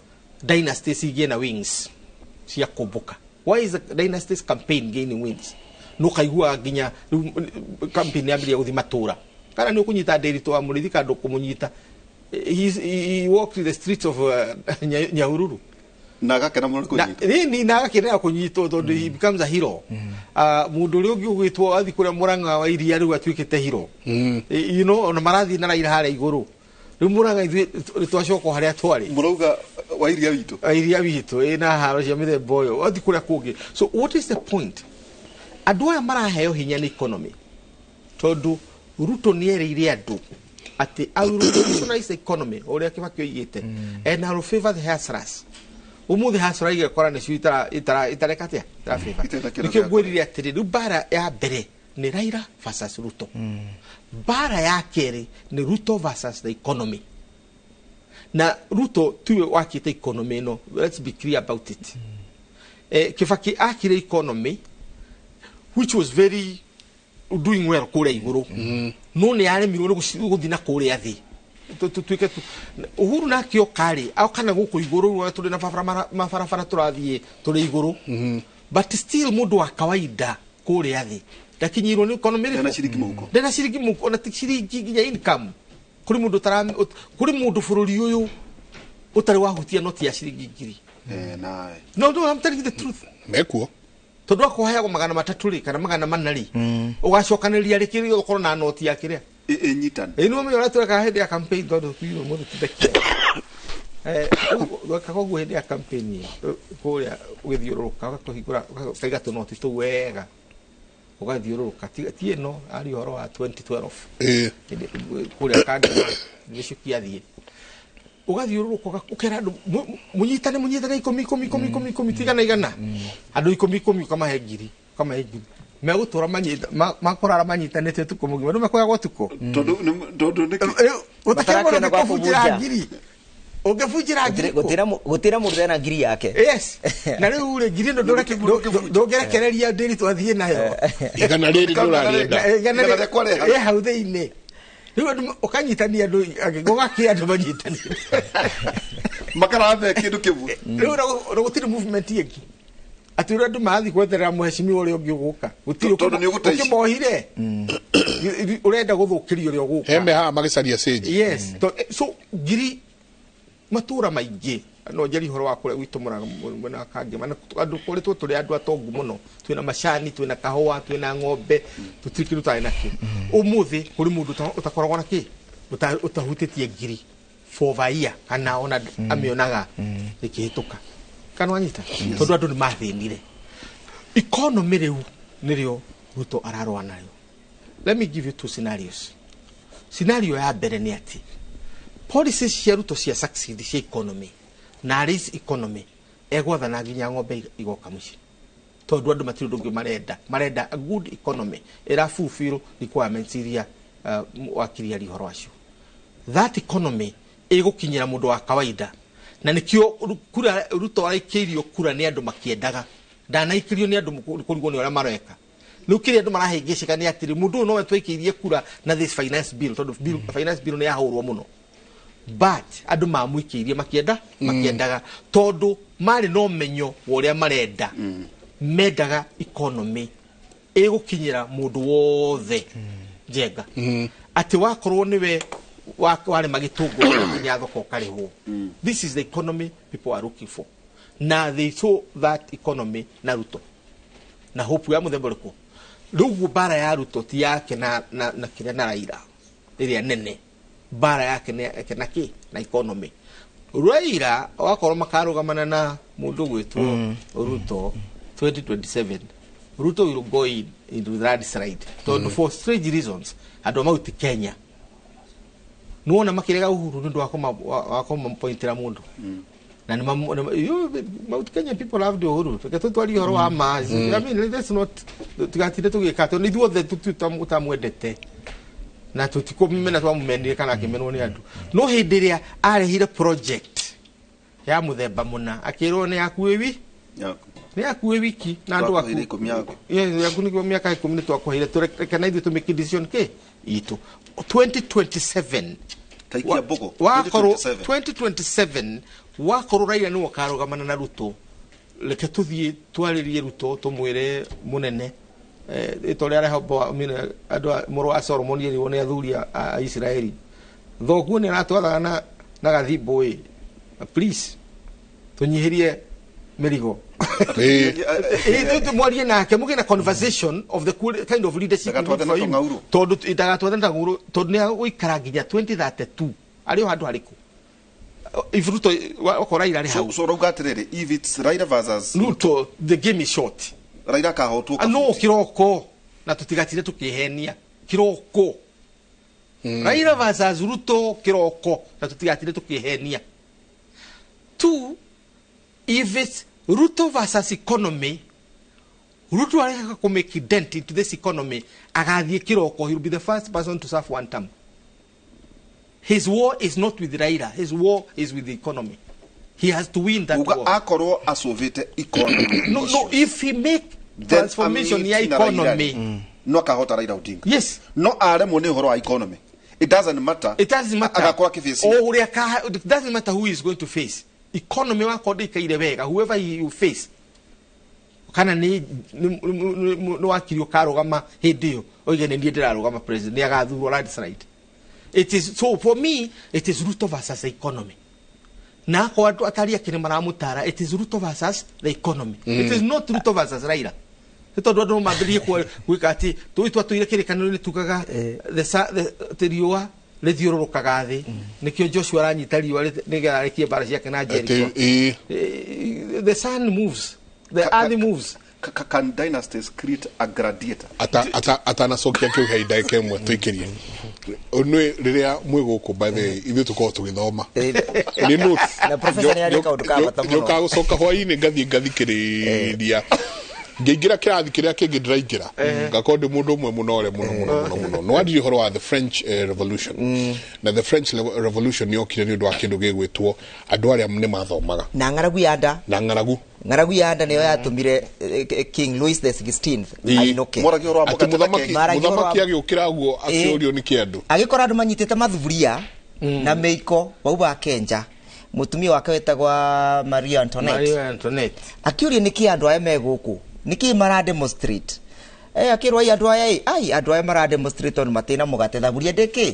dynasties igĩe na wings cia kũmbũka? Why is the dynasties campaign gaining wings? No kaiguaga nginya rĩu campaign yambĩrĩria gũthiĩ matũra, kana nĩ ũkũnyita Ndĩritũ wa Mũrĩithi kana ndũkũmũnyita? He walked the streets of Nyahururu. Na agakena mũno nĩ Na kũnyitwo. nini, na agakenera kũnyitwo tondũ he becomes a hero. Mũndũ ũrĩa ũngĩ ũgwĩtwo athi kũrĩa Mũrang'a wa iria rĩu atuĩkĩte hero. Ona marathiĩ na Raila harĩa igũrũ. Rĩu Mũrang'a ithuĩ nĩ twacoka o harĩa twarĩ. Mũrauga wa iria witũ. Wa iria witũ ĩna haro cia mĩthemba ũyũ athi kũrĩa kũngĩ. So what is the point? Andũ aya maraheo hinya nĩ economy, tondũ Ruto nĩ erĩire andũ atĩ I will revolutionize the economy ũrĩa Kibaki oigĩte, and I will favor the hustlers. Ũmũthĩ hustler igekora nĩcio itareka atĩa, itarafavor. Itareka kĩndũ Nĩkĩo gĩa ngwĩrire atĩrĩ, rĩu mbara ya mbere nĩ Raila versus Ruto, mbara ya kerĩ nĩ Ruto versus the economy. Na Ruto tiwe wakĩte economy ĩno, let's be clear about it. Kibaki akire economy which was very doing well kũrĩa igũrũ, no nĩ yaremirwo nĩ gũthiĩ na kũrĩa thĩ. Tuĩke Uhuru nake oka rĩ, oka na gũkũ igũrũ. Rĩu tũrĩ na mabarabara tũrathiĩ tũrĩ igũrũ, but still mũndũ wa kawaida kũrĩa thĩ ndakinyĩirwo nĩ economy ĩrĩkũ? Ndena ciringi mũhuko. Ndena ciringi mũhuko, ona ti ciringi, nginya income. Kũrĩ mũndũ kũrĩ mũndũ bũrũri ũyũ ũtarĩ wahutia noti ya ciringi 1,000. Nae. No, I'm telling you the truth. Mekuo. Tondũ akũheagwo 300 rĩ, kana 400 rĩ, ũgacokanĩrĩria rĩ kĩrĩa ũkorwo na noti ya kĩrĩa Ĩnyitane. Ĩ nĩ ũrĩa twekaga hĩndĩ ya campaign, tondũ tuirwo mũthĩ tũthekie. Gwekaga ũguo hĩndĩ ya campaign kũrĩa, ũgĩthiũrũrũka ũgakũhingũra, ũkaiga tũnoti tũu wega, ũgathiũrũrũka. Ti ĩno ari ũhoro wa 2012. Kũrĩa Kangema gĩcuki athiĩ ũgathiũrũrũka, ũkera andũ mũnyitane, mũnyitane 10 10 10 10 10, tigana igana, andũ 10 10, ũkamahe 1,000, ũkamahe 1,000, megũtũra makũrara manyitanĩte ũtukũ mũgima. Rĩu mekoyagwo ũtukũ. Tondũ nĩkĩ? Ũtakĩmona Matarakĩona gwa kũbunjĩra kũbunja. 1,000. Ũngĩbunjĩra ngiri kũ? Gutira mundu ena ngiri yake. Yes. Na rĩu rĩ ngiri ĩno ndũngĩrekereria ndĩri twathiĩ nayo. Igana rĩrĩ ndũrarĩenda. Igana rĩrĩ hau thĩinĩ. Rĩu andũ ũkanyitania andũ gũgakĩa andũ manyitania. Makarathe kĩndũ kĩmwe. Rĩu na gũtirĩ movement ĩngĩ. Atĩ ũrĩa andũ marathiĩ gwetherera mũhecimiwa ũrĩa ũngĩ ũgũka. Gũtirĩ Tondũ nĩ ũgũte ici. ũkĩmohire. Ũrenda gũthũkĩrio ũrĩa ũgũka. Heme haha magĩcaria cĩnji. Yes. So ngiri matura maingĩ no njeri horo wa kũrĩa gwitũ mwena wa Kangema na andũ koretwo tũrĩ andũ atongu mũno, twĩna macani, twĩna kahũa, twĩna ng'ombe, tũtirĩ kĩndũ tũtarĩ nakĩo. Ũmũthĩ kũrĩ mũndũ ũtakoragwo na kĩ ũtahutĩtie ngiri for over a year kana ona amĩonaga ĩkĩhĩtũka. Kana wanyita? Tondũ andũ nĩ mathĩnire. Economy rĩu nĩrĩo Ruto ararũa nayo. Let me give you two scenarios. Scenario ya mbere nĩ atĩ policies cia Ruto cia succeed cia economy na raise economy egwathana nginya ng'ombe igoka mũciĩ, tondũ andũ matirĩ ũndũ ũngĩ marenda, marenda a good economy ĩra fulfill requirements iria wakiri ari ũhoro wacio. That economy ĩgũkinyĩra mũndũ wa kawaida, na nĩkĩo kura Ruto araikĩirio kura nĩ andũ makĩendaga, ndanaikĩrio nĩ andũ kũrigwo nĩ ũrĩa mareka. Rĩu kĩrĩa andũ marahĩngĩcĩka nĩ atĩrĩ mũndũ ũyũ nowe twaikĩirie kura na this finance bill, tondũ finance bill nĩ yahũrwo mũno, but andũ mamũikĩirie makĩenda makĩendaga tondũ marĩ na ũmenyo wa ũrĩa marenda. Mendaga economy ĩgũkinyĩra mũndũ wothe njenga, atĩ wakorwo nĩwe warĩma gĩtũngũrũ nginya thoko ũkarĩhwo. This is the economy people are looking for, na they saw that economy na Ruto na hope ya mũthemba ũrĩkũ. Rĩu ũguo mbara ya Ruto ti yake na kĩrĩa na Raila ĩrĩa nene, mbara yake nĩ yake na kĩ na economy. Raila wakorwo makarũgamana na mũndũ gwĩtwo Ruto 2027, Ruto will go into the landslide tondũ for strange reasons andũ a Mount Kenya nĩwona makĩrega Uhuru nĩ ũndũ wa kũmapointĩra mũndũ. Na nĩ Mount Kenya people love the Uhuru. Reke tũtwarie ũhoro wa ma. I mean, let's not tigatinde tũgĩka tondũ ithuothe tũtamwendete na tũtikũmena twamũmenire kana akĩmenwo nĩ andũ. No hĩndĩ ĩrĩa arehire project ya mũthemba mũna akĩrwo nĩ yaku ĩwi nĩ yaku ĩ wiki na andũ aku yaku nĩguo mĩaka 10 nĩ twakũheire, tũreke na ithuĩ tũmake decision kĩ itũ 2027 Taikia Mbogo wakorwo 2027 wakorwo Raila nĩwe ũkarũgamana na Ruto, reke tũthiĩ twarĩrie Ruto tũmwĩre mũnene ĩta ũrĩa Rehoboamu andũ mũrũ wa Solomoni erirwo nĩ athuri a Isiraeli, thoguo nĩ aratwathaga na gathimbo ĩ, please tũnyihĩrie mĩrigo. Mwarie nake mũgĩe na conversation of the kind of leadership tondũ ndagatwathane ta ng'aurũ, tondũ nĩ agũikara nginya 2032 arĩ o handũ harĩkũ. If Ruto wakorwo Raila arĩ hau. So rauga atĩrĩrĩ, if it's Raila versus Ruto, the game is short. Raila akahotwo no kiroko na tũtigatire tũkĩhenia kiroko. Raila versus Ruto kiroko na tũtigatire tũkĩhenia. Two, if it's Ruto versus economy, Ruto areka kũ make dent into this economy, agathiĩ kiroko, he will be the first person to serve one term. His war is not with Raila, his war is with the economy. He has to win that war. Akorwo acovete economy. No, if he make transformation ya economy, no akahota Raila Odinga. Yes. No aremwo nĩ ũhoro wa economy. It doesn't matter. It doesn't matter. Agakora kĩbĩci. O ũrĩa it doesn't matter who is going to face. Economy wakorwo ndĩikaire wega, whoever you face, kana nĩ wakiri ũkarũgama hĩndĩ ĩyo oige nĩ niĩ ndĩrarũgama president, nĩ agathurwo landslide. It is so for me, it is Ruto versus the economy. Na kwa andũ atari ake nĩ maramũtara, it is Ruto versus the economy. It is not Ruto versus Raila. Nĩ tondũ andũ mambĩrĩrie gwĩka atĩ tũĩ twatũire kĩrĩkanĩro-inĩ tugaga atĩ riũa rĩthiũrũrũkaga thĩ, nĩkĩo Joshua aranyita riũa nĩgetha arĩkie mbara ciake na Jericho. The sun moves, the earth moves. Can dynasties create a gladiator? Atanacokia kĩu he ndagĩka ĩmwe tũikĩrie. Nĩ rĩrĩa mwĩ gũkũ by the way ithuĩ tũkoragwo tũgĩthoma nĩ notes Na professor nĩ arĩ kaũndũ ka bata mũno. Nĩũkaga gũcoka hwaĩ-inĩ ngathiĩ ngathikĩrĩria Ngĩingĩra kĩrathi kĩrĩa kĩngĩ ndĩraingĩra ngakorwo ndĩ mũndũ ũmwe mũnore mũno mũno mũno mũno. Nĩ wandirie ũhoro wa the French Revolution, na the French Revolution yokire nĩ ũndũ wa kĩndũ gĩgwĩtwo andũ arĩa nĩ mathomaga na ng'aragu ya nda. Na ng'aragu. Ng'aragu ya nda nĩyo yatũmire King Louis the 16th ainũke. Atĩ mũthamaki Maragia ũhoro wa- mũthamaki agĩũkĩra ũguo akĩũrio nĩ kĩ andũ. Agĩkora andũ manyitĩte mathuburia na mĩiko bau bakenja mũtumia wake wetagwa Maria Antoinette. Maria Antoinette. Akĩũria nĩkĩ andũ aya me gũkũ, nĩkĩ mara demonstrate. Akĩrwo ai andũ aya ĩ, ai andũ aya mara demonstrate tondũ matina mũgate thaburia ndĩkĩ.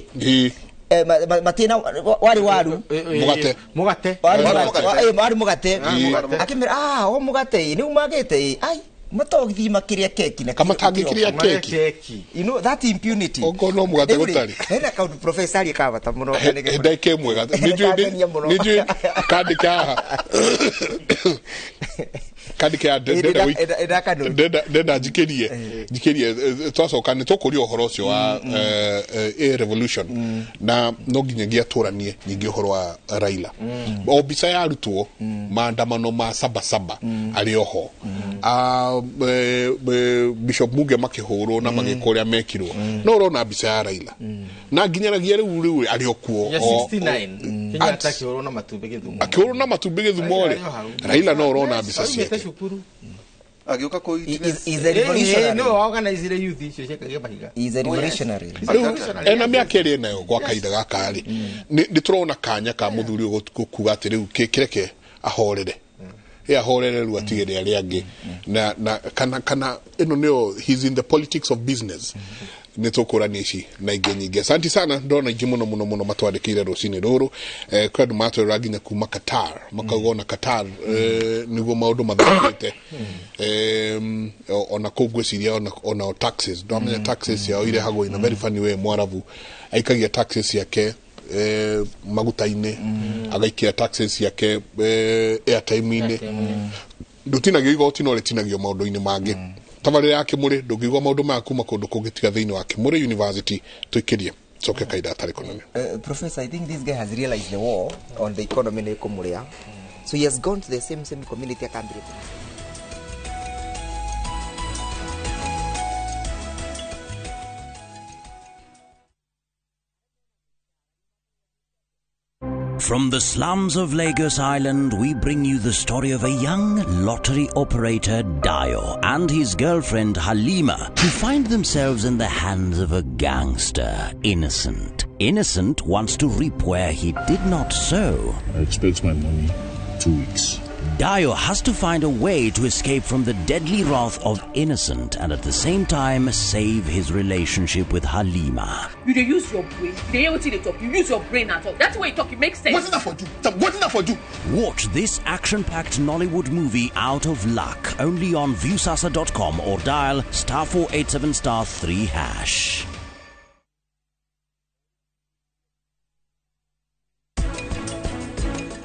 Matina warĩ waru. Mũgate. Mũgate. Warĩ Warĩ mũgate. mũgate. Warĩ mũgate. Warĩ mũgate. Akĩmera o mũgate ĩ, nĩ umagĩte ĩ, ai matogithii makĩrĩa keki na Kama matangĩkĩrĩa Marĩa keki. keki. You know that impunity. Okorwo no mũgate Rĩu rĩ, gũtarĩ. hena kaũndũ professor arie ka bata mũno. Ndagĩka ĩmwe Nĩkangenia mũno. nĩnjũĩ kandĩke haha, kandĩke haha. Ĩndakanu. Ndenda njikĩrie twacoka nĩ tũkũria ũhoro ũcio wa a revolution, na no nginyagia tũranie nyingĩ ũhoro wa Raila o mbica yarutwo maandamano ma sabasaba arĩ oho. Ah, Bishop Muge makĩhũrwo na magĩkwo ũrĩa mekirwo, no ũrona mbica ya Raila na nginyanagia rĩu arĩ o kuo. Ya 69 Kenyatta akĩhũrwo na matumbĩ Gĩthumo. Akĩhũrwo na matumbĩ Gĩthumo rĩ, Raila no ũrona mbica Aumĩte ciake. cukuru. Agĩũka kũ Is a revolutionary. Nĩwe waorganizire youth icio ciakagia mahiga. Is a revolutionary. Rĩu ena mĩaka ĩrĩa enayo gwa kahinda gaka rĩ, nĩ tũrona kanya ka mũthuri ũyũ kuga atĩ rĩu kĩreke ahorere, ĩ ahorere rĩu atigĩre arĩa angĩ na kana ĩno nĩyo, he's in the politics of business. Nĩ tũkũrania ici na ingĩ nyingĩ. Asanti sana, ndona ingĩ mũno mũno mũno matwandĩkĩire rũcinĩ rũrũ. Kwĩ andũ matwĩrora nginya kuma Qatar, makauga ona Qatar nĩguo maũndũ mathũkĩte. Ona kũu ngwĩciria ona taxes ndwamenya taxes ciao irehagwo in a very funny way. Mwarabu aikagia taxes ciake maguta-inĩ, agaikia taxes ciake airtime-inĩ. Ndũtinagio igoti no rĩtinagio maũndũ-inĩ mangĩ. Tabarĩra ya Kĩmũrĩ ndũngĩigua maũndũ maya kuma kũndũ kũngĩ tiga thĩinĩ wa Kĩmũrĩ University. Tũikĩrie coke kahinda gatarĩ kũnene. Professor, I think this guy has realized the war on the economy nĩ kũmũrĩa. So he has gone to the same community akambĩrĩria. From the slums of Lagos Island, we bring you the story of a young lottery operator, Dio, and his girlfriend, Halima, who find themselves in the hands of a gangster, Innocent. Innocent wants to reap where he did not sow. I expect my money 2 weeks. Dio has to find a way to escape from the deadly wrath of Innocent and at the same time save his relationship with Halima. You dey use your brain. You dey hear wetin you dey talk. You use your brain at all. That way you talk, it makes sense. Wetin that for do? Wetin that for do? Watch this action-packed Nollywood movie Out of Luck only on Viusasa.com or dial *487*3#.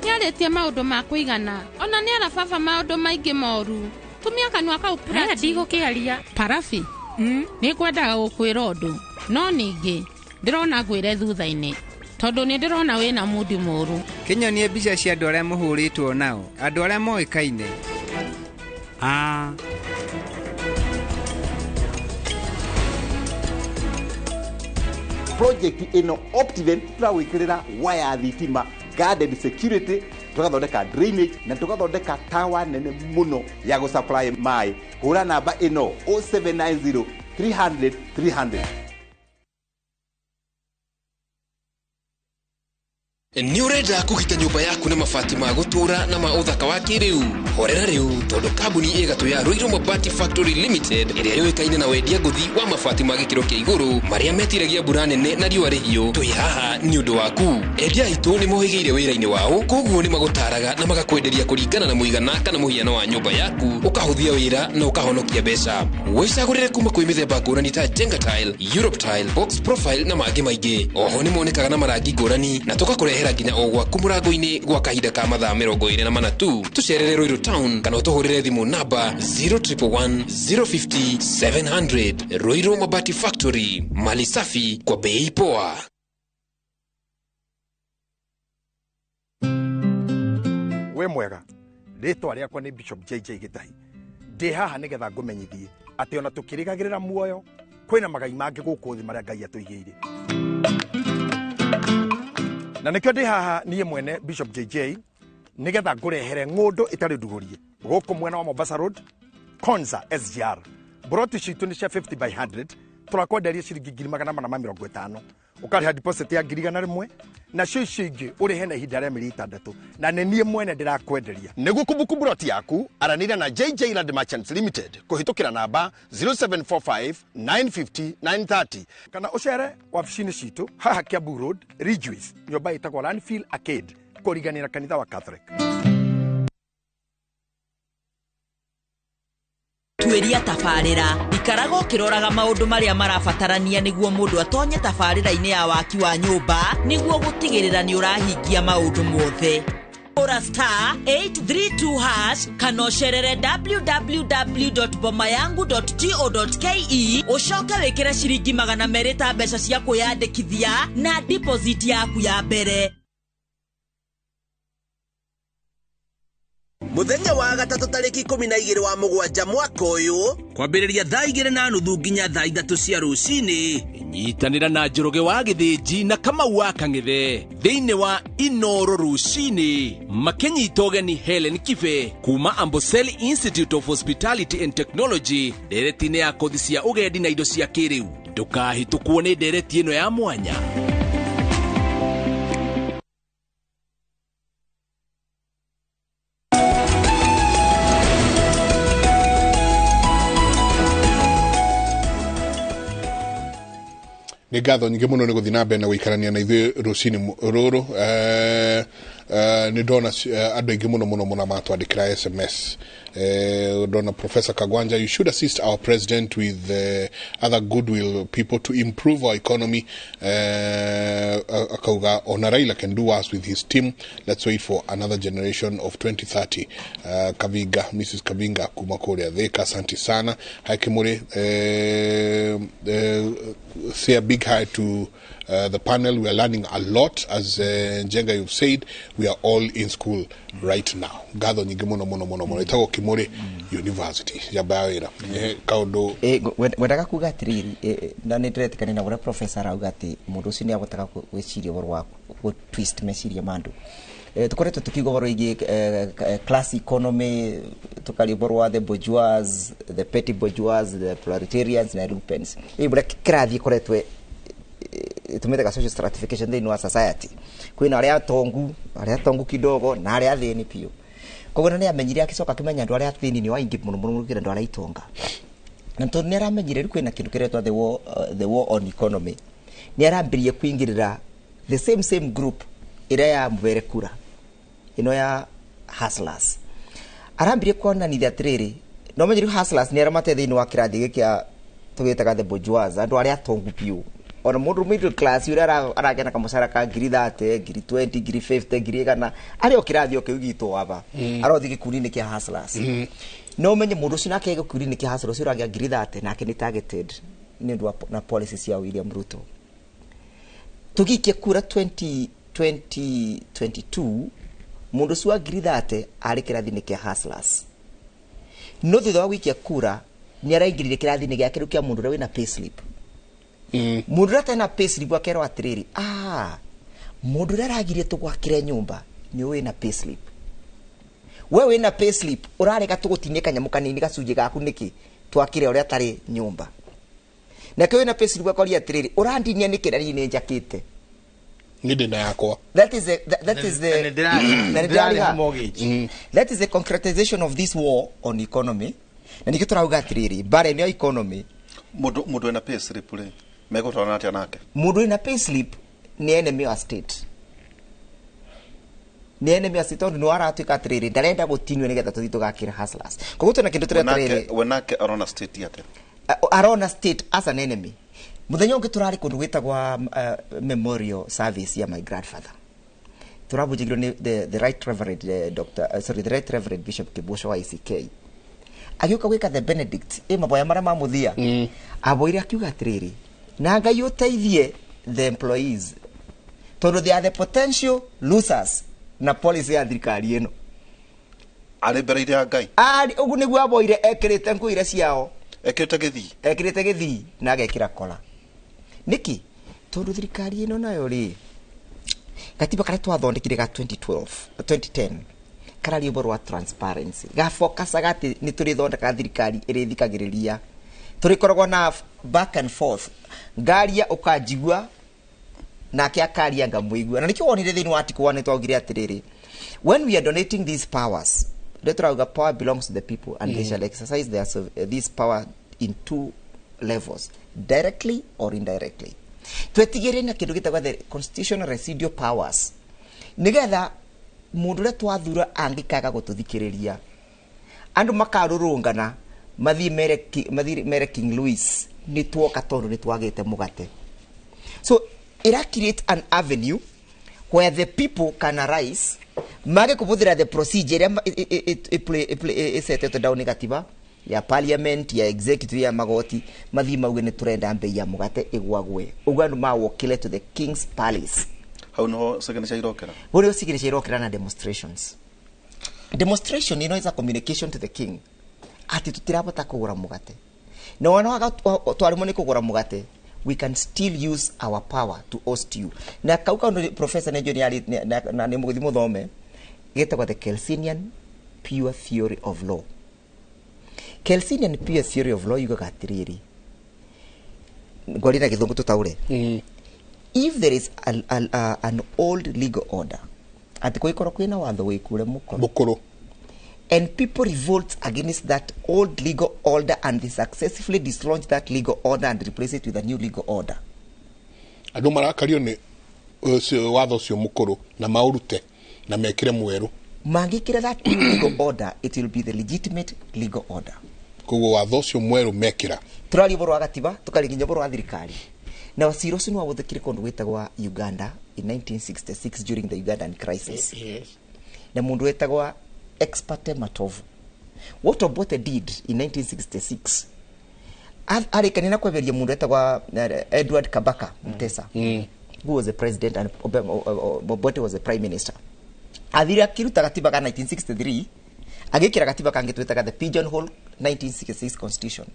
Nĩarĩtie maũndũ ma kũigana ona nĩ ara baba maũndũ maingĩ moru tumia kanua kau. Haya, ndigũkĩaria Parabi, nĩ ngwendaga gũkwĩra ũndũ no ningĩ ndĩrona ngwĩre thutha-inĩ tondũ nĩ ndĩrona wĩna mundi mũru. Kĩnyonie mbica cia andũ arĩa mũhũrĩtwo nao, andũ arĩa moĩkaine. Ah. Project ĩno Optiven tũrawĩkĩrĩra waya thitima, guarded security, tũgathondeka drainage na tũgathondeka tawa nene mũno ya gũsupply maĩ. Hũra namba ĩno 0790 300 300. Nĩ ũrenda kũgita nyũmba yaku na mabati ma gũtũũra na ma ũthaka wa kĩrĩu? Horera rĩu tondũ kambuni ĩgatũ ya Ruiru Mabati Factory Limited ĩrĩa yũĩkaine na wendia ngũthi wa mabati ma gĩkĩro kĩa igũrũ marĩa metiragia mbura nene na riũa rĩhiũ, twĩ haha nĩ ũndũ waku. Endia aitũ nĩ mohĩgĩire wĩra-inĩ wao, koguo nĩ magũtaraga na magakwenderia kũringana na mũigana kana mũhiano wa nyũmba yaku, ũkahũthia wĩra na ũkahonokia mbeca. Wĩcagũrĩre kuma kwĩ mĩthemba ngũrani ta Jenga Tile, Europe Tile, Box Profile na mangĩ maingĩ. Oho nĩ monekaga na marangi ngũrani na tũgakũrehera nginya o gwaku mũrango-inĩ gwa kahinda ka mathaa 24 tu. Tũcerere Ruiru Town kana ũtũhũrĩre thimũ namba 0111 050 700. Ruiru Mabati Factory, mali safi kwa bei poa. Wĩ mwega, rĩtwa rĩakwa nĩ Bishop JJ Gĩtahi. Ndĩ haha nĩgetha ngũmenyithie atĩ ona tũkĩrĩgagĩrĩra muoyo kwĩna magai mangĩ gũkũ thĩ marĩa Ngai atũigĩire. Na nĩkĩo ndĩ haha niĩ mwene Bishop JJ nĩgetha ngũrehere ng'ũndũ ĩtarĩ ndugũrie gũkũ mwena wa Mombasa Road, Konza SGR. Broti citũ nĩ cia 50 by 100, tũrakwenderia ciringi 450,000. Ũkarĩha deposit ya 100,000 nacio icio ingĩ ũrĩhe na ihinda rĩa mĩeri 6, na nĩ niĩ mwene ndĩrakwenderia. Nĩguo kũbuku broti yaku, aranĩria na JJ Land Merchants Limited kũhĩtũkĩra namba 0745 950 930 kana ũcere wabici-inĩ citũ haha Kiambu Road, Ridgeways, nyũmba ĩtagwo Landfill Arcade, kũriganĩra kanitha wa Catholic. Tuĩria tabarĩra ikaraga ũkĩroraga maũndũ marĩa marabatarania nĩguo mũndũ atonye tabarĩra-inĩ ya waki wa nyũmba nĩguo gũtigĩrĩra nĩ ũrahingia maũndũ mothe. Ora star 832 hash kana ũcerere www.bomayangu.go.ke ũcoke wĩkĩre ciringi 200 ta mbeca cia kwĩyandĩkithia na deposit yaku ya mbere. Muthenya wa gatatũ tarĩki 12 wa mũgwanja mwaka ũyũ kwambĩrĩria thaa 2:30 nginya thaa 3 cia rũcinĩ nyitanĩra na Njoroge wa Gĩthĩnji na Kamau wa Kang'ethe thĩinĩ wa Inoro rũcinĩ makĩnyita ũgeni Helen Kibe kuma Amboseli Institute of Hospitality and Technology ndereti-inĩ ya kothi cia ũgendi na indo cia kĩrĩu. Ndũkahĩtũkwo nĩ ndereti ĩno ya mwanya. Nĩ ngatho nyingĩ mũno nĩ gũthiĩ na mbere na gũikarania na ithuĩ rũcinĩ rũrũ. Nĩ ndona andũ aingĩ mũno mũno mũno matwandĩkĩra SMS. Ndona Professor Kagwanja, you should assist our president with other goodwill people to improve our economy. Akauga ona Raila can do us with his team. Let's wait for another generation of 2030. Kavinga, Mrs. Kavinga kuma kũrĩa Thika, asante sana. Hi Kimuri, say a big hi to the panel. We are learning a lot. As Njenga, you've said, we are all in school right now. Ngatho nyingĩ mũno mũno mũno mũno. Ĩtagwo Kimuri University. Njamba ya wĩra. Kaũndũ Wendaga kuga atĩrĩrĩ, na nĩ ndĩretĩkania na ũrĩa professor arauga atĩ mũndũ ũcio nĩ ahotaga gwĩciria ũhoro wa gũ twist meciria ma andũ. Tũkoretwo tũkiuga ũhoro wĩgiĩ class economy, tũkaria ũhoro wa the bourgeois, the petty bourgeois, the proletarians na lupens. Ĩ ũrĩa kĩrathiĩ ĩkoretwo ĩtũmĩte social stratification thĩinĩ wa society. Kwĩna arĩa atongu kidogo na arĩa athĩni biũ. Koguo nĩ amenyire akĩcoka akĩmenya andũ arĩa athĩni nĩo aingĩ mũno mũno gũkĩra andũ arĩa itonga. Na tondũ nĩ aramenyire rĩu kwĩna kĩndũ kĩretwo the war on economy. Nĩ arambĩrĩria kũingĩrĩra the same group ĩrĩa ya mũbere kura ĩno ya hustlers. Arambĩrĩria kuonanithia atĩrĩrĩ, no menye rĩu hustlers nĩ arĩa mate thĩinĩ wa kĩrathi gĩkĩ kĩa tũgĩtaga the bourgeois, andũ arĩa atongu biũ. Ona mũndũ middle class ũrĩa aragĩa na kamũcara ka 30,000, 20,000, 50,000, 100,000 arĩ o kĩrathi o kĩu gitũ aba arothiĩ gĩkundi-inĩ kĩa hustlers. No menye mũndũ ũcio nake gĩkundi-inĩ kĩa hustlers ũcio ũragĩa 30,000 nake nĩ targeted nĩ ũndũ wa na policy cia William Ruto. Tũgĩikia kura 2022 mũndũ ũcio wa 30,000 arĩ kĩrathi-inĩ kĩa hustlers. No thutha wa gũikia kura nĩ araingĩrire kĩrathi-inĩ gĩake rĩu kĩa mũndũ ũrĩa wĩna payslip. Mũndũ ũrĩa atarĩ na payslip akerwo atĩrĩrĩ, mũndũ ũrĩa aragirie tũgwakĩre nyũmba nĩ wĩna payslip. We wĩna payslip ũrarega tũgũtinie kanyamũ kanini gacunjĩ gaku nĩkĩ twakĩre ũrĩa atarĩ nyũmba. Nake wĩna payslip akoria atĩrĩrĩ, ũrandinia nĩkĩ na niĩ nĩ njakĩte. Nĩ ndĩ na yakwa. That is the that is the concretization of this war on economy. Na nĩkĩo tũrauga atĩrĩrĩ, mbara ĩno ya economy. Mũndũ wĩna payslip rĩ, megũtwarana atĩa nake? Mũndũ wĩna payslip nĩ enemy wa state. Nĩ enemy wa state tondũ nĩ aratuĩka atĩrĩrĩ, ndarenda gũtinio nĩgetha tũthiĩ tũgakĩre hustlers. Koguo twĩna kĩndũ tũrĩa atĩrĩrĩ. We nake arona state atĩa? Arona state as an enemy. Mũthenya ũngĩ tũrarĩ kũndũ gwĩtagwo memorial service ya my grandfather. Tũrabunjĩirwo nĩ the right reverend the right reverend Bishop Kibosho wa ICK. Agĩũka gwĩka the Benedict, maboya marĩa ma mũthia. Aboire akiuga atĩrĩrĩ, na Ngai ũteithie the employees tondũ they are the potential losers na policy ya thirikari ĩno. Arĩ mbere ya Ngai. Ari ugu niguo aboire ekirite nguo iria ciao. Ekirite githii. Ekirite githii na agekira kola. Niki? Tondu thirikari ino nayo ri gatiba karia twathondekire ga 2012 2010 kararia ũhoro wa transparency gafokasaga atĩ nĩ tũrĩthondekaga thirikari ĩrĩthikagĩrĩria tũrĩkoragwo na back and forth ngaria ũkanjigua nake akaria ngamũigua na nĩkĩo wonire thĩinĩ wa article 1 nĩtwaugire atĩrĩrĩ when we are donating these powers rĩrĩa tũrauga power belongs to the people and they shall exercise their, this power in two levels directly or indirectly twetigĩre na kĩndũ gĩtagwo the constitutional residual powers nĩgetha mũndũ ũrĩa twathura angĩkaga gũtũthikĩrĩria andũ makarũrũngana mathiĩ mere King Louis nĩ tuoka tondũ nĩ twagĩte mũgate. So ira create an avenue where the people can arise mage kũbũthĩra the procedure ĩrĩa ĩsetete down nĩ gatiba ya parliament ya executive ya magoti mathiĩ mauge nĩ tũrenda mbei ya mũgate ĩgwagwe ũguo andũ mawokĩre to the king's palace. Hau niho signature irokera. Hau niho signature irokera na demonstrations. Demonstration ino is a communication to the king ati tutirabota kugura mugate na wana waga twarimo ni kugura mugate we can still use our power to host you. Na kau kaundu professor Nejo ni ali na ni mugithi muthome getagwo the Kelsenian pure theory of law. Kelsenian pure theory of law yugaga atiriri ngori na githungu tutaure. If there is an old legal order ati kwikorwo kwina watho wikure mukuru and people revolt against that old legal order and they successfully dislodge that legal order and replace it with a new legal order. Andu marakario ni watho ucio mukuru na maurute na mekire mweru. Mangikira that new legal order, it will be the legitimate legal order. Koguo watho ucio mweru mekira. Turari boro wa gatiba, tukari nginya boro wa thirikari. Na wacira ucio niwabuthikire kundu gwitagwa Uganda in 1966 during the Ugandan crisis. Yes. Na mundu wetagwa Ex parte Matovu. What Obote did in 1966 arikania na kweberia mundu wetagwa Edward Kabaka Mutesa, who was the president and Obote was the prime minister. Athire akiruta gatiba ka 1963 agikira gatiba kangi twetaga the Pigeonhole 1966 constitution.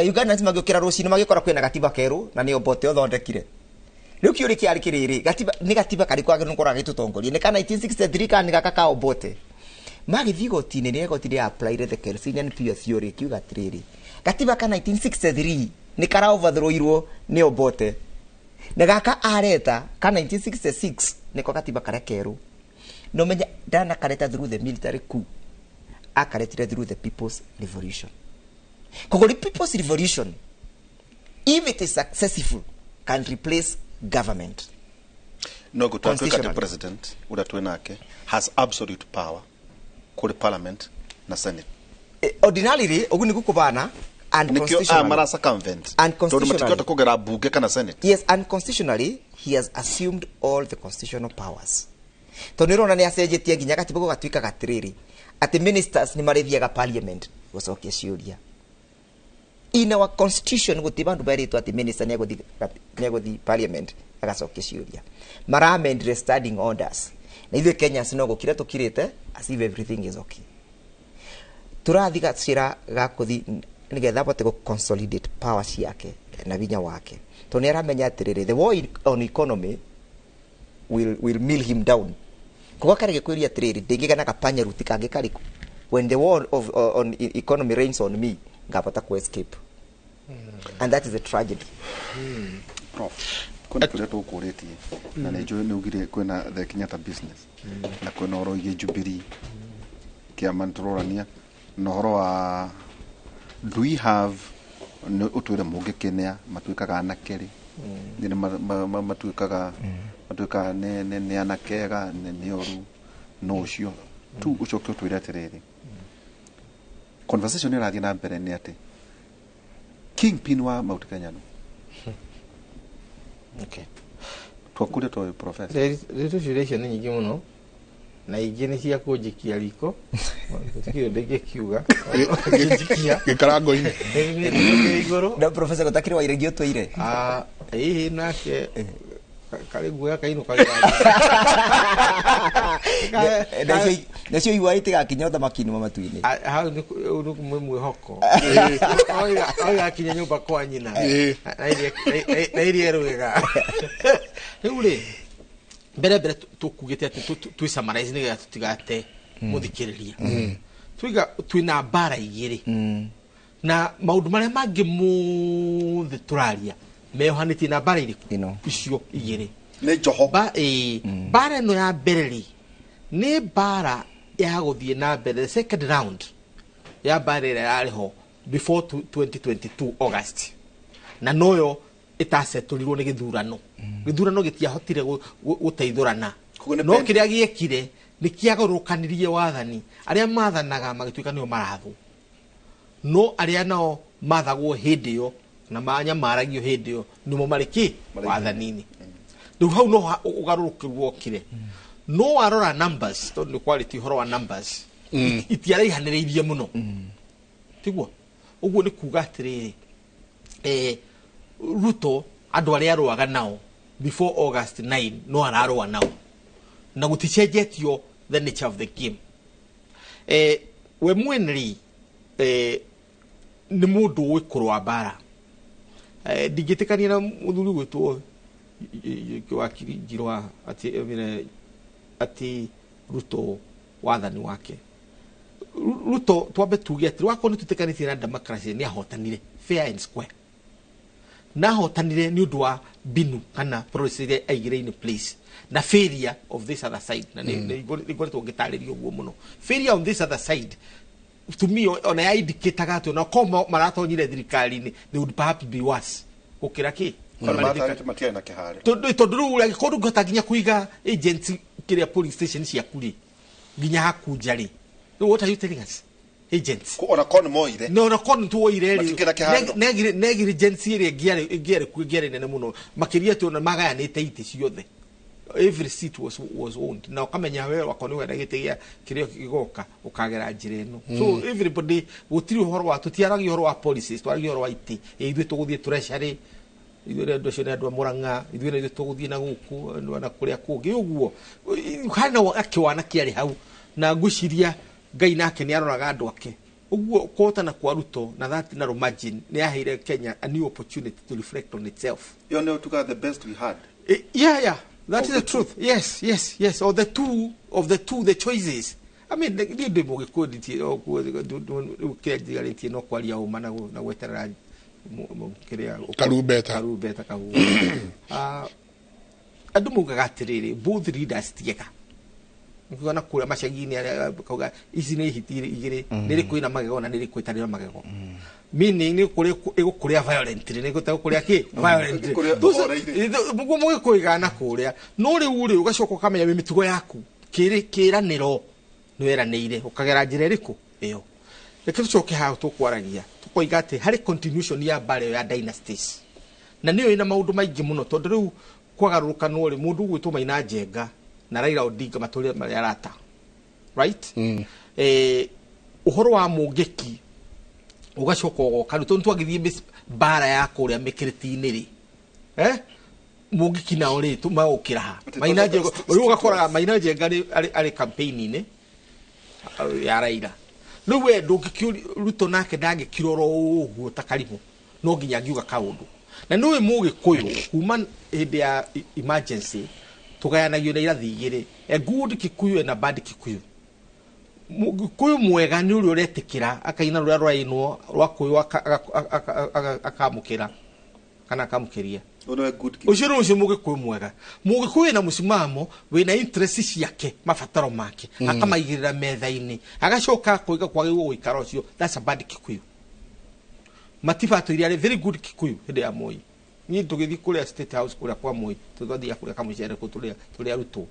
Uganda magiukira rucini magikora kwina gatiba keru na ni Obote othondekire. Riu kiuri kiari kiriri gatiba ni gatiba kariku agirwo gũkorwo agĩtũtongoria nĩ ka 1963 ka nĩ gaka ka Obote. Magĩthiĩ igoti-inĩ nĩ igoti rĩa applied the Kelsenian pure theory kiuga atĩrĩrĩ gatiba ka 1963 nĩ kara overthrow-irwo nĩ Obote na gaka areta ka 1966 nĩko gatiba karĩa keru no menya ndanakareta through the military coup, akaretire through the people's revolution. Koguo the people's revolution, if it is successful, can replace government. No gutatuika the president uria twinake has absolute power kuri parliament na senate. Ordinarily ugu nigu kubana and constitutionally mara circumvent and constitutionally kugera bunge kana senate. Yes, and constitutionally he has assumed all the constitutional powers. Tondu nirona ni acenjetie nginya gatiba gatuika gatiriri ati ministers ni marithiaga parliament gucokia ciuria. In our constitution guti bandu beritwo ati minister ni parliament agacokia ciuria. Maramendire standing orders na ithuĩ Kenyans no gukira tukirite as if everything is okay. Turathi gacira gakuthi nigetha abote gu consolidate power ciake na vinya wake tondu ni aramenya atiriri the war on economy will mill him down. Koguo karege kwiria atiriri ndingigana kapanya ruti kangi kariku when the war of on economy reigns on me ngapata ku escape. And that is a tragedy. Prof, kuna kuria tukuritie na nä njå nä ugire kwina the Kenyatta business na kwina horo igie Jubilee kiama nä na horo wa do we have nä å twä re må ngä kenea matuä anake rä nä matuä kaga nä anake ega nä oru no å cio tu å coke å twä re atä rä rä conversation ĩrathiĩ na mbere nĩ atĩ kingpin wa Mount Kenya no. Okay. Twakũria twa professor. Rĩu ciũria icio nĩ nyingĩ mũno na ingĩ nĩ cia kũnjikia riko gũtikĩrĩ ndĩngĩkiuga gĩkarango-inĩ igũrũ na professor gũtakĩrĩ wairegi ũtũire ĩĩ nake Karĩ guoya kainũkaga. Nacio igwa itigakinya ũthamaki-inĩ wa matu-inĩ. Hau nĩ mwĩhoko. Oigakinya nyũmba kwa nyina na iria rwĩga. Rĩu rĩ, mbere tũkugĩte atĩ twĩ summarize nĩgetha tũtigate mũthikĩrĩria. Tuiga twĩna mbara igĩrĩ na maũndũ marĩa mangĩ mothe tũraria meohanĩtie na mbara irĩkũ icio igĩrĩ. Nĩ njoho. Mbara ĩno ya mbere rĩ, nĩ mbara ya gũthiĩ na mbere, the second round ya mbara ĩrĩa yarĩ ho before 2022 August, na noyo ĩtacetũrirwo nĩ gĩthurano. Gĩthurano gĩtiahotire gũteithũrana, no kĩrĩa gĩekire nĩ kĩagarũrũkanirie wathani. Arĩa mathanaga magĩtuĩka nĩo marathwo, no arĩa nao mathagwo hĩndĩ ĩyo na manyamaragio hĩndĩ ĩyo nĩmo marĩ kĩ wathani-inĩ. Rĩu hau no ũgarũrũku wokire. No warora numbers, tondũ nĩ kwarĩtie ũhoro wa numbers, itiaraihanĩrĩirie mũno, tiguo? Ũguo nĩ kuga atĩrĩrĩ, Ruto andũ arĩa arũaga nao before August 9 no ararũa nao, na gũticenjetio the nature of the game. We mwene rĩ, nĩ mũndũ ũĩ kũrũa mbara. Ndingĩtĩkania na mũthuri gwĩtwo wakiri Njirwa atĩ Ruto wathani wake. Ruto twambe tuge atĩ wakorwo nĩ twĩtĩkanĩtie na democracy nĩ ahotanire fair and square, na ahotanire nĩ ũndũ wa mbinu kana policy iria aigire in place na failure of this other side, na nĩ ngoretwo ngĩtarĩria ũguo mũno. Failure on this other side to me ona ya indicataga atĩ ona korwo maratonyire thirikari-inĩ they would perhaps be worse gũkĩra kĩ matiarĩ na kĩharĩro, tondũ rĩu angĩkorwo ndũngĩhota nginya kũiga agents kĩrĩa police station ciaku rĩ nginya haku nja rĩ, rĩu what are you telling us? Agents ona korwo nĩ moire, no ona korwo nĩ tuoire rĩ, negligence ĩrĩa ĩngĩarĩ kuo ĩngĩarĩ nene mũno makĩria atĩ ona magayanĩte itĩ ciothe. Every seat was owned, na ũkamenya we wakorwo nĩ wenda gĩtĩ gĩa kĩrĩa gĩgoka ũkagera njĩra ĩno. So everybody, gũtirĩ ũhoro wa, tũtiaragia ũhoro wa policies, twaragia ũhoro wa itĩ. Ithuĩ tũgũthiĩ treasury, ithuĩ andũ acio nĩ andũ a Mũrang'a, ithuĩ na ithuĩ tũgũthiĩ na gũkũ na kũrĩa kũngĩ ũguo. Hena kĩwana kĩarĩ hau, na ngwĩciria Ngai nake nĩ aroraga andũ ake. Ũguo kũhotana kwa Ruto na that narrow margin nĩ yaheire Kenya a new opportunity to reflect on itself. Ĩyo nĩyo tuga the best we had. Yeah. That is the truth. Yes. Or the two of the two, the choices. I mean, niĩ ndĩ mũgĩkũyũ kĩrĩa njigarĩtie no kwaria ũma na gweterera kĩrĩa karumbeta kahuha. Andũ maugaga atĩrĩrĩ, both leaders tiega. Ũkiona kũrĩa macagi-inĩ arĩa kauga ici nĩ hiti igĩrĩ, nĩ ĩrĩkũ ĩna magego na nĩ ĩrĩkũ ĩtarĩ na magego. Meaning nĩ ĩgũkũrĩa violently, nĩ ĩgũkũrĩa kĩ violently. Mũguo mũgĩkũigana kũrĩa, no rĩu rĩ ũgacoka ũkamenya wĩ mĩtugo yaku kĩranĩro nĩ weranĩire ũkagera njĩra ĩrĩkũ ĩyo. Reke tũcoke haha tũkwaragia tũkoiga atĩ harĩ continuation ya mbara ĩyo ya dynasties, na nĩyo ĩna maũndũ maingĩ mũno, tondũ rĩu kwagarũrũkanwo rĩ, mũndũ ũgwĩtwo Maina Njenga na Raila Odinga matũrĩ marĩ arata, right? Ũhoro wa Mũngĩki ũgacoka ũgoka rĩu, tondũ twagĩthiĩ mbara ya kũrĩa mĩkĩrĩti-inĩ rĩ, Mũngĩki nao rĩ maũkĩra ha Maina Njenga, rĩu ũgakoraga Maina Njenga arĩ campaign-inĩ ya Raila. Rĩu we ndũngĩkĩũria Ruto nake ndangĩkirora ũguo ta karimũ, no nginya angiuga kaũndũ. Na nĩũĩ Mũgĩkũyũ kuma hĩndĩ ya emergency tũgayanagio na irathi igĩrĩ, a good Kikuyu and a bad Kikuyu. Mũgĩkũyũ mwega nĩ ũrĩa ũretĩkĩra akaina rũrĩa rũrainwo rwa kũyũ akamũkĩra kana akamũkĩria. Ũcio nĩ ũcio Mũgĩkũyũ mwega. Mũgĩkũyũ wĩna mũcimamo, wĩna interest ciake, mabataro make, akamaigĩrĩra metha-inĩ, agacoka akoiga kwagĩrĩirwo gũikara ũcio. That's a bad Kikuyu. Matiba atwĩrire arĩ very good Kikuyu hĩndĩ ya Moi. Niĩ tũgĩthiĩ kũrĩa State House kũrĩa kwa Moi, tũthiaga kũrĩa kamũcere kũu tũrĩ arutwo.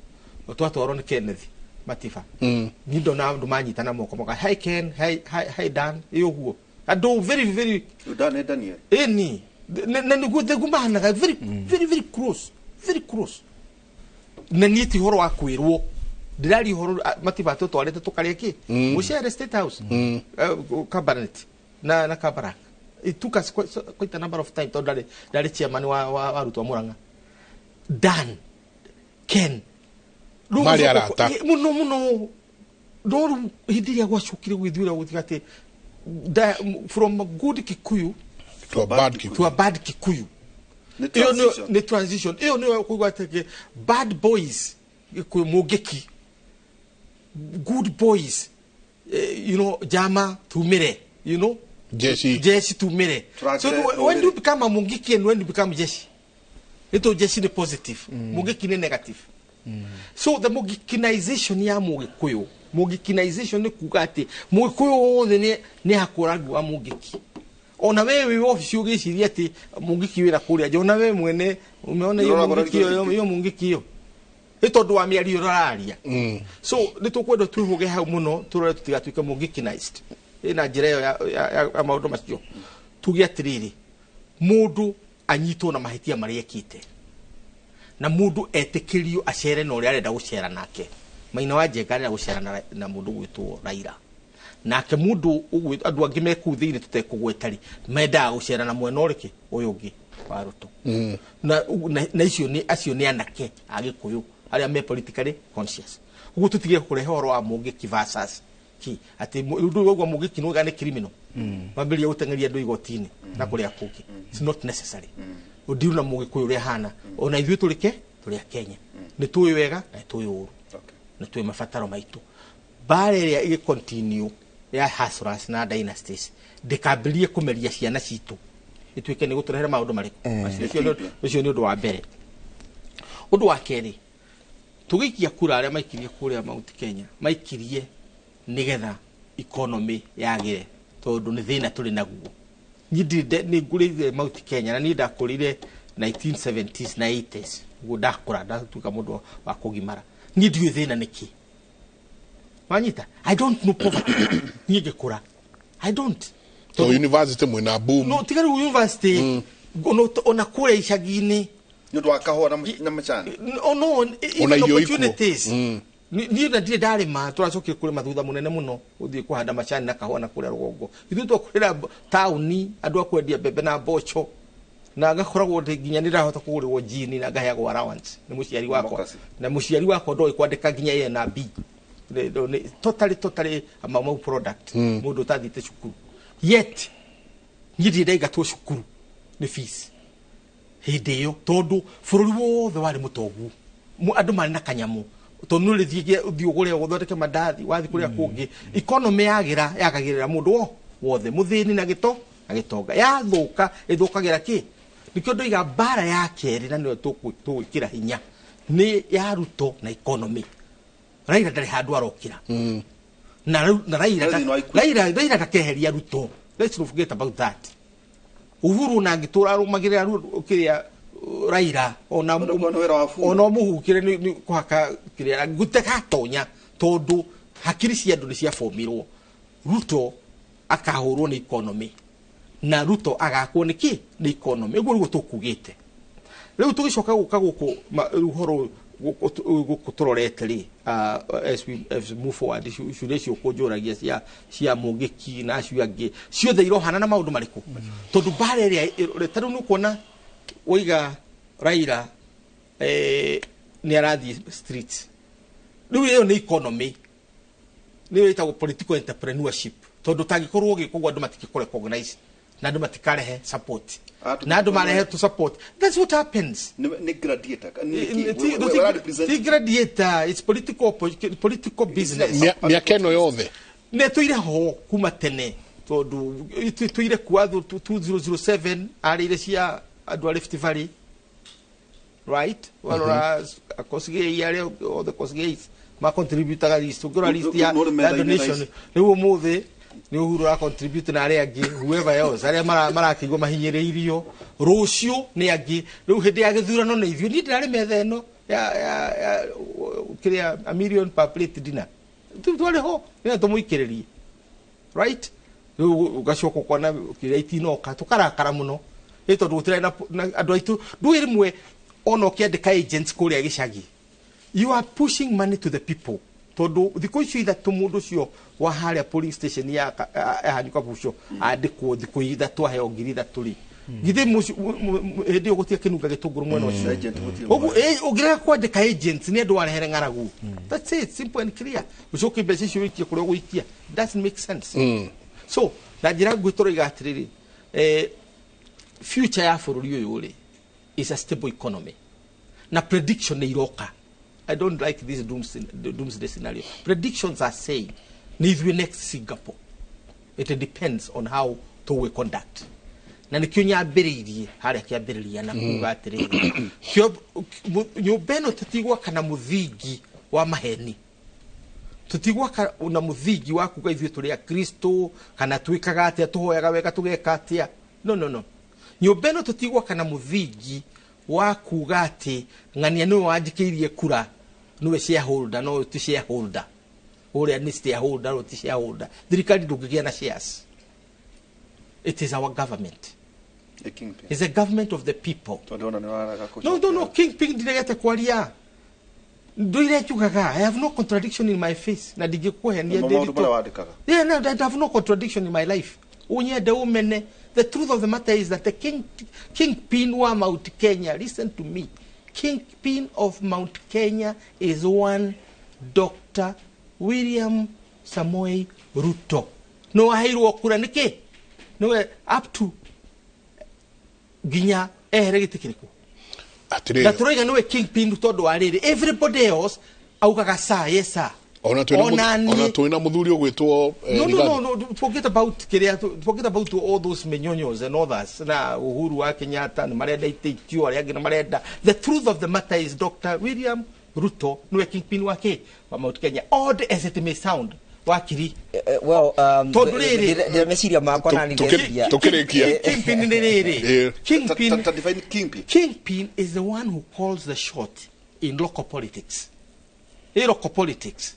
Twatwarwo nĩ Kenneth Matiba. Niĩ ndona andũ manyitana moko moka, hi Ken, hi Dan, ĩ ũguo. Andũ very very Dan Daniel. Ĩni. Na nĩguo thegu mahanaga very very very close, very close. Na niĩ ti ũhoro wa kwĩrwo. Ndĩraria ũhoro Matiba atũtwarĩte tũkarĩe kĩ? Mũcere State House. Cabinet na Kabarak. It took us quite a number of time tondũ ndarĩ chairman wa arutwo a Murang'a. Dan Ken Marĩ arata. Muno muno no rĩu hĩndĩ ĩrĩa gwacokire gwĩthuĩra gũtiga atĩ from a good Kikuyu to a bad Kikuyu. To a bad Kikuyu. Nĩ Ĩyo nĩyo- transition. nĩ transition ĩyo nĩyo kũigua atĩ bad boys Gĩkũyũ mũngĩki, good boys, you know, jama tumire, you know, jeshi jeshi tumire. So Turagire when do you become a mungiki and when do you become jeshi? Ito jeshi ni positive, mungiki ni negative. So the mugikinization ya mugikuyu, mugikinization ni kuga ati mugikuyu wothe ni hakoragwo wa mugiki. Ona wewe wi office ugiciria ati mungiki wira kuria nja, ona wewe mwene umeona hiyo Nĩũragũra mungiki hiyo rĩngĩ. hiyo mungiki hiyo nĩ tondũ wa mĩario ũraria. So nĩ tũkwenda twĩhũge hau mũno tũrore tũtigatuĩke mũgikinized na njĩra ĩyo ya maũndũ macio. Tuge atĩrĩrĩ, mũndũ anyitwo na mahĩtia marĩa ekĩte na mũndũ etĩkĩrio acere na ũrĩa arenda gũcera nake. Maina wa Njenga arenda gũcera na mũndũ ũgwĩtwo Raila, nake mũndũ andũ angĩ me kũu thĩinĩ tũtekũgweta rĩ, mendaga gũcera na mwena ũrĩkĩ ũyũ ũngĩ wa Ruto. Na icio nĩ acio nĩ anake a Gĩkũyũ arĩa me politically conscious. Ũguo tũtige kũrehe ũhoro wa mũngĩki versus ki atĩ ũndũ ũyũ waigua mũngĩki nĩ uga nĩ criminal, mambĩrĩria gũteng'eria andũ igoti-inĩ na kũrĩa kũngĩ. It's not necessary. Ũndiru na mũgĩkũyũ ũrĩa hana, ona ithuĩ tũrĩ ke tũrĩ a Kenya, nĩ tũĩ wega na nĩ tũĩ ũru, nĩ tũĩ mabataro maitũ. Mbara ĩrĩa ĩgĩ continue ya hustlers na dynasties ndĩkambĩrĩrie kũmeria ciana citũ ĩtuĩke nĩ gũtũrehera maũndũ marĩkũ macio. Ũcio nĩ ũndũ wa mbere. Ũndũ wa kerĩ, tũgĩikia kura, arĩa maikirie kũrĩa Mount Kenya maikirie nĩgetha economy yagĩre, tondũ nĩ thĩna tũrĩ naguo. Niĩ ndirĩ nĩ ngũrĩire Mount Kenya na niĩ ndakũrire 1970s na 80s, ũguo ndakũra ndatuĩka mũndũ wa kũgimara. Niĩ ndiũĩ thĩna nĩkĩ wanyita. I don't know poverty. Niĩ ngĩkũra I don't. To university mwina boom. No tiga rĩu university, ona kũrĩa icagi-inĩ nĩ ũndũ wa kahũa na macani. Oh no, Ona even irio ikuo. opportunities. Niĩ na ndirĩ ndarĩma, tũracokire kũrĩma thutha mũnene mũno, gũthiĩ kũhanda macani na kahũa na kũrĩa rũgongo. Ithuĩ twakũrĩra taũni, andũ a kwendia mbembe na mboco, na ngakoragwo ndĩ nginya nĩ ndĩrahota kũgũrĩrwo jini na ngaheagwo allowance nĩ mũciari wakwa. Democracy. Na mũciari wakwa ndoĩ kwandĩka nginya A na B. Totally a Mau Mau product, mũndũ ũtathiĩte cukuru. Yet niĩ ndirĩ ndaingatwo cukuru nĩ fees hĩndĩ ĩyo, tondũ bũrũri wothe warĩ mũtongu. Andũ marĩ na kanyamũ, tondũ nĩ ũrĩthiĩ ũthiĩ ũgũre ũthondeke mandathi wathiĩ kũrĩa kũngĩ. Economy yagĩra yagagĩrĩra mũndũ wothe, mũthĩni na gĩto na gĩtonga. Yathũka ĩthũkagĩra kĩ? Nĩkĩo ndoiga mbara ya kerĩ, na nĩyo tũgwĩkĩra hinya, nĩ ya Ruto na economy. Raila ndarĩ handũ arokĩra na na Raila Ndarĩ thĩinĩ wa equity. Raila ndakeheria Ruto. Let's not forget about that. Uhuru na angĩtũra arũmagĩrĩra kĩrĩa Raila ona Tondũ kuona wĩra wa buru. Ona mũhukire nĩ kũhaka kĩrĩa gũtegatonya, tondũ hakiri cia andũ nĩ ciabomirwo. Ruto akahũrwo nĩ economy na Ruto agakwo nĩ kĩ? Nĩ economy. Ũguo nĩguo tũkugĩte. Rĩu tũgĩcoka gũka gũkũ rĩu ũhoro gũkũ tũrorete rĩ, as we move forward, ciũria icio ũkũnjũragia cia mũngĩki na acio angĩ ciothe irohana na maũndũ marĩkũ, tondũ mbara ĩrĩa ta rĩu nĩ ũkuona waiga Raila nĩ arathiĩ streets. Rĩu ĩyo nĩ economy, nĩyo ĩtagwo political entrepreneurship, tondũ tangĩkorwo ũgĩka ũguo andũ matingĩkũ recognize na andũ matikarehe support na andũ marehe to support. That's what happens. Nĩ gladiator nĩ kĩ? We represent- Ti gladiator, it's political business. Mĩaka ĩno yothe nĩ tũire ho kuma tene, tondũ tũire kuwa 2007 arĩire cia andũ a Rift Valley, right? Warora Kosgei, arĩa othe Kosgei ma contributaga list, ũngĩrora list ya No ya rĩ metha-inĩ donation thaa ici. Rĩu ũmũthĩ nĩ Uhuru ra contribute na arĩa angĩ, whoever else arĩa marakĩigua mahinyĩrĩirio, rũciũ nĩ angĩ. Rĩu hĩndĩ ya gĩthurano nĩ ithuĩ. Niĩ ndĩrarĩ metha ĩno ya kĩrĩa a million per plate dinner. Twarĩ ho nĩgetha tũmũikĩrĩrie, right? Rĩu ũgacoka ũkona kĩrĩa itinoka, tũkarakara mũno ĩ tondũ gũtirarĩ na andũ aitũ. Ndũĩ rĩmwe ona ũkĩandĩka agents kũrĩa gĩcagi, you are pushing money to the people, tondũ thikũ icio ithatũ mũndũ ũcio wa harĩa polling station ya Hanyuka Bucio andĩkwo thikũ ithatũ aheo 3,000 rĩ. Githĩ hĩndĩ ĩyo gũtirĩ kĩnunga gĩtũngũrũ mwena ũcio. Ũguo ũngĩrega kwandĩka agents nĩ andũ arehere ng'aragu. That's it, simple and clear. Ũcoke mbeca icio ũikie kũrĩa ũgũikia. Doesn't make sense. So na njĩra nguhĩ tũroiga atĩrĩrĩ, future ya bũrũri ũyũ rĩ is a stable economy. Na prediction nĩ iroka. I don't like this doomsday scenario. Predictions are saying nĩ ithuĩ next Singapore. It depends on how to conduct. Na nĩkĩo nyambĩrĩirie harĩa kĩambĩrĩria na kuga atĩrĩrĩ, nyũmba ĩno tũtigwaka na mũthingi wa maheni, tũtigwaka na mũthingi wa kuga ithuĩ tũrĩ akristo kana twĩkaga atĩa, tũhoyaga wega, tũgeka atĩa. No, no, no. Nyũmba ĩno tũtigwaka na mũthingi wa kuga atĩ ng'ania nĩwe wanjikĩirie kura, nĩwe shareholder, no ti shareholder, ũrĩa nĩ shareholder, no ti shareholder. Thirikari ndũngĩgĩa na shares. It is our government. It's a government of the people. No, no, no, kingpin ndiregete kwaria. Nduire njugaga, I have no contradiction in my face. Na ndingĩkũhenia. Yeah, no, I have no contradiction in my life. Unyende umene. The truth of the matter is that the kingpin wa Mount Kenya, listen to me. Kingpin of Mount Kenya is one Dr. William Samoei Ruto. No aheirwo kura nĩkĩ? Niwe up to ginya ehere gĩtĩ kĩrĩkũ? Na tũroiga niwe kingpin tondũ wa rĩrĩ, everybody else augaga sa, yes sir. Ona twĩna mũthuri ũgwĩtwo. No, no, no, no, forget about kĩrĩa, forget about all those menyonyos and others na Uhuru wa Kenyatta nĩ marenda itĩ arĩa angĩ nĩ marenda. The truth of the matter is Dr. William Ruto niwe kingpin wa kĩ? Wa Mount Kenya. Odd as it may sound, wakiri. Well, ndĩra meciria makwa na nĩ tukĩrĩkia. Kingpin nĩ rĩrĩ. Kingpin, kingpin is the one who calls the shot in local politics. In local politics.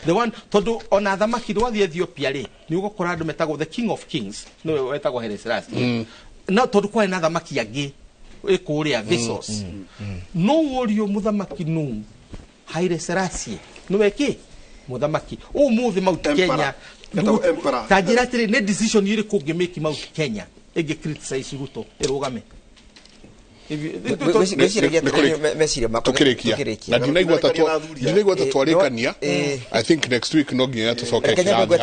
The one tondũ ona athamaki rwathiĩ Ethiopia rĩ, nĩ ũgũkora andũ metagwo the king of kings, nĩwe wetagwo Haile Selassie. No tondũ kwarĩ na athamaki angĩ kũrĩa Vsauce. No ũrio mũthamaki nũ? Haile Selassie. Nĩwe kĩ? Mũthamaki. Ũmũthĩ Mount Kenya. Ta njĩra atĩrĩ, nĩ decision ĩrĩkũ ũngĩmake Mount Kenya ĩngĩ criticize Ruto ĩrũgame? Tukĩrĩkia. Na ndinaigua ta twarĩkania. I think next week no nginya tũcoke kĩrathi.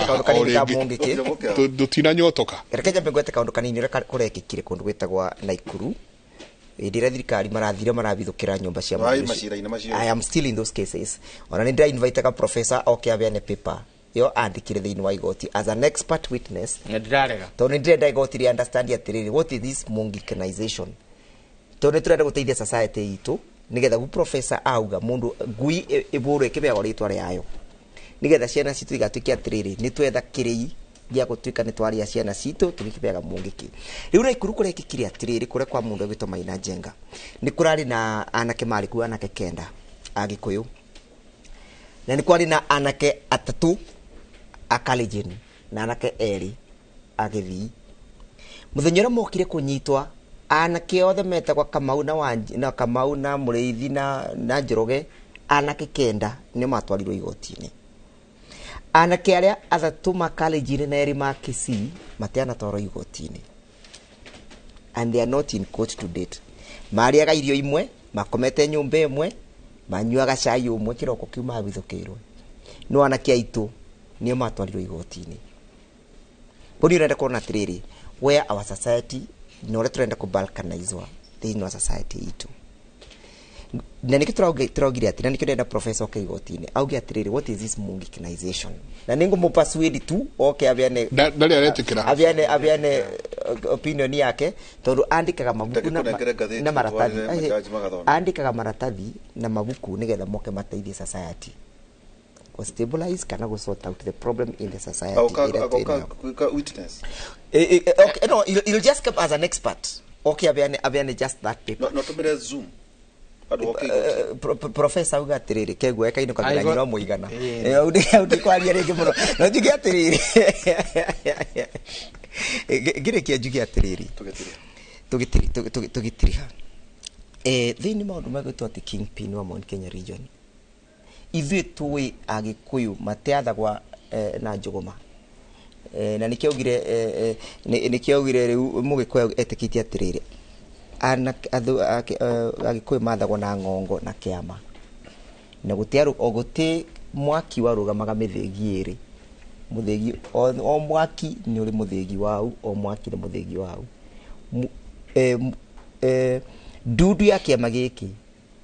Tũtinanyotoka. Reke nyambe ngwete kaũndũ kanini ũrĩa kũrekĩkire kũndũ gwĩtagwo Naikuru. Hĩndĩ ĩrĩa thirikari marathire marabithũkĩra nyũmba cia. I am still in those cases. Ona nĩ ndĩra-invitaga professor oke abeane paper ĩyo andĩkire thĩinĩ wa igoti as an expert witness. Tondũ nĩ ndĩrenda igoti rĩ understand atĩrĩrĩ, what is this mongicanization? Tondũ nĩ tũrenda gũteithia society itũ nĩgetha gu professor auga mũndũ ngui ĩbũrwo ĩkĩbeagwo rĩtwa rĩayo, nĩgetha ciana citũ igatuĩke atĩrĩrĩ nĩ twetha kĩrĩi gĩa gũtuĩka nĩ twaria ciana citũ tũgĩkĩbeaga mũngĩkĩ. Rĩu Naikuru kũrekĩkire atĩrĩrĩ, kũrĩa kwa mũndũ ũgwĩtwo Maina Njenga nĩ kũrarĩ na anake marĩ kuo, anake 9 a Gĩkũyũ, na nĩ kwarĩ na anake 3 a Kalenjin na anake 2 a Gĩthii. Mũthenya ũrĩa mokire kũnyitwa, anake othe metagwa Kamau na Wanji, na Kamau na Mũrĩithi na Njoroge, anake 9 nĩ matwarirwo igoti-inĩ. Anake arĩa 3 ma Kalenjin na 2 ma Kisii matianatwarwo igoti-inĩ. And they are not in court to date. Marĩaga irio imwe, makomete nyũmba ĩmwe, manyuaga cai ũmwe, kĩroko kĩu mabithũkĩirwo. No anake aitũ nĩo matwarirwo igoti-inĩ. Bũrũri ũrenda kuona atĩrĩrĩ, where our society na ũrĩa tũrenda kũbalkanizwa thĩinĩ wa society itũ. Na nĩkĩo tũraugire atĩ, na nĩkĩo ndĩrenda professor oke igoti-inĩ auge atĩrĩrĩ, what is this mongicanization? Na nĩngũmũpersuade tu oke abeane, ndarĩ aretĩkĩra, abeane opinion yake, tondũ andĩkaga mabuku na maratathi, andĩkaga maratathi na mabuku nĩgetha moke mateithie society go stabilize kana go sort out the problem in the society. Witness. Okay, no, he'll just come as an expert. Okay, abeane just that paper. No, no, Zoom. Professor auga atĩrĩrĩ, kegwe kaino kamera nyiro mũigana. Au kwaria rĩngĩ mũno. No njuge atĩrĩrĩ. Ngĩrĩkia njuge atĩrĩrĩ. Tũgĩtiriha. Thĩinĩ maũndũ magwĩtwo atĩ kingpin wa Mount Kenya region. Ithuĩ tũĩ Agĩkũyũ matiathagwa na njũgũma. Na nĩkĩo augire nĩkĩo augire rĩu Mũgĩkũyũ etĩkĩtie atĩrĩrĩ, Agĩkũyũ mathagwo na ng'ongo na kĩama, na gũtĩ mwaki warũgamaga mĩthĩgi ĩrĩ, mũthĩgi o mwaki nĩ ũrĩ mũthĩgi wau, o mwaki nĩ mũthĩgi wau. Ndundu ya kĩama gĩkĩ,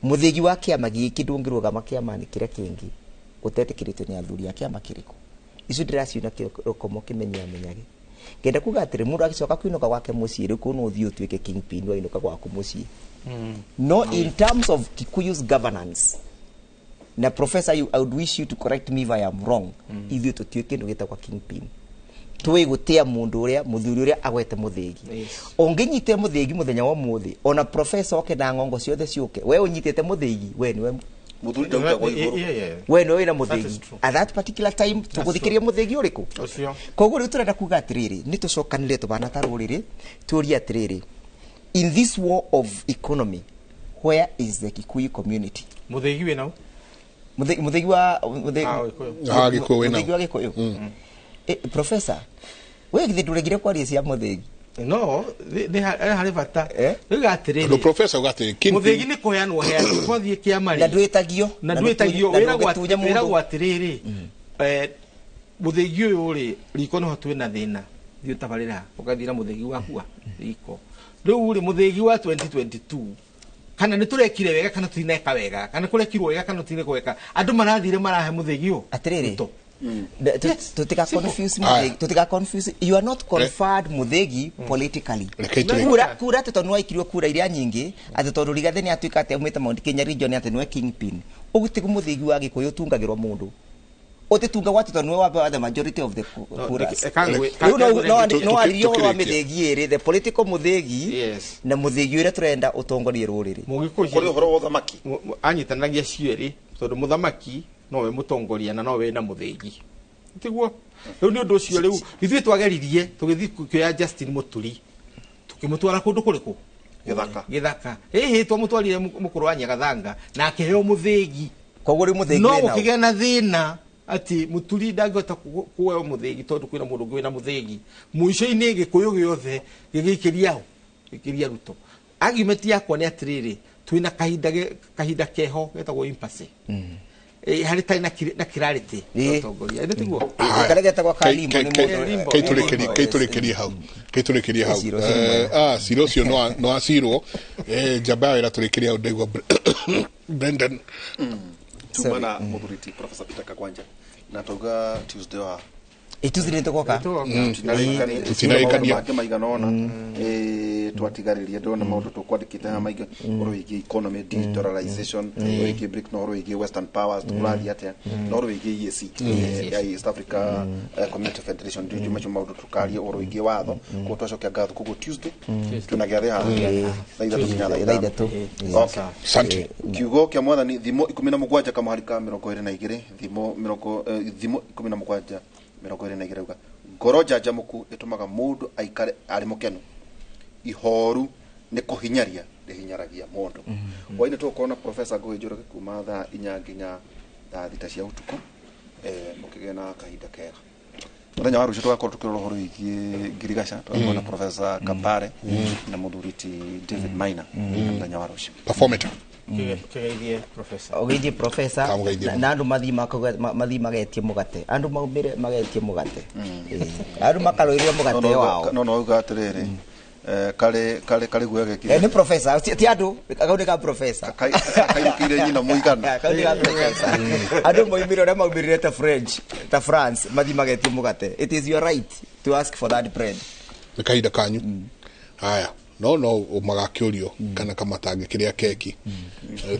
mũthĩgi wa kĩama gĩkĩ ndũngĩrũgama kĩama-inĩ kĩrĩa kĩngĩ ũtetĩkĩrĩtio nĩ athuri a kĩama kĩrĩkũ. Icio ndĩraciona kĩrokomo kĩmenyamenyage. Ngenda kuga atĩrĩ, mũndũ agĩcoka kũinũka gwake mũciĩ rĩu kũu no ũthiĩ ũtuĩke kingpin wainũka gwaku mũciĩ. No in terms of Kikuyu's governance, na professor, I would wish you to correct me if I am wrong, ithuĩ tũtiũĩ kĩndũ gĩtagwo kingpin. Tũĩ gũtĩa mũndũ ũrĩa mũthuri ũrĩa agwete mũthĩgi. Ũngĩnyitĩre mũthĩgi mũthenya wa ũmũthĩ, ona professor oke na ng'ongo ciothe ciũke, we ũnyitĩte mũthĩgi, we nĩwe Mũthuri ndautagwo igũrũ. We nĩwe wĩna mũthĩgi. At that particular time tũgũthikĩria mũthĩgi ũrĩkũ? Koguo rĩu tũrenda kuga atĩrĩrĩ, nĩ tũcokanĩre tũbana ta rũrĩrĩ, tũrie atĩrĩrĩ, in this war of economy, where is the Kikuyu community? Mũthĩgi wĩna ũ? Mũthĩgi wa Gĩkũyũ wĩna mũthĩgi wa Gĩkũyũ. Professor, we githĩ ndũregire kwaria cia mũthĩgi? No, nĩ harĩ bata. Rĩu atĩrĩrĩ, Tondũ professor uga atĩrĩ, kingpin mũthĩgi nĩ kũheanwo heanwo, twathiĩ kĩama rĩ, Na ndwĩtagio. Na ndwĩtagio, Na ndũngĩtunya mũndũ. wĩragwo atĩrĩrĩ, mũthĩgi ũyũ rĩ, riko nĩho twĩna thĩna, thiĩ ũtabarĩra, ũgathiĩ na mũthĩgi waku riko. Rĩu rĩ, mũthĩgi wa 2022, kana nĩ tũrekire wega kana tũtineka wega, kana kũrekirwo wega kana tũtinekwo wega, andũ marathire marahe mũthĩgi ũyũ. Atĩrĩrĩ, tutika confuse muthegi, tutika confuse, you are not conferred muthegi politically. Kura atĩ tondũ nĩwaikirio kura iria nyingĩ, atĩ tondũ Rigathĩ nĩ atuĩka atĩ aumĩte Mount Kenya region atĩ nĩwe kingpin. Ũguo tiguo mũthĩgi wa Gĩkũyũ ũtungagĩrwo mũndũ. Ũtĩtungagwo atĩ tondũ nĩwe wa the majority of the kuras. Rĩu no waririe ũhoro wa mĩthĩgi ĩrĩ, the political mũthĩgi na mũthĩgi ũrĩa tũrenda ũtongorie rũrĩrĩ. Mũgĩkũyũ Kũrĩ ũhoro wa ũthamaki. Anyitanagia cierĩ, tondũ mũthamaki nowe mũtongoria na nowe na mũthĩgi. Tiguo rĩu nĩ ũndũ ũcio rĩu ithuĩ twageririe tũgĩthiĩ kuoya Justin Mũturi tũkĩmũtwara kũndũ kũrĩkũ? Gĩthaka. Gĩthaka. Ĩhĩ twamũtwarire mũkũrũ wa Nyagathanga na akĩheo mũthĩgi. Koguo rĩu mũthĩgi no wĩna ũ? gũkĩgĩa na thĩna atĩ Mũturi ndangĩhota kuoya mũthĩgi tondũ kwĩna mũndũ ũngĩ wĩna mũthĩgi. Mũico-inĩ Gĩkũyũ gĩothe gĩgĩikĩria ũ? Gĩkĩria Ruto. Argument yakwa nĩ atĩrĩrĩ, twĩna kahinda keho getagwo impasse. Harĩ tarĩ na clarity ũtongoria. Nĩ tiguo? Karĩa getagwo ka limbo nĩ mũndũ. Kaitũrĩkĩrie hau. Kaitũrĩkĩrie hau. Cira ũcio no acirwo. Njamba ya wĩra tũrĩkĩrie hau ndaigua Brendan. Tuma na mũthuri ti Professor Peter Kagwanja. Na tauga Tuesday wa Tuesday nĩ tũgoka. Tũtinarĩkania mangĩ maigana ũna. Twatigarĩria ndĩrona maũndũ tũkwandĩkĩte haha maingĩ, ũhoro wĩgiĩ economy, dedollarization, ũhoro wĩgiĩ BRICS, na ũhoro wĩgiĩ Western powers, tũrathiĩ atĩa, na ũhoro wĩgiĩ EAC, ya East Africa Community Federation, ndiũĩ macio maũndũ tũkaria ũhoro wĩgiĩ watho, koguo twacokia ngatho. Koguo Tuesday twĩna gĩathĩ haha thaa 3 nginya thaa 5. Okay. Asante. Kiugo kĩa mwathani thimo 17 kamũhari ka 22, thimo 17 22 uga ngoro njanjamũku ĩtũmaga mũndũ aikare arĩ mũkenu, ihoru nĩ kũhinyaria rĩhinyaragia mũndũ. Hwaĩ-inĩ tũgũkorwo na Professor Ngũgĩ Njoroge kuma thaa 4 nginya thaa 6 cia ũtukũ, mũkĩgĩe na kahinda kega. Mũthenya wa rũciũ tũgakorwo tũkĩrora ũhoro wĩgiĩ ngirigaca, tũgakorwo na Professor Kambare na mũthuri ti David Maina mũthenya wa rũciũ. Performator. Kĩgeithie professor. Ũgeithie professor na andũ mathiĩ magetie mũgate. Andũ maumĩre magetie mũgate. Andũ makarũĩrĩra mũgate wao. No uga atĩrĩrĩ, karĩ guoya gekire. Nĩ professor, ti andũ, kau nĩ ka professor. Kairũkĩire nyina mũigana. Kau nĩ ka professor. Andũ moimire ũrĩa maumĩrire ta French, ta France, mathiĩ magetie mũgate. It is your right to ask for that bread. Nĩ kahinda kanyu. Haya. No magakĩũrio kana kamatangĩkĩrĩa keki,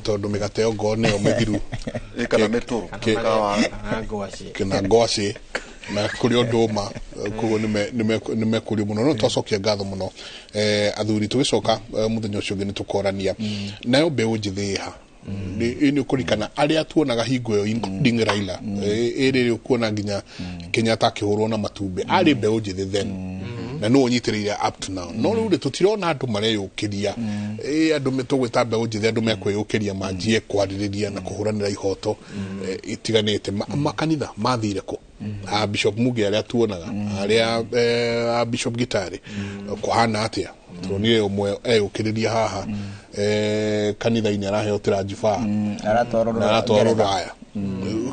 tondũ mĩgate ĩyo ngoo nĩyo mĩthiru kana mĩtũrũ kana ngwacĩ na kũrĩ ndũma, koguo nĩ mekũrio mũno. No twacokia ngatho mũno athuri, tũgĩcoka mũthenya ũcio ũngĩ nĩ tũkorania nayo mbeũ njĩthĩ ĩha nĩ ũkũririkana arĩa tuonaga hingo ĩyo including Raila ĩrĩ ũkuona nginya Kenyatta akĩhũrwo na matumbĩ arĩ mbeũ njĩthĩ then na no ũnyitĩrĩire up to now. No rĩu rĩ tũtirona andũ mareyũkĩria, andũ tũgwĩta mbeũ njĩthĩ, andũ mekwĩyũkĩria manjie kwarĩrĩria na kũhũranĩra ihoto itiganĩte. Makanitha mathire kũ? A Bishop Muge arĩa tuonaga arĩa a Bishop Gitari kũhana atĩa tuonire ũmwe egũkĩrĩria haha kanitha-inĩ araheo tĩranjiba aratwarwo Rũraya.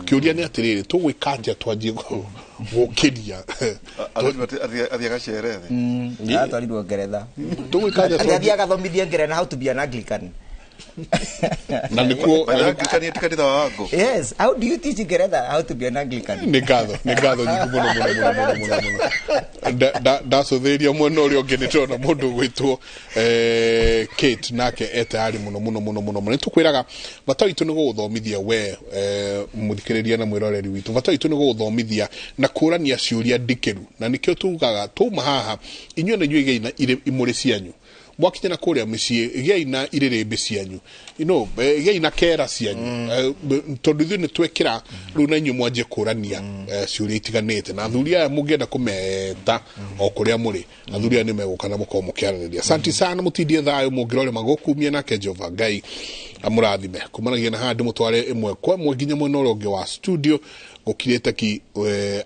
Kĩũria nĩ atĩrĩrĩ, tũgwĩka atĩa twanjie gũkĩria athiaga cere thĩ aratwarirwo Ngeretha tũgwĩka atĩa athiaga agathomithia Ngeretha how to be an Anglican. Na nĩkuo Anglican ti kanitha wa Wango. Yes, how do you teach Ngeretha how to be an Anglican? Nĩ ngatho nyingĩ mũno mũno mũno mũno mũno. Ndacũthĩrĩria mwena ũrĩa ũngĩ nĩ ndĩrona mũndũ ũgwĩtwo Kate nake etayarĩ mũno mũno mũno mũno mũno. Nĩtũkwĩraga bata witũ nĩ gũgũthomithia we mũthikĩrĩria na mwĩroreri witũ, bata witũ nĩ gũgũthomithia na kũrania ciũria ndikĩru, na nĩkĩo tugaga tuma haha inyuĩ na inyuĩ igei na imũrĩ cianyu mwakinya na kũrĩa mĩciĩ gĩai na irĩrĩmbĩ cianyu, you know, gĩai na kera cianyu, tondũ ithuĩ nĩ twekĩra rĩu na inyuĩ mwanjie kũrania ciũria itiganĩte. Na athuri aya mũngĩenda kũmeta o kũrĩa mũrĩ, athuri aya nĩ megũka na mũkorwo mũkĩaranĩria. Asante sana, mũtindie thayũ, mũngĩrore magũkumia nake Jehova Ngai amũrathime. Kumanagia na haha ndĩmũtware ĩmwe kwa ĩmwe nginya mwena ũrĩa ũngĩ wa studio gũkirĩte ki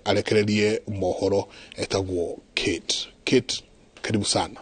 arekererie mohoro etagwo Kate. Kate, karibu sana.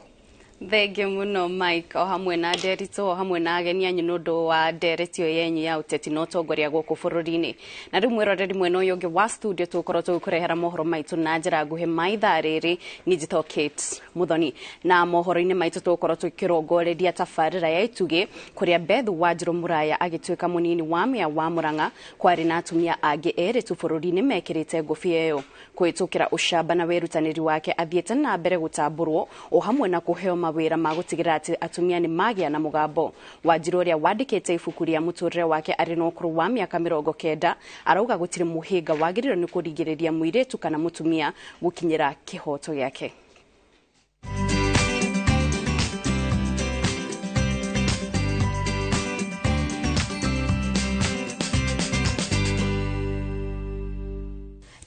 Thengio muno Mike, o hamwe na Nderitũ, o hamwe na ageni anyu nĩ ũndũ wa ndereti ĩyo yenyu ya ũteti na ũtongoria gũkũ bũrũri-inĩ. Na rĩu mwĩroreri mwena ũyũ ũngĩ wa studio tũgũkorwo tũgĩkũrehera mohoro maitũ na njĩra nguhĩ ma ithaa rĩrĩ. Niĩ njĩtagwo Kate Muthoni, na mohoro-inĩ maitũ tũgũkorwo tũkĩrongoreria tabarĩra ya Itugĩ kũrĩa Beth Wanjirũ Mũraya agĩtuĩka mũnini wa mĩa wa Murang'a kwarĩ na atumia angĩ erĩ tu bũrũri-inĩ mekĩrĩte ngũbia ĩyo. Kũhĩtũkĩra ũcamba na wĩrutanĩri wake athiĩte na mbere gũtambũrwo o hamwe na kũheo mawĩra ma gũtigĩrĩra atĩ atumia nĩ magĩa na mũgambo. Wanjirũ ũrĩa wandĩkĩte ibuku rĩa mũtũrĩre wake arĩ na ũkũrũ wa mĩaka 90 arauga gũtirĩ mũhĩnga wagĩrĩirwo nĩ kũringĩrĩria mũirĩtu kana mũtumia gũkinyĩra kĩhoto gĩake.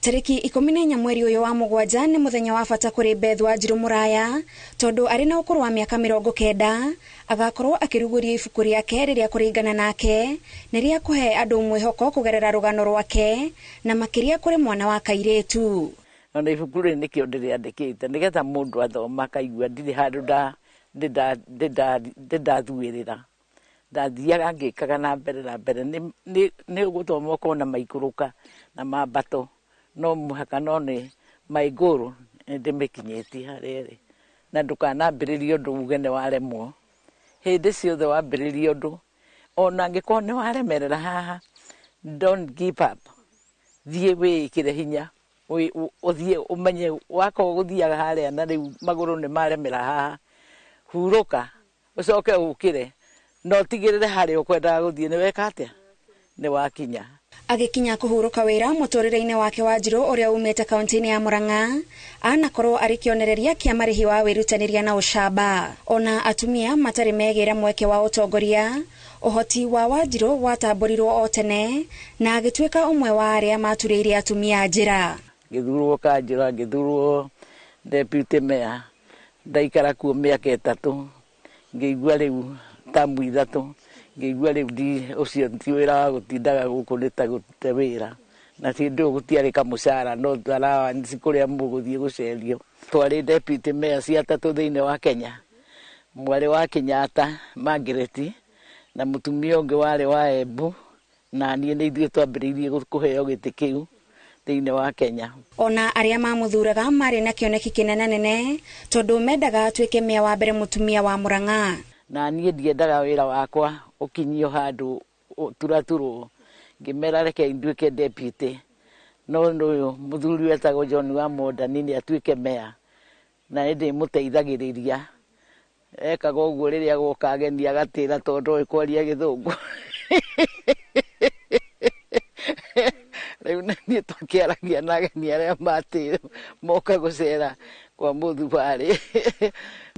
Tariki 14 mweri ũyũ wa mũgwanja nĩ mũthenya wa bata kũrĩ Beth Wanjirũ Mũraya tondũ arĩ na ũkũrũ wa mĩaka 90 agakorwo akĩrugũria ibuku rĩake rĩrĩa kũringana nake nĩ rĩa kũhe andũ mwĩhoko kũgerera rũgano rwake na makĩria kũrĩ mwana wa kairĩtu. Ona ibuku rĩrĩ nĩkĩo ndĩrĩandĩkĩte nĩgetha mũndũ athoma akaigua ndirĩ handũ ndĩndathuĩrĩra, ndathiaga ngĩkaga na mbere na mbere. Nĩ ũgũthoma ũkona maikũrũka na mambato, no mũhaka no nĩ maigũrũ ndĩmĩkinyĩtie harĩa ĩrĩ. Na ndũkanambĩrĩrie ũndũ uge nĩ waremwo, hĩndĩ ciothe wambĩrĩria ũndũ ona angĩkorwo nĩ waremerera haha, don't give up, thiĩ wĩĩkĩre hinya, ũthiĩ ũmenye wakorwo gũthiaga harĩa na rĩu magũrũ nĩ maremera haha, hurũka ũcoke ũkĩre na ũtigĩrĩre harĩa ũkwendaga gũthiĩ nĩ weka atĩa, nĩ wakinya. Agĩkinya kũhurũka wĩra mũtũrĩre-inĩ wake Wanjirũ ũrĩa umĩte kaunti-inĩ ya Murang'a anakorwo arĩ kĩonereria kĩa marĩhi wa wĩrutanĩria na ũcamba. Ona atumia matarĩ megĩra mweke wa ũtongoria, ũhoti wa Wanjirũ watambũrirwo o tene na agĩtuĩka ũmwe wa arĩa maturĩire atumia njĩra. Ngĩthurwo kanjũra, ngĩthurwo deputy mayor, ndaikara kuo mĩaka 3, ngĩigua rĩu tamu 3, ngĩigua rĩu ũcio ti wĩra wa gũtindaga gũkũ nĩ ta gũte wĩra, na hĩndĩ ĩyo gũtiarĩ kamũcara no allowance kũrĩa mũgũthiĩ gũcerio. Twarĩ deputy mayor cia 3 thĩinĩ wa Kenya, mwarĩ wa Kenyatta Margaret na mũtumia ũngĩ warĩ wa Embu, na niĩ nĩ ithuĩ twambĩrĩirie kũheo gĩtĩ kĩu thĩinĩ wa Kenya. Ona arĩa mamũthuraga marĩ na kĩoneki kĩnenanene tondũ mendaga atuĩke mĩa wa mbere mũtumia wa Murang'a. Na niĩ ndiendaga wĩra wakwa ũkinyio handũ turaturwo, ngĩmera reke nduĩke deputy, no ũyũ mũthuri wetagwo John wa Mondani nĩ atuĩke mayor, na nĩ ndĩmũteithagĩrĩria. Ekaga ũguo rĩrĩa gwoka ageni agatĩra tondũ ndoĩ kwaria gĩthũngũ. Rĩu niĩ twakĩaragia na ageni arĩa matĩra moka gũcera kwa mũthubarĩ.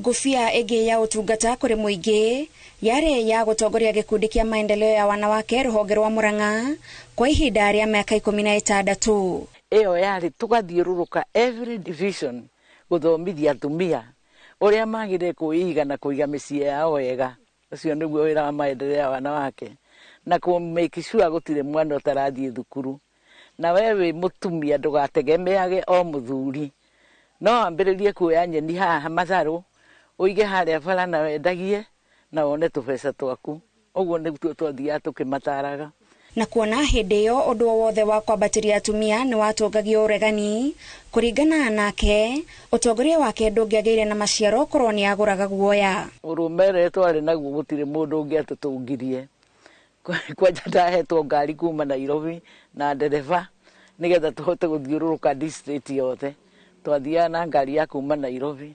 Ngũbia ĩngĩ ya ũtungata kũrĩ mũingĩ yarĩ ya gũtongoria gĩkundi kĩa maendeleo ya wanawake rũhonge rwa Murang'a kwa ihinda rĩa mĩaka 16. Ĩyo yarĩ tũgathiũrũrũka every division gũthomithia atumia ũrĩa magĩrĩire kwĩiga na kũiga mĩciĩ yao wega. Ũcio nĩguo wĩra wa maendeleo ya wanawake, na kũ make sure gũtirĩ mwana ũtarathiĩ thukuru. Na we wĩ mũtumia ndũgategemeage o mũthuri, no ambĩrĩrie kuoya nyeni haha matharũ ũige harĩa bara na wendagie na wone tũbeca twaku. Ũguo nĩguo twathiaga tũkĩmataraga. Na kuona hĩndĩ ĩyo ũndũ o wothe wa kwambatĩria atumia nĩ watũngagio ũregani, kũringana nake ũtongoria wake ndũngĩagĩire na maciaro korwo nĩ agũraga guoya. Ũrũme ũrĩa twarĩ naguo gũtirĩ mũndũ ũngĩatũtũngirie. Kwanja ndahetwo ngari kuma Nairobi na ndereba nĩgetha tũhote gũthiũrũrũka district yothe. Twathiaga na ngari ya kuma Nairobi.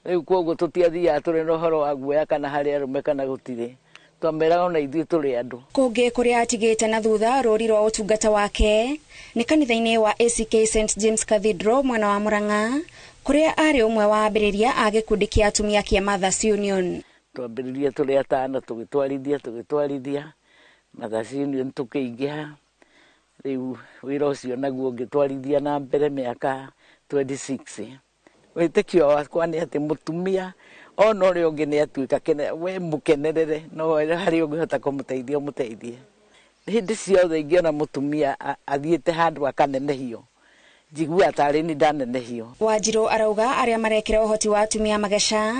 Rĩu koguo tũtiathiaga tũrĩ na ũhoro wa guoya kana harĩ arũme kana gũtirĩ. Twameraga ona ithuĩ tũrĩ andũ. Kũngĩ kũrĩa atigĩte na thutha rũri rwa ũtungata wake nĩ kanitha-inĩ wa ACK St James Cathedral mwena wa Murang'a, kũrĩa arĩ ũmwe wa ambĩrĩria a gĩkundi kĩa atumia kĩa Mothers Union. Twambĩrĩria tũrĩ atano tũgĩtwarithia Mothers Union tũkĩingĩha. Rĩu wĩra ũcio naguo ngĩtwarithia na mbere mĩaka 26. Wĩtĩkio wakwa nĩ atĩ mũtumia ona ũrĩa ũngĩ nĩ atuĩka we mũkenerere, no harĩa ũngĩhota kũmũteithia ũmũteithie. Hĩndĩ ciothe ingĩona mũtumia athiĩte handũ akanenehio, njiguaga tarĩ niĩ ndanenehio. Wanjirũ arauga arĩa marekĩra ũhoti wa atumia mageca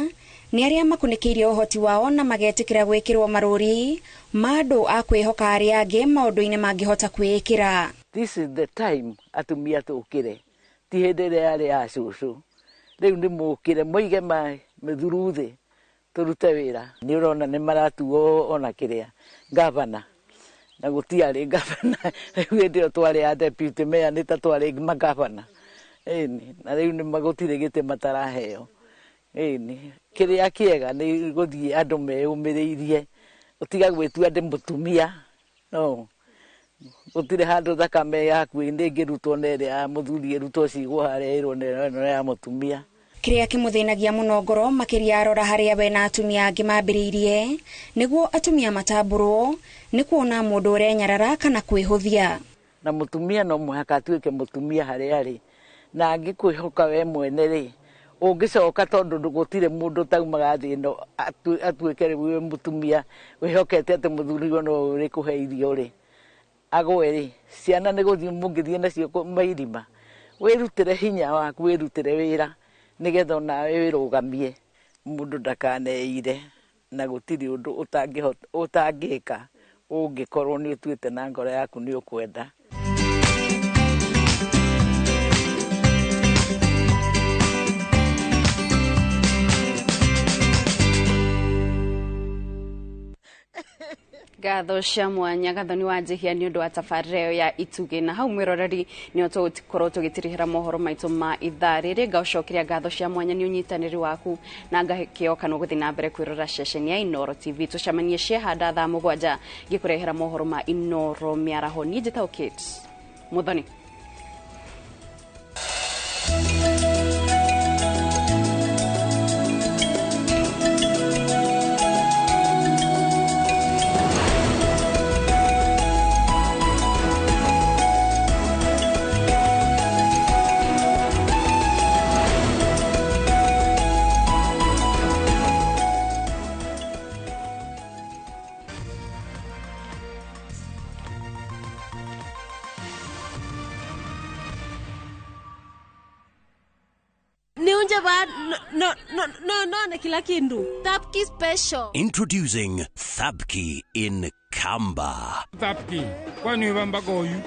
nĩ arĩa makunĩkĩirie ũhoti wao na magetĩkĩra gwĩkĩrwo marũri ma andũ a kwĩhoka arĩa angĩ maũndũ-inĩ mangĩhota kwĩĩkĩra. This is the time atumia tũkĩre, ti hĩndĩ ĩrĩa yarĩ ya cũcũ. Rĩu nĩ mũkĩre mũige mĩthuru thĩ tũrute wĩra. Nĩ ũrona nĩ maratuo ona kĩrĩa gavana, na gũtiarĩ gavana. Rĩu hĩndĩ ĩyo twarĩ a deputy mayor nĩ ta twarĩ magavana. Ĩni, na rĩu nĩ gũtirĩ gĩtĩ mataraheo. Ĩni, kĩrĩa kĩega nĩ gũthiĩ andũ meyũmĩrĩirie, ũtiga gwĩtua ndĩ mũtumia. No gũtirĩ handũ thakame yaku ĩngĩrutwo na ĩrĩa ya mũthuri ĩrutwo cigwo harĩa ĩrwo na ĩno ya mũtumia. Kĩrĩa kĩmũthĩnagia mũno ngoro makĩria arora harĩa we na atumia angĩ mambĩrĩirie nĩguo atumia matambũrwo nĩ kuona mũndũ ũrenyarara kana kwĩhũthia. Na mũtumia no mũhaka atuĩke mũtumia harĩa arĩ, na angĩkwĩhoka we mwene rĩ, ũngĩcoka tondũ gũtirĩ mũndũ ũtaumaga thĩ ĩno atuĩke rĩu wĩ mũtumia wĩhokete atĩ mũthuri no ũrĩkũhe irio rĩ, agwe rĩ, ciana nĩ gũthiĩ mũngĩthiĩ nacio mairima. Wĩrutĩre hinya waku, wĩrutĩre wĩra nĩgetha onawe wĩrũgamie. Mũndũ ndakaneire, na gũtirĩ ũndũ ũtangĩka ũngĩkorwo nĩ ũtuĩte na ngoro yaku nĩ ũkwenda. Ngatho cia mwanya Gathoni wa Njihia nĩ ũndũ wa tabarĩra ĩyo ya Itugĩ. Na hau mwĩroreri nĩ tũgũkorwo tũgĩtirihĩra mohoro maitũ ma ithaa rĩrĩ. Ngaũcokeria ngatho cia mwanya nĩ ũnyitanĩri waku na ngakĩoka nĩ ũgũthiĩ na mbere kwĩrora ceceni ya Inooro TV. Tũcemanie ciehanda thaa 7 ngĩkũrehera mohoro ma Inooro mĩaraho. Niĩ njĩtagwo Kate Muthoni. No, kila kindu. Thapki special. Introducing Thapki in Kamba. Thapki, kwani ubamba goyu?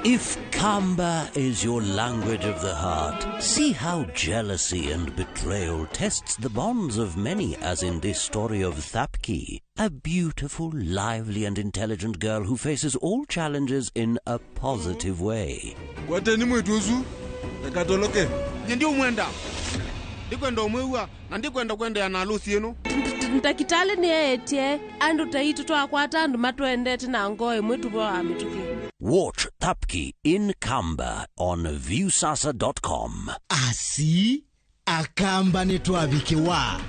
If Kamba is your language of the heart, see how jealousy and betrayal tests the bonds of many, as in this story of Thapki, a beautiful, lively and intelligent girl who faces all challenges in a positive way. Kwateni mwituzu, ekatoloke. Nyendi umwenda. Ndikwenda umwewa na ndikwenda kwenda na harusi yenu. Ndakitale ni etie andu taitu twakwata andu matwendete na ngoe mwetu wa mituki. Watch Thapki in Kamba on viewsasa.com. Asi akamba ni twabikiwa.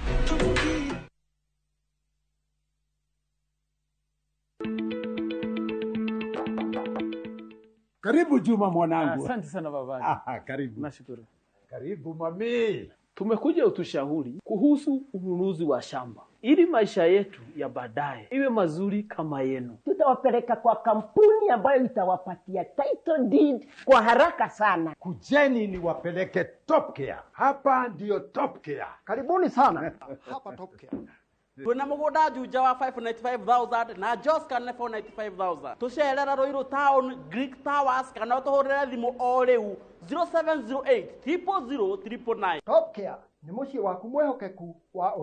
Karibu Juma mwanangu. Asante sana baba. Karibu. Nashukuru. Karibu mami. Tumekuja utushauri kuhusu ununuzi wa shamba ili maisha yetu ya baadaye iwe mazuri kama yenu. Tutawapeleka kwa kampuni ambayo itawapatia title deed kwa haraka sana. Kujeni niwapeleke Top Care. Hapa ndiyo Top Care. Karibuni sana. Hapa Top Care. Twina mugunda Juja wa 595,000 na Joska nĩ 495,000. Tucerera Ruiru Town, Greek Towers kana ũtũhũrĩre thimũ o rĩu 0708 000 999. Top Care nĩ mũciĩ waku mwĩhokeku wa.